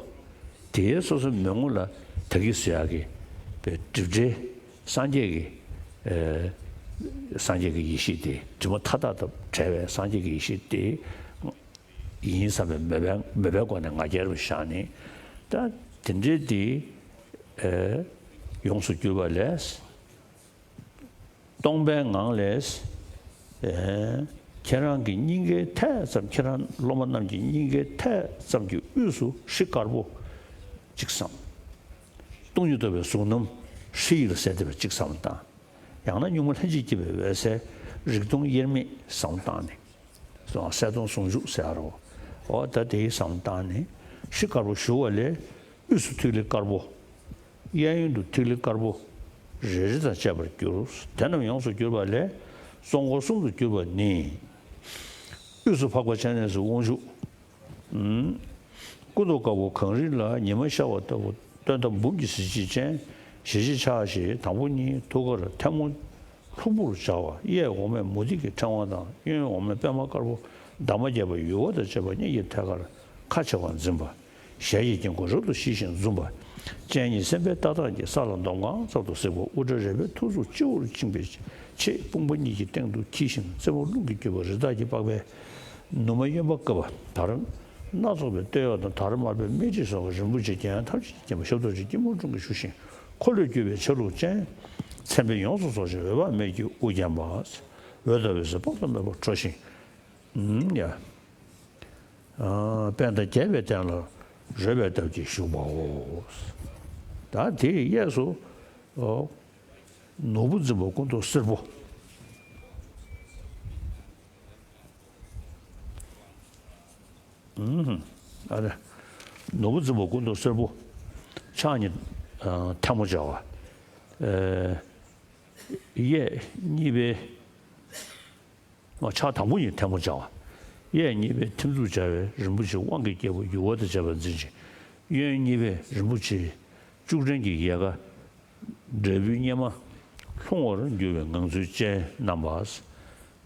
དེའི་སོ་སོའི་མོས་ངོ་ལ་ད་གིན་ཟེར་ཡག་གི་པའི་སྒྲིབ་བྲལ་སངས་རྒྱས་ཀྱི། ཨ། སངས་རྒྱས་ཀྱི་ཡེ་ཤེས་དེ། དྲི་མ་མཐའ་དག་དང་བྲལ་བའི་སངས་རྒྱས་ཀྱི་ཡེ་ཤེས་དེ། ཡིན་བསམ་པའི་མོས་པའི་མོས་པའི་སྒོ་ནས་ང་རྒྱལ་རུ་བཞག་ནས། ད་དེ་འདྲའི་དེ། ཨེ། ཡོངས་སུ་གྱུར་པ་ལས། སྟོང་པའི་ངང་ལས། ཨེ། ཁྱེད་རང་གི་སྙིང་གའི་ཐད་ཙམ། ཁྱེད་རང་སློབ་མ་རྣམས་ཀྱི་སྙིང་གའི་ཐད་ཙམ་གྱི་དབུས་སུ་ཧྲི་དཀར་པོ་གཅིག་བསམ། སྟོང་ཉིད་རྟོགས་པའི་གཟུགས་རྣམས་ཧྲི་ཡིས་གསལ་བསྡད་པ་གཅིག་བསམ་བཏང་། ཡང་ན་གཉུག་མ་ལྷན་ཅིག་སྐྱེས་པའི་འོད་གསལ་རིག་སྟོང་དབྱེར་མེད་བསམ་བཏང་ནས། གསལ་སྟོང་ཟུང་འཇུག་ཟེར་རོ། འོ་ད་དེའི་བསམ་བཏང་ནས། ཧྲི་དཀར་པོ་ཞུ་བ་ལས། དབུས་སུ་ཐིག་ལེ་དཀར་པོ། གཡས་གཡོན་དུ་ཐིག་ལེ་དཀར་པོ་རེ་རེ་དང་བཅས་པར་གྱུར། དེ་རྣམས་ཡོངས་སུ་གྱུར་པ་ལས། གཙོ་འཁོར་གསུམ་དུ་གྱུར་པ་ནི། དབུས་སུ་འཕགས་པ་སྤྱན་རས་གཟིགས་དབང་ཕྱུག། ཨུམ། སྐུ་མདོག་དཀར་པོ་གངས་རི་ལ། ཉི་མ་ཤར་བ་ལྟ་བུ་སྟོན་ཟླ་འབུམ་གྱི་གཟི་བརྗིད་ཅན། ཞལ་གཅིག་ཕྱག་བཞི་དང་པོ་གཉིས་ཐུགས་ཀར་ཐལ་མོ་ལྷུག་པོར་སྦྱར་བ། གཡས་འོག་མས་མུ་ཏིག་གི་ཕྲེང་བ་དང་། གཡོན་འོག་མས་པད་མ་དཀར་པོ་འདབ་མ་བརྒྱད་པ་ཡུ་བ་དང་བཅས་པ་གཉིས་ཀྱི་ཐད་ཀར་ཁ་ཕྱེ་བར་འཛིན་པ། ཞལ་གྱི་སྐྱེ་སྒོ་རབ་ཏུ་ཞི་ཞིང་འཛུམ་པ། སྤྱན་གཉིས་སེམས་དཔའི་ལྟ་སྟངས་ཀྱིས་ས་ལ་འདོམ་གང་ཙམ་དུ་གཟིགས་པ། དབུ་སྐྲ་རལ་པའི་ཐོར་ཚུགས་སྤྱི་བོར་བཅིངས་པའི་ཕྱེད་དཔུང་པ་གཉིས་ཀྱི་སྟེང་དུ་འཁྱིལ་ཞིང་། རྩེ་མོ་རླུང་གིས་བསྒྱུར་བ་རི་དྭགས་ཀྱི་པགས་པའི་ནུ་མ་གཡོན་པ་བཀབ་པ། དར་སྣ་ཚོགས་པའི་སྟོད་གཡོགས་དང་། དར་དམར་པོའི་སྨད་དཀྲིས་སོགས་ཀྱིས་རིན་པོ་ཆེའི་རྒྱན་ཐམས་ཅད་ཀྱིས་བརྒྱན་པ། ཞབས་ཏོག་ཅན་སྐྱིལ་མོ་ཀྲུང་གིས་བཞུགས་ཤིང་། འཁོར་ལོས་སྒྱུར་བའི་ཆ་ལུགས་ཅན། མཚན་དཔེས་ཡོངས་སུ་རྫོགས་ཤིང་འོད་དཔག་མེད་ཀྱིས་དབུ་བརྒྱན་པ། འོད་ལྟ་བུའི་ཟེར་དཔག་ཏུ་མེད་པ་འཕྲོ་ཞིང་། ཨུམ་ཡ། ཨ། པད་ཟླ་རྒྱས་པའི་སྟེང་ལ་རོལ་པའི་སྟབས་ཀྱིས་བཞུགས་པའོ། ད་དེའི་གཡས་སུ། ཨོ། ནོར་བུ་འཛིན་པ་སྐུ་མདོག་སེར་པོ། ཨ་རེ། ནོར་བུ་འཛིན་པ་སྐུ་མདོག་སེར་པོ། ཕྱག་གཉིས་ཐལ་མོ་སྦྱར་བ། གཡས་གཉིས་པའི། ཕྱག་དང་པོ་གཉིས་ཐལ་མོ་སྦྱར་བ། གཡས་གཉིས་པའི་ཐིམ་མཛུབ་སྦྱར་བའི་རིན་པོ་ཆེ་དབང་གི་རྒྱལ་པོ་ཡུ་བ་དང་བཅས་པ་འཛིན་ཅིང་། གཡོན་གཉིས་པའི་རིན་པོ་ཆེ་བཅུ་བྲན་གྱི་ཡལ་ག་འབྲས་བུའི་སྙེ་མ་ལྷུང་བར་འགྱུར་བའི་ངང་ཚུལ་ཅན་རྣམ་པ།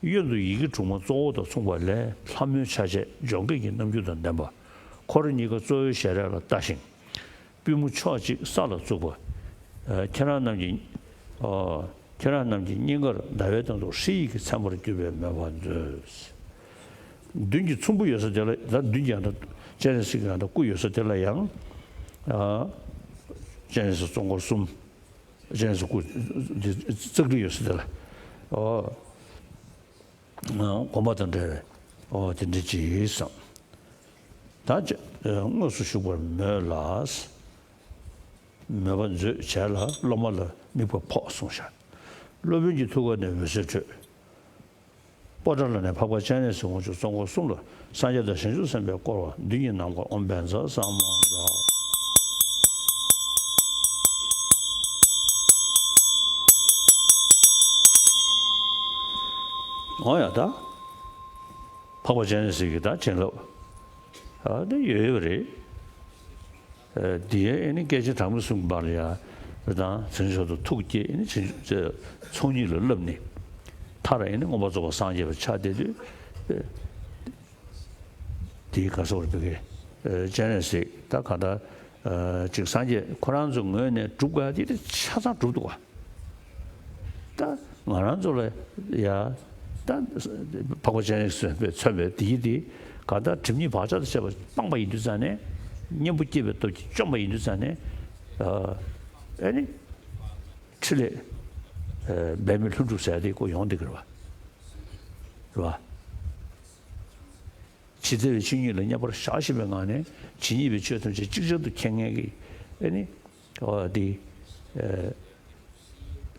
གཡོན་དུ་ཡི་གེ་དྲུག་མ་གཙོ་བོ་དང་མཚུངས་པ་ལས་ལྷ་མོའི་ཆ་བྱད་འཇོ་སྒེག་གི་རྣམ་འགྱུར་དང་ལྡན་པ། འཁོར་གཉིས་ཀ་གཙོ་བོའི་ཞལ་རས་ལ་ལྟ་ཞིང་། པུས་མོ་ཕྱོགས་གཅིག་ས་ལ་བཙུགས་པ། ཁྱེད་རང་རྣམས་ཀྱི། ཁྱེད་རང་རྣམས་ཀྱི་སྙིང་གར་ཟླ་བའི་སྟེང་དུ་ཧྲཱིཿཡིག་གིས་མཚན་པར་གྱུར་པའི་མོས་པ་མཛོད། མདུན་གྱི་ཚོམ་བུ་ཡོད་ས་དེ་ལ་ད་མདུན་གྱི་ཡང་ད་སྤྱན་རས་གཟིགས་ཀྱི་ཡང་ད་སྐུ་ཡོད་ས་དེ་ལ་ཡང་། སྤྱན་རས་གཟིགས་གཙོ་འཁོར་གསུམ། སྤྱན་རས་གཟིགས་སྐུ་འདི་ཙཀ་ལི་ཡོད་ས་དེ་ལ། ཨོ། དགོངས་པ་དང་འབྲེལ་བའི་ཨོ་དེ་འདྲ་ཅིག་བསམ། ད་དངོས་སུ་བཞུགས་པར་མོས་ལ། མོས་པ་མཛོད་བྱས་ལ་སློབ་མ་ལ་དམིགས་པ་ཕོག་གསུངས་ཤག་སློབ་དཔོན་གྱི་ཐུགས་ཀ་ནས་འོད་ཟེར་འཕྲོས། པོ་ཏཱ་ལ་ནས་འཕགས་པ་སྤྱན་རས་གཟིགས་དབང་ཕྱུག་གཙོ་འཁོར་གསུམ་ལ་སངས་རྒྱས་དང་བྱང་ཆུབ་སེམས་དཔའི་བསྐོར་བ་མདུན་གྱི་ནམ་མཁར་ཨོཾ་བཛྲ་ས་མ་ཛཿ། འོ་ཡ་ད། འཕགས་པ་སྤྱན་རས་གཟིགས་ཀྱི་ད་བྱིན་རླབས། ཨ་དེ་ཡོད་ཡོད་རེད། ཨ་དེ་ཡང་ཨེ་ནི་སྐད་ཅིག་གྲངས་མེད་གསུམ་གྱི་བར་ལ་ཡ། རེད་དང་བྱང་ཆུབ་ཏུ་ཐུགས་བསྐྱེད་ཨེ་ནི་བྱང་ཆུབ་ཚོགས་གཉིས་ལ་བསླབས་ནས། མཐར་ཨེ་ནི་མངོན་པར་རྫོགས་པར་སངས་རྒྱས་པར་ཆགས་བསྡད་དུས། དེའི་ག་སོགས་རེད་པས་ཀྱི། སྤྱན་རས་གཟིགས་ད་ག་ད། ཅིག་སངས་རྒྱས་ཁོ་རང་ཚོའི་ངོས་ནས་སྒྲུབ་དགོས་ཡ་དེ་དེ་ཆ་ཚང་སྒྲུབ་འདུག་ག་ད་ང་རང་ཚོ་ལ་ཡ། ད་འཕགས་པ་སྤྱན་རས་གཟིགས་པས་མཚོན་པའི་དེ་ཡི་དེ་ག་ད་སྒྲིབ་གཉིས་བག་ཆགས་དང་བཅས་པ་སྤངས་པ་ཡིན་དུས་ཙང་ནས། གཉེན་པོ་སྐྱེས་པའི་སྟོབས་ཀྱིས་བཅོམ་པ་ཡིན་དུས་ཙང་ནས། ཨ་ནི། ཕྲིན་ལས་འབད་མེད་ལྷུན་གྲུབ་ཟེར་ཡ་དེ་ཁོ་ཡོང་བསྡད་ཀྱི་རེད་བ། རེད་བ། ཇི་སྲིད་པའི་ཆོས་ཉིད་ལ་མཉམ་པར་བཞག་བཞིན་པའི་ངང་ནས་ཇི་སྙེད་པའི་ཆོས་ཐམས་ཅད་ཅིག་ཅར་དུ་མཁྱེན་མཁན་གྱི་ཨེ་ནི། འོ་དེ།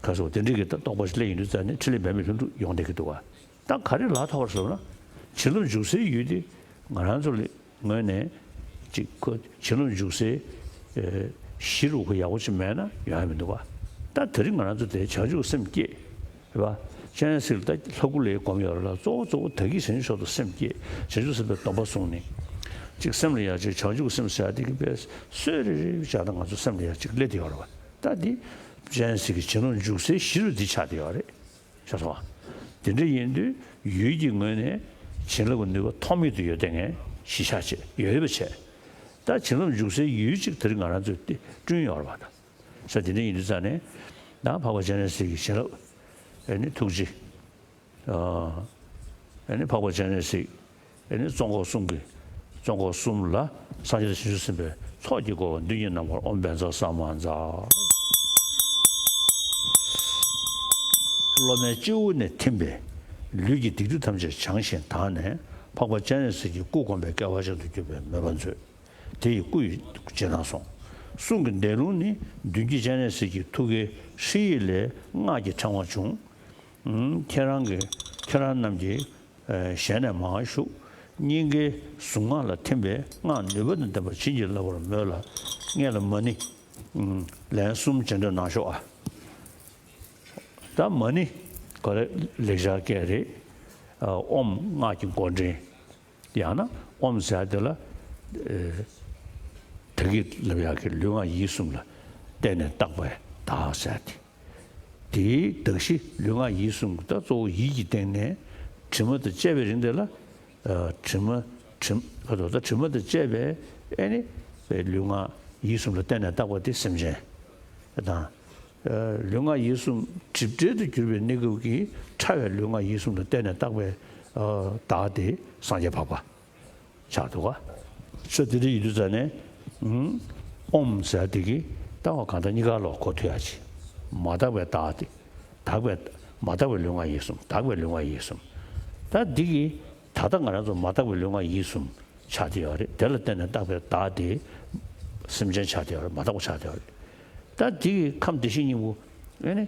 ག་སོགས་དེ་འདྲའི་གི་རྟོགས་པ་སླེབས་ཡོང་དུས་ཙང་ནས་ཕྲིན་ལས་འབད་མེད་ལྷུན་གྲུབ་ཡོང་བསྡད་ཀྱི་འདུག་བ། ད་ག་རེ་ལ་ཐོགས་པ་ཟེར་ན། བྱིན་རླབས་འཇུག་སའི་ཡུལ་དེ་ང་རང་ཚོ་ལ་ངོས་ནས་ཅིག་ཁོ་བྱིན་རླབས་འཇུག་སའི་གཞི་རུ་ཁོ་ཡག་པོ་ཅིག་མེད་ན་ཡོང་ཡ་མི་འདུག་བ། ད་དེ་རིང་ང་རང་ཚོ་དེ་བྱང་ཆུབ་སེམས་བསྐྱེད། རེད་བ། སྤྱན་རས་གཟིགས་ལ་ད་ལྷ་སྐུ་ལ་སྒོམ་ཡོད་རེད་ལ། གཙོ་བོ་གཙོ་བོ་ད་གིན་བྱང་ཆུབ་མཆོག་ཏུ་སེམས་བསྐྱེད། བྱང་ཆུབ་སེམས་དཔའི་སྡོམ་པ་བཟུང་ནས། ཅིག་སེམས་ལ་ཡ་ཅིག་བྱང་ཆུབ་སེམས་ཟེར་ཡ་དེ་གི་དཔེ་སྲོད་རེ་རེ་བྱས་ན་ང་ཚོ་སེམས་ལ་ཡ་ཅིག་སླེབས་བསྡད་ཡོད་རེད་བ། ད་འདི་སྤྱན་རས་གཟིགས་ཀྱི་བྱིན་རླབས་འཇུག་སའི་གཞི་རུ་འདི་ཆགས་བསྡད་ཡོད་རེད། ཤེས་སོང་ང་། དེ་འདྲ་ཡིན་དུས་ཡུལ་གྱི་ངོས་ནས་བྱིན་རླབས་ཀྱི་ནུས་པ་ཐོགས་མེད་དུ་ཡོད་བསྡད་མཁན་གཞི་ཆགས་བྱས་ཡོད་ཡོད་པ་བྱས། ད་བྱིན་རླབས་འཇུག་སའི་ཡུལ་ཅིག་དེ་རིང་ང་རང་ཚོས་དེ་བསྐྲུན་ཡོད་རེད་བ་ད། ས་དེ་འདྲ་ཡིན་དུས་ཙང་ནས། ད་འཕགས་པ་སྤྱན་རས་གཟིགས་ཀྱི་བྱིན་རླབས། ཨེ་ནི་ཐུགས་རྗེ། ཨ་ནི་འཕགས་པ་སྤྱན་རས་གཟིགས། ཨེ་ནི་གཙོ་འཁོར་གསུམ་གྱི། གཙོ་འཁོར་གསུམ་ལ་སངས་རྒྱས་དང་བྱང་ཆུབ་སེམས་དཔའི་ཚོགས་ཀྱིས་བསྐོར་བ་མདུན་གྱི་ནམ་མཁར་ཨོཾ་བཛྲ་ས་མ་ཛཿ། སློབ་མའི་སྤྱི་བོ་ནས་ཐིམ་པས་ལུས་ཀྱི་སྡིག་སྒྲིབ་ཐམས་ཅད་བྱང་ཞིང་དག་ནས་འཕགས་པ་སྤྱན་རས་གཟིགས་ཀྱི་སྐུ་བསྒོམས་པས་སྐལ་བ་ཅན་དུ་གྱུར་པའི་མོས་པ་མཛོད། དེ་ཡི་སྐུ་ཡི་རྗེས་གནང་སོང་། གསུང་གི་འདས་ལུང་ནི་མདུན་བསྐྱེད་སྤྱན་རས་གཟིགས་ཀྱི་ཐུགས་ཀའི་ཧྲཱིཿཡིག་ལས་སྔགས་ཀྱི་ཕྲེང་བ་བྱུང་། ཁྱེད་རང་གི་ཁྱེད་རང་རྣམས་ཀྱི་ཞལ་ནས་མར་ཞུགས། སྙིང་གའི་གཟུངས་སྔགས་ལ་ཐིམ་པས་སྔགས་ནུས་པ་དང་ལྡན་པ་བྱིན་གྱིས་བརླབ་པར་མོས་ལ། སྔོན་ལ་མ་ཎི་ལན་གསུམ་བྱིན་འདོན་གནང་ཤོག་ཨ། ད་མ་ཎི་གོ་རེ་ལེགས་སྦྱར་སྐད་རེད། ཨོཾ་སྔགས་ཀྱི་མགོ་འདྲེན། ཡང་ན་ཨོཾ་ཟེར་དེ་ལ། ད་གིན་ལབ་ཡག་གི་ལུས་ངག་ཡིད་གསུམ་ལ་བརྟེན་ནས་བཏགས་པའི་བདག་ཟེར་དེ། དེའི་གདགས་གཞི་ལུས་ངག་ཡིད་གསུམ་ད་གཙོ་བོ་ཡིད་ཀྱི་སྟེང་ནས་དྲི་མ་དང་བཅས་པའི་རིང་དེ་ལ། དྲི་མ་དྲི་ག་དོ་ད་དྲི་མ་དང་བཅས་པའི་ཨེ་ནི་ལུས་ངག་ཡིད་གསུམ་ལ་བརྟེན་ནས་བཏགས་པ་དེ་སེམས་ཅན་དང་། ལུས་ངག་ཡིད་གསུམ་སྒྲིབ་བྲལ་དུ་གྱུར་པའི་གནས་སྐབས་ཀྱི་ཕྲ་བའི་ལུས་ངག་ཡིད་གསུམ་ལ་བརྟེན་ནས་བཏགས་པའི་བདག་དེ་སངས་རྒྱས་འཕགས་པ་ཆགས་འདུག་ག་ས་དེ་འདྲ་ཡིན་དུས་ཙང་ནས། ཨོཾ་ཟེར་དེ་གིས་ལྟ་བ་གང་དག་གཉིས་ཀ་ལ་གོ་ཐུབ་ཡ་ཆེ། མ་དག་པའི་བདག་དེ། དག་པའི་མ་དག་པའི་ལུས་ངག་ཡིད་གསུམ་དག་པའི་ལུས་ངག་ཡིད་གསུམ། ད་འདི་གིས་ད་ལྟ་ང་རང་ཚོ་མ་དག་པའི་ལུས་ངག་ཡིད་གསུམ་ཆགས་བསྡད་ཡོད་རེད། དེ་ལ་བརྟེན་ནས་བཏགས་པའི་བདག་དེ་སེམས་ཅན་ཆགས་བསྡད་ཡོད་རེད། མ་དག་པ་ཆགས་བསྡད་ཡོད་རེད། ད་འདི་གི་ཁམས་བདེ་གཤེགས་སྙིང་པོ་ཨེ་ནི་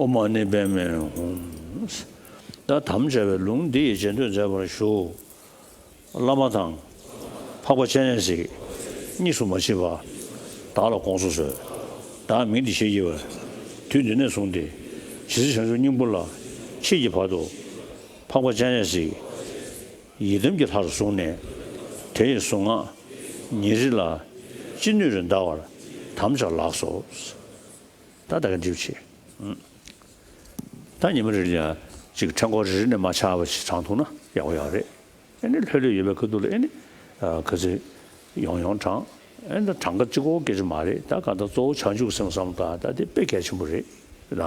ཨོཾ་མ་ཎི་པདྨེ་ཧཱུྃ། ད་དམ་བཅའ་བའི་ལུང་འདི་ཡི་རྗེས་ཟློས་མཛད་པར་ཞུ། བླ་མ་དང་། འཕགས་པ་སྤྱན་རས་གཟིགས། གཉིས་སུ་མ་མཆིས་པ། བདག་ལ་དགོངས་སུ་གསོལ། བདག་མིང་འདི་ཞེས་བགྱི་བ། དུས་འདི་ནས་བཟུང་སྟེ། ཇི་སྲིད་བྱང་ཆུབ་སྙིང་པོ་ལ། མཆིས་ཀྱི་བར་དུ། འཕགས་པ་སྤྱན་རས་གཟིགས། ཡི་དམ་གྱི་ལྷ་རུ་བཟུང་ནས། དེ་ཡི་གཟུངས་སྔགས། ཉེ་རིང་ལ། ཅི་ནུས་རེ་བཟླ་བར། དམ་བཅའ་ལགས་སོ། ད་ད་ག་འདྲིའུ་ཆེ། ད་ཉི་མ་རེ་ལ་ཡང་ཅིག་ཕྲེང་སྐོར་རེ་རེ་ནས་མ་ཆག་པ་ཞིག་བགྲང་ཐུབ་ན་ཡག་པོ་ཡོད་རེད། ཨེ་ནི་ལྷོད་ལྷོད་ཡོད་པའི་ཁ་ཐུག་ལ་ཨེ་ནི་ག་ཚོད་ཡོང་ཡོང་བགྲང་། ཨེ་ནི་གྲངས་ཀ་གཅིག་པོ་སྐད་ཆ་མ་རེད། ད་གང་ལྟར་གཙོ་བོ་བྱང་ཆུབ་ཀྱི་སེམས་བསམ་བློ་བཏང་ད་དེ་དཔེ་གལ་ཆེན་པོ་རེད། ད་ད་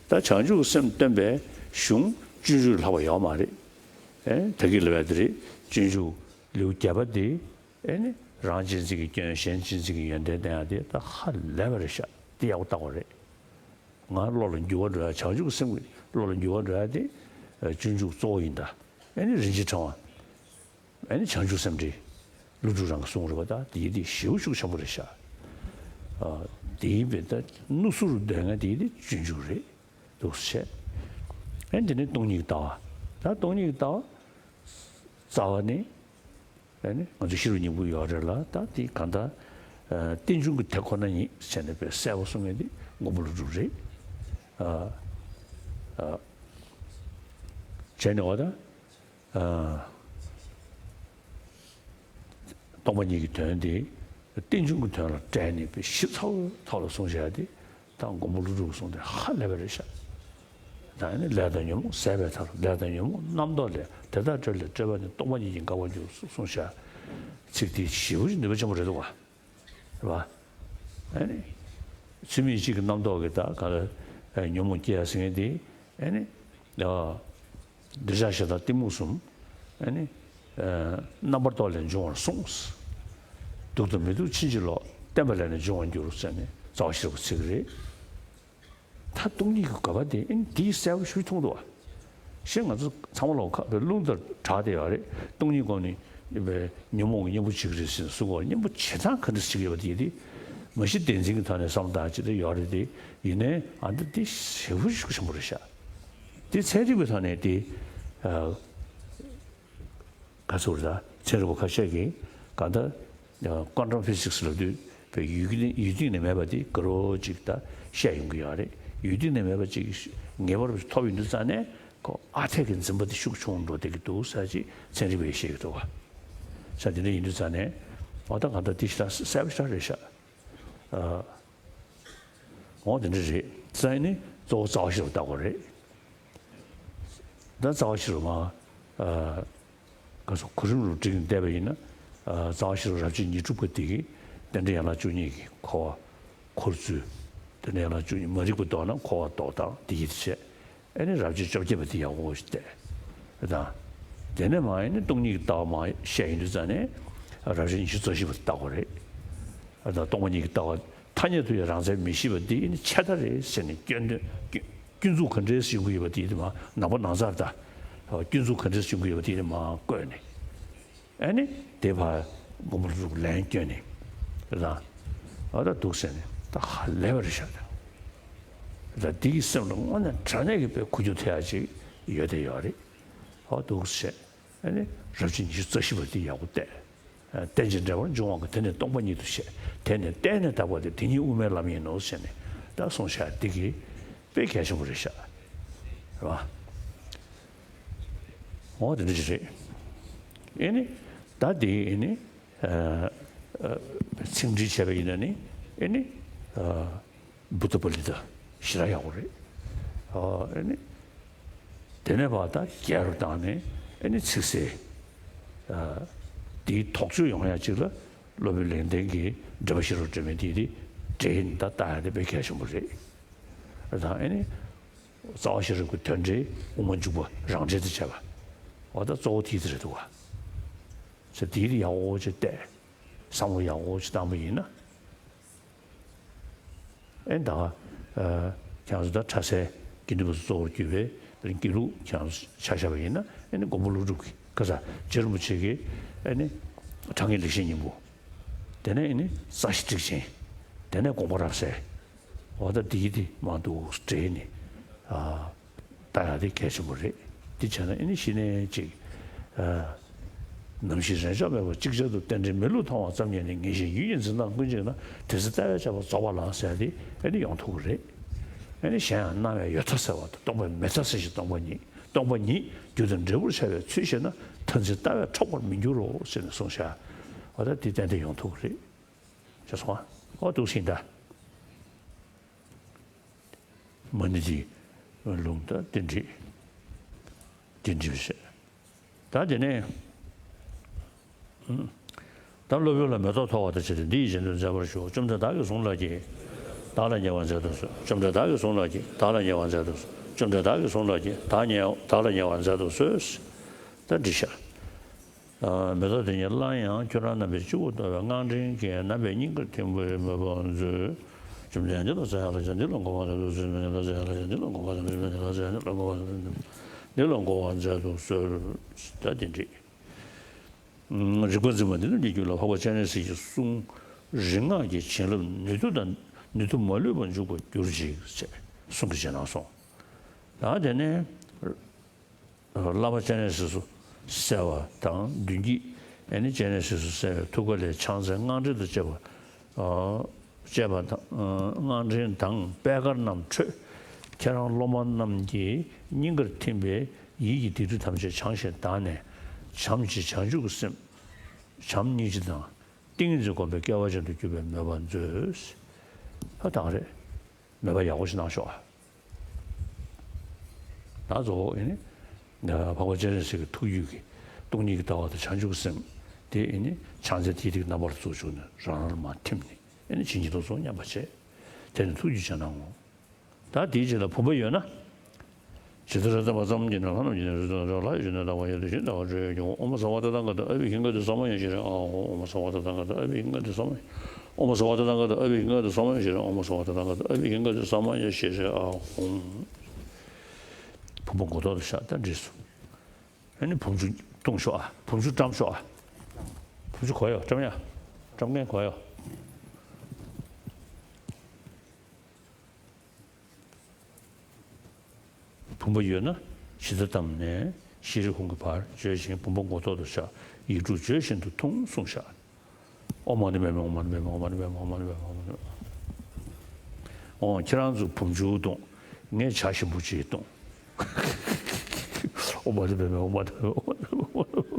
བྱང་ཆུབ་ཀྱི་སེམས་སྟོན་པའི་གཞུང་སྤྱོད་འཇུག་ལྷག་པ་ཡོད་མ་རེད། ཨེ་ད་གི་ལབ་ཡ་དེ་རེད། སྤྱོད་འཇུག་ལེའུ་བརྒྱད་པ་དེ། ཨེ་ནི་རང་གཅེས་འཛིན་གྱི་སྐྱོན་གཞན་གཅེས་འཛིན་གྱི་ཡོན་ཏན་བསྟན་ཡ་དེ་ད་ཧ་ལས་པ་རེད་ཤག་དེ་ཡག་པོ་བལྟ་དགོས་རེད། ང་བློ་ལ་འགྱུར་བ་འགྲོ་ཡ་བྱང་ཆུབ་ཀྱི་སེམས་ཀྱི་བློ་ལ་འགྱུར་བ་འགྲོ་ཡ་དེ་སྤྱོད་འཇུག་གཙོ་བོ་ཡིན་ད། ཨེ་ནི་རིན་ཆེན་ཕྲེང་བ། ཨེ་ནི་བྱང་ཆུབ་སེམས་འགྲེལ། ཀླུ་སྒྲུབ་རང་གི་གསུང་རེད་པ། ད་དེ་དེ་ཞེ་པོ་ཤུགས་ཆེན་པོ་རེད་ཤག་དེ་ཡིན་པས་ད་ནུ་ཟུར་སྡོད་ང་དེ་དེ་སྤྱོད་འཇུག་རེད་འདུག་ཟེར། ཨེ་འདི་ནི་སྟོང་ཉིད་ཀྱི་ལྟ་བ། ད་སྟོང་ཉིད་ཀྱི་ལྟ་བ། རྩ་བ་ནི། ཨེ་ནི་ང་ཚོ་ཤེས་རབ་སྙིང་པོ་ཡོད་རེད་ལ། ད་དེ་གང་ལྟར་རྟེན་འབྱུང་གི་དེ་ཁོ་ན་ཉིད་བྱས་ནས་དཔེ་གསལ་པོ་གསུང་མཁན་དེ་མགོན་པོ་ཀླུ་སྒྲུབ་རེད། བྱས་ནས་འོ་ད་སྟོང་པ་ཉིད་ཀྱི་དོན་དེ་རྟེན་འབྱུང་གི་དོན་ལ་བཀྲལ་ནས་དཔེ་ཞིབ་ཚགས་ཐོག་ལ་གསུངས་བཞག་དེ། ད་མགོན་པོ་ཀླུ་སྒྲུབ་གསུང་དེ་ཧ་ལས་པ་རེད་ཤག་ད་ནི་ལས་དང་ཉོན་མོངས་ཟད་པའི་མཐར། ལས་དང་ཉོན་མོངས་རྣམ་རྟོག་ལས། དེ་དག་བྲལ་ལས་སྤྲོས་པ་ནི། སྟོང་པ་ཉིད་ཀྱིས་འགག་པར་འགྱུར། གསུངས་བཞག་ཚིག་དེ་ཞེ་པོ་ཅིག་ནུས་པ་ཆེན་པོ་རེད་འདུག་བ། རེད་བ། ཨ་ནི་ཚུལ་མིན་གཅིག་གི་རྣམ་རྟོག་གི་ད་ག་ལ་ཉོན་མོངས་སྐྱེ་ཡ་ཟེར་མཁན་དེ། ཨ་ནི། འདོད་ཆགས་ཞེ་སྡང་གཏི་མུག་གསུམ། ཨ་ནི། རྣམ་པར་རྟོག་ལས་འབྱུང་བར་གསུངས། སྡུག་དང་མི་སྡུག་ཕྱིན་ཅི་ལོག་བརྟེན་པ་ལས་ནི་འབྱུང་བར་འགྱུར་ཟེར་ནས་རྩ་བ་ཤེས་རབ་ཀྱི་ཚིག་རེད། ད་སྟོང་ཉིད་ཀྱི་དགོས་པ་དེ་ཨ་ནི་དེའི་གསལ་པོ་ཞུ་མཐོང་འདུག་བ། ཞེས་ང་ཚོ་ཚང་མ་ལོག་ཁ་བའི་རླུང་ལྟར་གྲགས་བསྡད་ཡོད་རེད། སྟོང་ཉིད་སྒོམ་ནས་པའི་ཉོན་མོངས་ཀྱི་གཉེན་པོ་བྱེད་ཀྱི་རེད་ཟེར་ནས་གསུང་གི་ཡོད་རེད། གཉེན་པོ་བྱེད་སྟངས་ག་འདྲ་ཞིག་ཡོད་པ་དེ་དེ་མ་གཞི་བདེན་འཛིན་གྱི་ཐོག་ནས་བསམ་བློ་བཏང་ཅི་འདྲ་ཡོད་རེད་དེ། ཡིན་ནའི་ཨ་འདི་དེ་ཞེ་པོ་ཞིག་ཆེན་པོ་རེད་ཤག་དེ་ཚན་རིག་པའི་ཐོག་ནས་དེ་ག་ཚོད་རེད། ད་ཚན་རིག་པ་ཁ་ཤས་ཀྱིས་གང་ལྟར་ཀོན་ཊམ་ཕི་སིག་སི་ལབ་དུས་པའི་ཡུལ་དེ་ཡུལ་དེ་ནས་མེད་པ་དེ་ག་རོ་ཅིག་ད་བཤད་ཡོང་གི་ཡོད་རེད། ཡུལ་དེ་ནས་མེད་པ་ཅིག་ངེས་པར་ཐོབ་ཡོང་དུས་ཙང་ནས་ཁོ་ཨ་འཐས་ཀྱི་འཛིན་པ་དེ་ཤུགས་ཆུང་འགྲོ་བསྡད་ཀྱི་འདུག་ཟེར་ཅིག་ཚན་རིག་པས་བཤད་ཀྱི་འདུག་བ། ས་དེ་འདྲ་ཡིན་དུས་ཙང་ནས་འོ་ད་གང་ལྟར་དེ་ཞེ་དྲག་གསལ་པོ་ཞེ་དྲག་རེད་ཤག་འོ་དེ་འདྲ་རེད། ས་ཡིན་ནི་གཙོ་བོ་རྩ་བ་ཤེས་རབ་ལྟ་དགོས་རེད། ད་རྩ་བ་ཤེས་རབ་མ། ག་སོ་གོ་རིམ་རུ་བསྒྲིགས་ནས་བསྡད་པ་ཡིན་ན། རྩ་བ་ཤེས་རབ་རབ་བྱེད་ཉི་ཤུ་པོ་དེ་གིས་རྟེན་འབྲེལ་ཡན་ལག་བཅུ་གཉིས་ཀྱི་འཁོར་བ་འཁོར་ཚུལ། རྟེན་འབྲེལ་ཡན་ལག་བཅུ་གཉིས་མ་རིག་པ་ལྡོག་ན་འཁོར་བ་ལྡོག་སྟངས་དེ་ཡིད་བྱེད། ཨེ་ནི་རབ་བྱེད་བཅོ་བརྒྱད་པ་དེ་ཡག་པོ་ཞིག་བལྟས། དང་། དེ་ནས་མ་ཨེ་ནི་སྟོང་ཉིད་ཀྱི་ལྟ་བ་མ་བཤད་ཡིན་དུས་ཙང་ནས་རབ་བྱེད་ཉི་ཤུ་རྩ་བཞི་པ་དེ་ལྟ་དགོས་རེད། དང་སྟོང་པ་ཉིད་ཀྱི་ལྟ་བ་ཐ་སྙད་དུ་ཡང་རང་མཚན་མི་ཤེས་པ་འདི་ཨེ་ནི་ཆད་ལྟ་རེད་ཟེར་ནས་སྐྱོན་འདོན་སྐྱོན་འཛུགས་ག་འདྲས་ཡོང་གི་ཡོད་པ་དེ་དེ་མ་ནང་པ་ནང་ཚར་ད། སྐྱོན་འཛུགས་ག་འདྲས་ཡོང་གི་ཡོད་པ་དེ་དེ་མ་བཀོད་ནས། ཨེ་ནི་དེ་བར་མགོན་པོ་ཀླུ་སྒྲུབ་ལན་བསྐྱོན་ནས་རང་ཨ་ད་འདུག་ཟེར་ནས་ད་ཧ་ལས་པ་རེད་ཤག་ད་འདི་གི་སེམས་ལ་དངོས་གནས་དྲང་གནས་ཀྱི་དཔེ་འཁུར་རྒྱུ་ཐེབས་ཡ་ཅིག་ཡོད་དེ་ཡོད་རེད། ཨ་འདུག་ཟེར། ཨེ་ནི་རབ་བྱེད་ཉི་ཤུ་རྩ་བཞི་པ་འདི་ཡག་པོ་བལྟས། རྟེན་ཅིང་འབྲེལ་བར་འབྱུང་བ་ཀུན། དེ་ནི་སྟོང་པ་ཉིད་དུ་ཤེས། དེ་ནི་གཏན་ནས་དག་པ་སྟེ། དེ་ཉིད་དབུ་མའི་ལམ་ཡིན་ནོ་ཟེར་ནས་ད་གསུངས་ཤག་འདི་གི་དཔེ་གལ་ཆེན་པོ་རེད་ཤག་རེད་བ། འོ་དེ་འདྲ་ཅིག་རེད། ཨེ་ནི་ད་དེ་ཨེ་ནི་ཚིག་འགྲེལ་བྱས་པ་ཡིན་ན་ནི་ཨེ་ནི་བུདྡྷ་པཱ་ལི་ཏ་ཞེ་དྲག་ཡག་པོ་རེད། ཨེ་ནི་དེ་ནས་ཕར་ད་རྒྱས་རུ་བཏང་ནས་ཨེ་ནི་ཚིག་གསལ་དེའི་དོགས་གཅོད་ཡོང་ཡ་ཅིག་ལ་སློབ་དཔོན་ལེགས་ལྡན་གྱིས་འགྲེལ་པ་ཤེས་རབ་སྒྲོན་མེ་དེ་དེ་འགྲེལ་ཡིན་ད་ལྟ་ཡ་དེ་དཔེ་གལ་ཆེན་པོ་རེད། དང་ཨེ་ནི། རྩ་བ་ཤེས་རབ་ཀྱི་དོན་འགྲེལ་དབུ་མ་འཇུག་པ་རང་འགྲེལ་དུ་བྱས་པ། འོ་ད་གཙོ་བོ་དེའི་དེ་རེད་འདུག་བ། ཚེ་དེའི་དེ་ཡག་པོ་ཅིག་བལྟས། བསམ་བློ་ཡག་པོ་ཅིག་བཏང་པ་ཡིན་ན། ཨེ་ད། ཁྱེད་ཚོ་ད་ཕྲ་སའི་དགེ་འདུན་པ་ཚོ་གཙོ་བོར་གྱུར་པའི་དགེ་ལུགས་ཁྱེད་ཚོ་ཆ་བཞག་པ་ཡིན་ན་ཨེ་ནི་མགོན་པོ་ཀླུ་སྒྲུབ་ཀྱི་ཁ་ས་རྗེ་རིན་པོ་ཆེ་གིས་ཨེ་ནི། དྲང་ངེས་ལེགས་བཤད་སྙིང་པོ། དེ་ནས་ཨེ་ནི་རྩ་ཤེ་ཊཱིཀ་ཆེན། དེ་ནས་དགོངས་པ་རབ་གསལ། འོ་ད་འདི་དེ་མང་དུ་འགྲེལ་ནས་ཨ། ལྟ་ཡག་དེ་གལ་ཆེན་པོ་རེད། འདི་བྱས་ན་ཨེ་ནི་གཞི་ནས་ཅིག་ཨ། ནམ་ཞིག་རེག་བྱ་མེད་པར་ཅིག་ཅར་དུ་རྟེན་འབྲེལ་མེད་ལུགས་མཐོང་བ་ཙམ་ཉིད་ནི་ངེས་ཤེས་ཡུལ་གྱི་འཛིན་སྟངས་ཀུན་གཅིག་ན། དེ་ཚེ་ལྟ་བས་དཔྱད་པ་རྫོགས་པ་ལགས་ཟེར་ཏེ་ཨེ་ནི་ཡོང་ཐུབ་ཀྱི་རེད། ཨེ་ནི་གཞན་ཡང་སྣང་བས་ཡོད་མཐའ་སེལ་བ་དང་། སྟོང་པས་མེད་མཐའ་སེལ་ཞིང་སྟོང་པ་ཉིད། སྟོང་པ་ཉིད་རྒྱུ་དང་འབྲས་བུར་འཆར་བའི་ཚུལ་ཤེས་ན། མཐར་འཛིན་ལྟ་བས་འཕྲོག་པར་མི་འགྱུར་རོ་ཟེར་ནས་གསུངས་ཤག་འོ་ད་དེ་ཏན་ཏན་ཡོང་ཐུབ་ཀྱི་རེད། ཤེས་སོང་ཨ། འོ་འདུག་སེ་ཡིན་ད། མ་ཎི་འདི་ལུང་དང་རྟེན་འབྲེལ། རྟེན་འབྲེལ་བཤད། ད་དེ་ནས་ད་སློབ་དཔོན་ལ་མེ་ཏོག་འཐོར་བ་དང་བཅས་ཏེ་འདི་ཡི་རྗེས་ཟློས་མཛད་པར་ཞུ། བཅོམ་ལྡན་བདག་གིས་བཟུང་ལགས་ཀྱིས། བདག་ལ་ཉེ་བར་མཛད་དུ་གསོལ། བཅོམ་ལྡན་བདག་གིས་བཟུང་ལགས་ཀྱིས། བདག་ལ་ཉེ་བར་མཛད་དུ་གསོལ། བཅོམ་ལྡན་བདག་གིས་བཟུང་ལགས་ཀྱིས། བདག་ཉེ་བདག་ལ་ཉེ་བར་མཛད་དུ་གསོལ། ད་འགྲིགས་ཤག་མེ་ཏོག་དེ་ཉིད་སླར་ཡང་ཁྱོད་རང་རྣམ་པའི་སྤྱི་བོར་གཏོར་བས་དངངས་འདྲེན་གྱིས་ནམ་པའི་སྙིང་གར་ཐིམ་པས་མོས་པར་མཛོད། བཅོམ་ལྡན་འདི་ལ་ཚེ་ཡག་ལ་བྱ། འདི་ལ་འགོད་པ་མཛད་དུ་གསོལ། འདི་ལ་ཚེ་ཡག་ལ་བྱ། འདི་ལ་འགོད་པ་མཛད་དུ་གསོལ། འདི་ལ་འགོད་པ་མཛད་དུ་གསོལ། ད་དེ་འགྲིགས། རིག་པ་འཛིན་པ་འདི་རྣམས་ཀྱི་རྒྱུད་ལ་འཕགས་པ་སྤྱན་རས་གཟིགས་ཀྱི་གསུང་རིག་སྔགས་ཀྱི་བྱིན་རླབས་ནུས་མཐུ་དང་ནུས་མཐུ་མ་ལུས་པར་འཇུག་པར་གྱུར་ཅིག་ཅེས་གསུང་གི་རྗེས་གནང་སོང་། ད་དེ་ནས། བསླབ་པ་སྤྱན་རས་གཟིགས་སུ་གསལ་བ་དང་མདུན་བསྐྱེད། ཨེ་ནི་སྤྱན་རས་གཟིགས་སུ་གསལ་བའི་ཐུགས་ཀ་ལས་ཕྱག་མཚན་དངངས་འདྲེན་དང་བཅས་པ། བཅས་པ་དང་། དངངས་འདྲེན་དང་པད་དཀར་རྣམས་འཕྲོས། ཁྱེད་རང་སློབ་མ་རྣམས་ཀྱི་སྙིང་གར་ཐིམ་པས་ཡིད་ཀྱི་སྡིག་སྒྲིབ་ཐམས་ཅད་བྱང་ཞིང་དག་ནས། བྱམས་ཀྱི་བྱང་ཆུབ་ཀྱི་སེམས། བྱམས་སྙིང་རྗེ་དང་ཏིང་ངེ་འཛིན་བསྒོམས་པས་སྐལ་བ་ཅན་དུ་གྱུར་པའི་མོས་པ་མཛོད། ཧ་ད་ག་རེད། མོས་པ་ཡག་པོ་ཞིག་གནང་ཤོག་ཨ། ད་གཙོ་བོ་ཨེ་ནི། འཕགས་པ་སྤྱན་རས་གཟིགས་ཀྱི་ཐུགས་རྒྱུད་ཀྱི་སྟོང་ཉིད་ཀྱི་ལྟ་བ་དང་བྱང་ཆུབ་ཀྱི་སེམས་དེ་ཨེ་ནི་ཕྱག་མཚན་ཏིག་ཏིག་རྣམ་པར་བཙུགས་བཅུག་ནས་རང་རང་ལ་མར་ཐིམ་ནས་ཨེ་ནི་བྱིན་གྱིས་རློབ་སོ་སྙམ་པ་བྱས། དེ་ནས་ཐུགས་རྒྱུད་བྱས་གནང་ངོ་། ད་དེའི་རྗེས་ལ་བུམ་པ་ཡོད་ན། ཇི་ལྟར་བརྟེན་པ་ཙམ་གྱིས་ནི་ལྷ་རྣམས་ཀྱི་ནི་རིག་སྟོང་ལ་ཡོད་ནས་ལྟ་བ་ཡོད་དེ་བཞིན་ལྟ་བ་སྤྲོས་ཀྱང་། ཨོཾ་སརྦ་ཏ་ཐཱ་ག་ཏ་ཨ་བྷི་ཧིང་ག་ཏེ་ས་མ་ཡ་ཤྲཱི་ཨཱ་ཧོ། ཨོཾ་སརྦ་ཏ་ཐཱ་ག་ཏ་ཨ་བྷི་ཧིང་ག་ཏེ་ས་མ་ཡ། ཨོཾ་སརྦ་ཏ་ཐཱ་ག་ཏ་ཨ་བྷི་ཧིང་ག་ཏེ་ས་མ་ཡ་ཤྲཱི། ཨོཾ་སརྦ་ཏ་ཐཱ་ག་ཏ་ཨ་བྷི་ཧིང་ག་ཏེ་ས་མ་ཡ་ཤྲཱི་ཨཱ་ཧོ། བུམ་པ་མགོ་ཐོག་ཏུ་བཞག་ད་འགྲིགས་སོང་། ཨ་ནི་བུམ་ཆུ་བཏུང་ཤོག་ཨ། བུམ་ཆུ་བཀྲམ་ཤོག་ཨ། བུམ་ཆུ་གོ་ཡོད། བཀྲམ་ཡ། བཀྲམ་མཁན་གོ་ཡོད། བུམ་པ་ཡོད་ན་ཇི་ལྟར་བསྡམས་ནས་ཤྲཱི་ཧཱུྃ་གི་བར་བརྗོད་ཅིང་བུམ་པ་མགོ་ཐོག་ཏུ་བཞག་ཡིག་དྲུག་བརྗོད་བཞིན་དུ་འཐུང་གསུངས་ཤག་ཨོཾ་མ་ཎི་པདྨེ་ཧཱུྃ། མ་ཎི་པདྨེ་ཧཱུྃ། མ་ཎི་པདྨེ་ཧཱུྃ། མ་ཎི་པདྨེ་ཧཱུྃ། ཨོ་ཁྱེད་རང་ཚོ་བུམ་ཆུ་བཏུང་། ངས་ཇ་ཞིམ་པོ་ཅིག་བཏུང་། ཨོཾ་མ་ཎི་པདྨེ་ཧཱུྃ། མ་ཎི་པདྨེ་ཧཱུྃ། མ་ཎི་པདྨེ་ཧཱུྃ། ཨོཾ་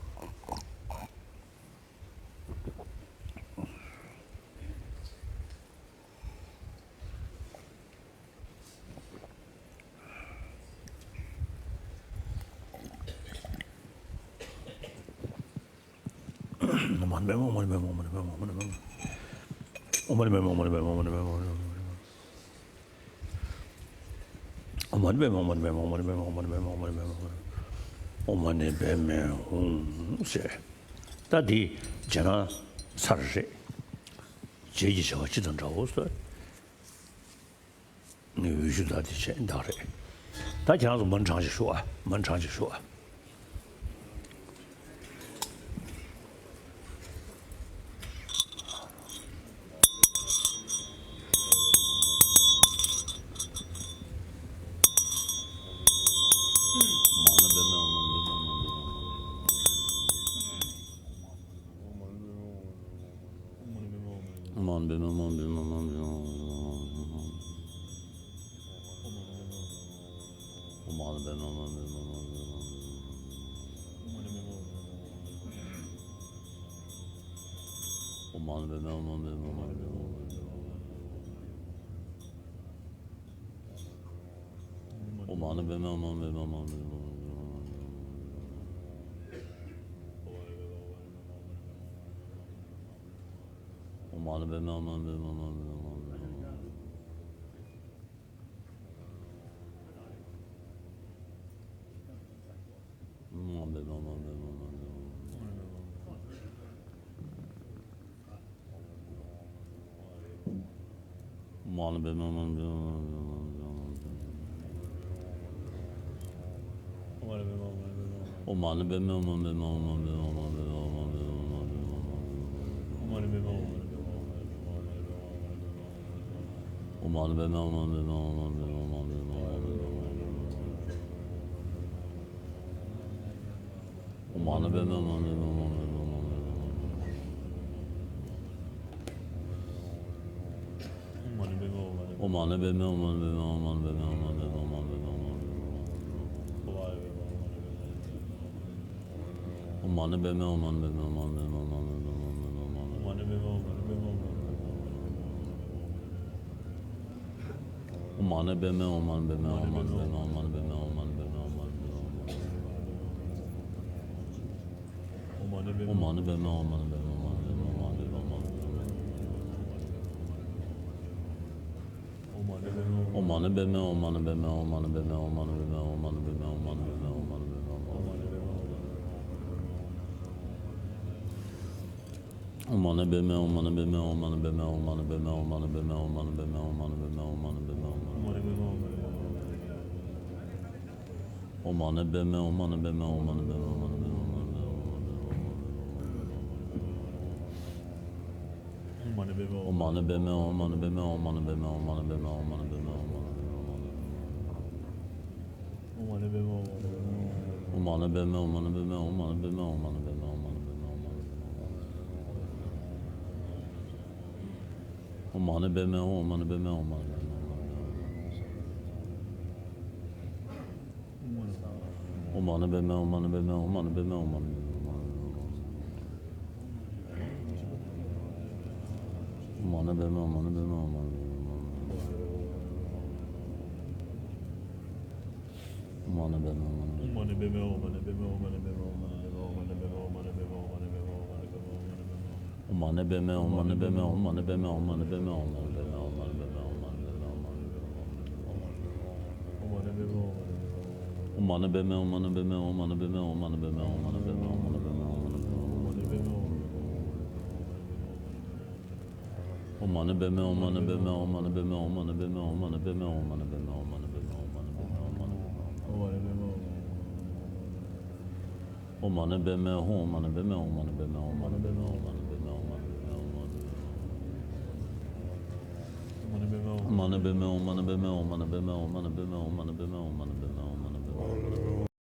མ་ཎི་པདྨེ་ཧཱུྃ། མ་ཎི་པདྨེ་ཧཱུྃ། མ་ཎི་པདྨེ་ཧཱུྃ། ཨོཾ་མ་ཎི་པདྨེ་ཧཱུྃ། མ་ཎི་པདྨེ་ཧཱུྃ། ཨོཾ་མ་ཎི་པདྨེ་ཧཱུྃ་ཟེར། ད་འདི་རྗེས་གནང་ཚར་རེད། རྗེས་ཀྱི་བྱ་བ་སྤྱི་དང་འདྲ་བོ་ཟེར། ངས་འོད་ཞུ་ད་དེ་བྱས་འདག་རེད། ད་ཁྱེད་རང་ཚོ་མ་ཎི་བགྲང་ཅིག་ཞུ་ཨ། མ་ཎི་བགྲང་ཅིག་ཞུ་ཨ།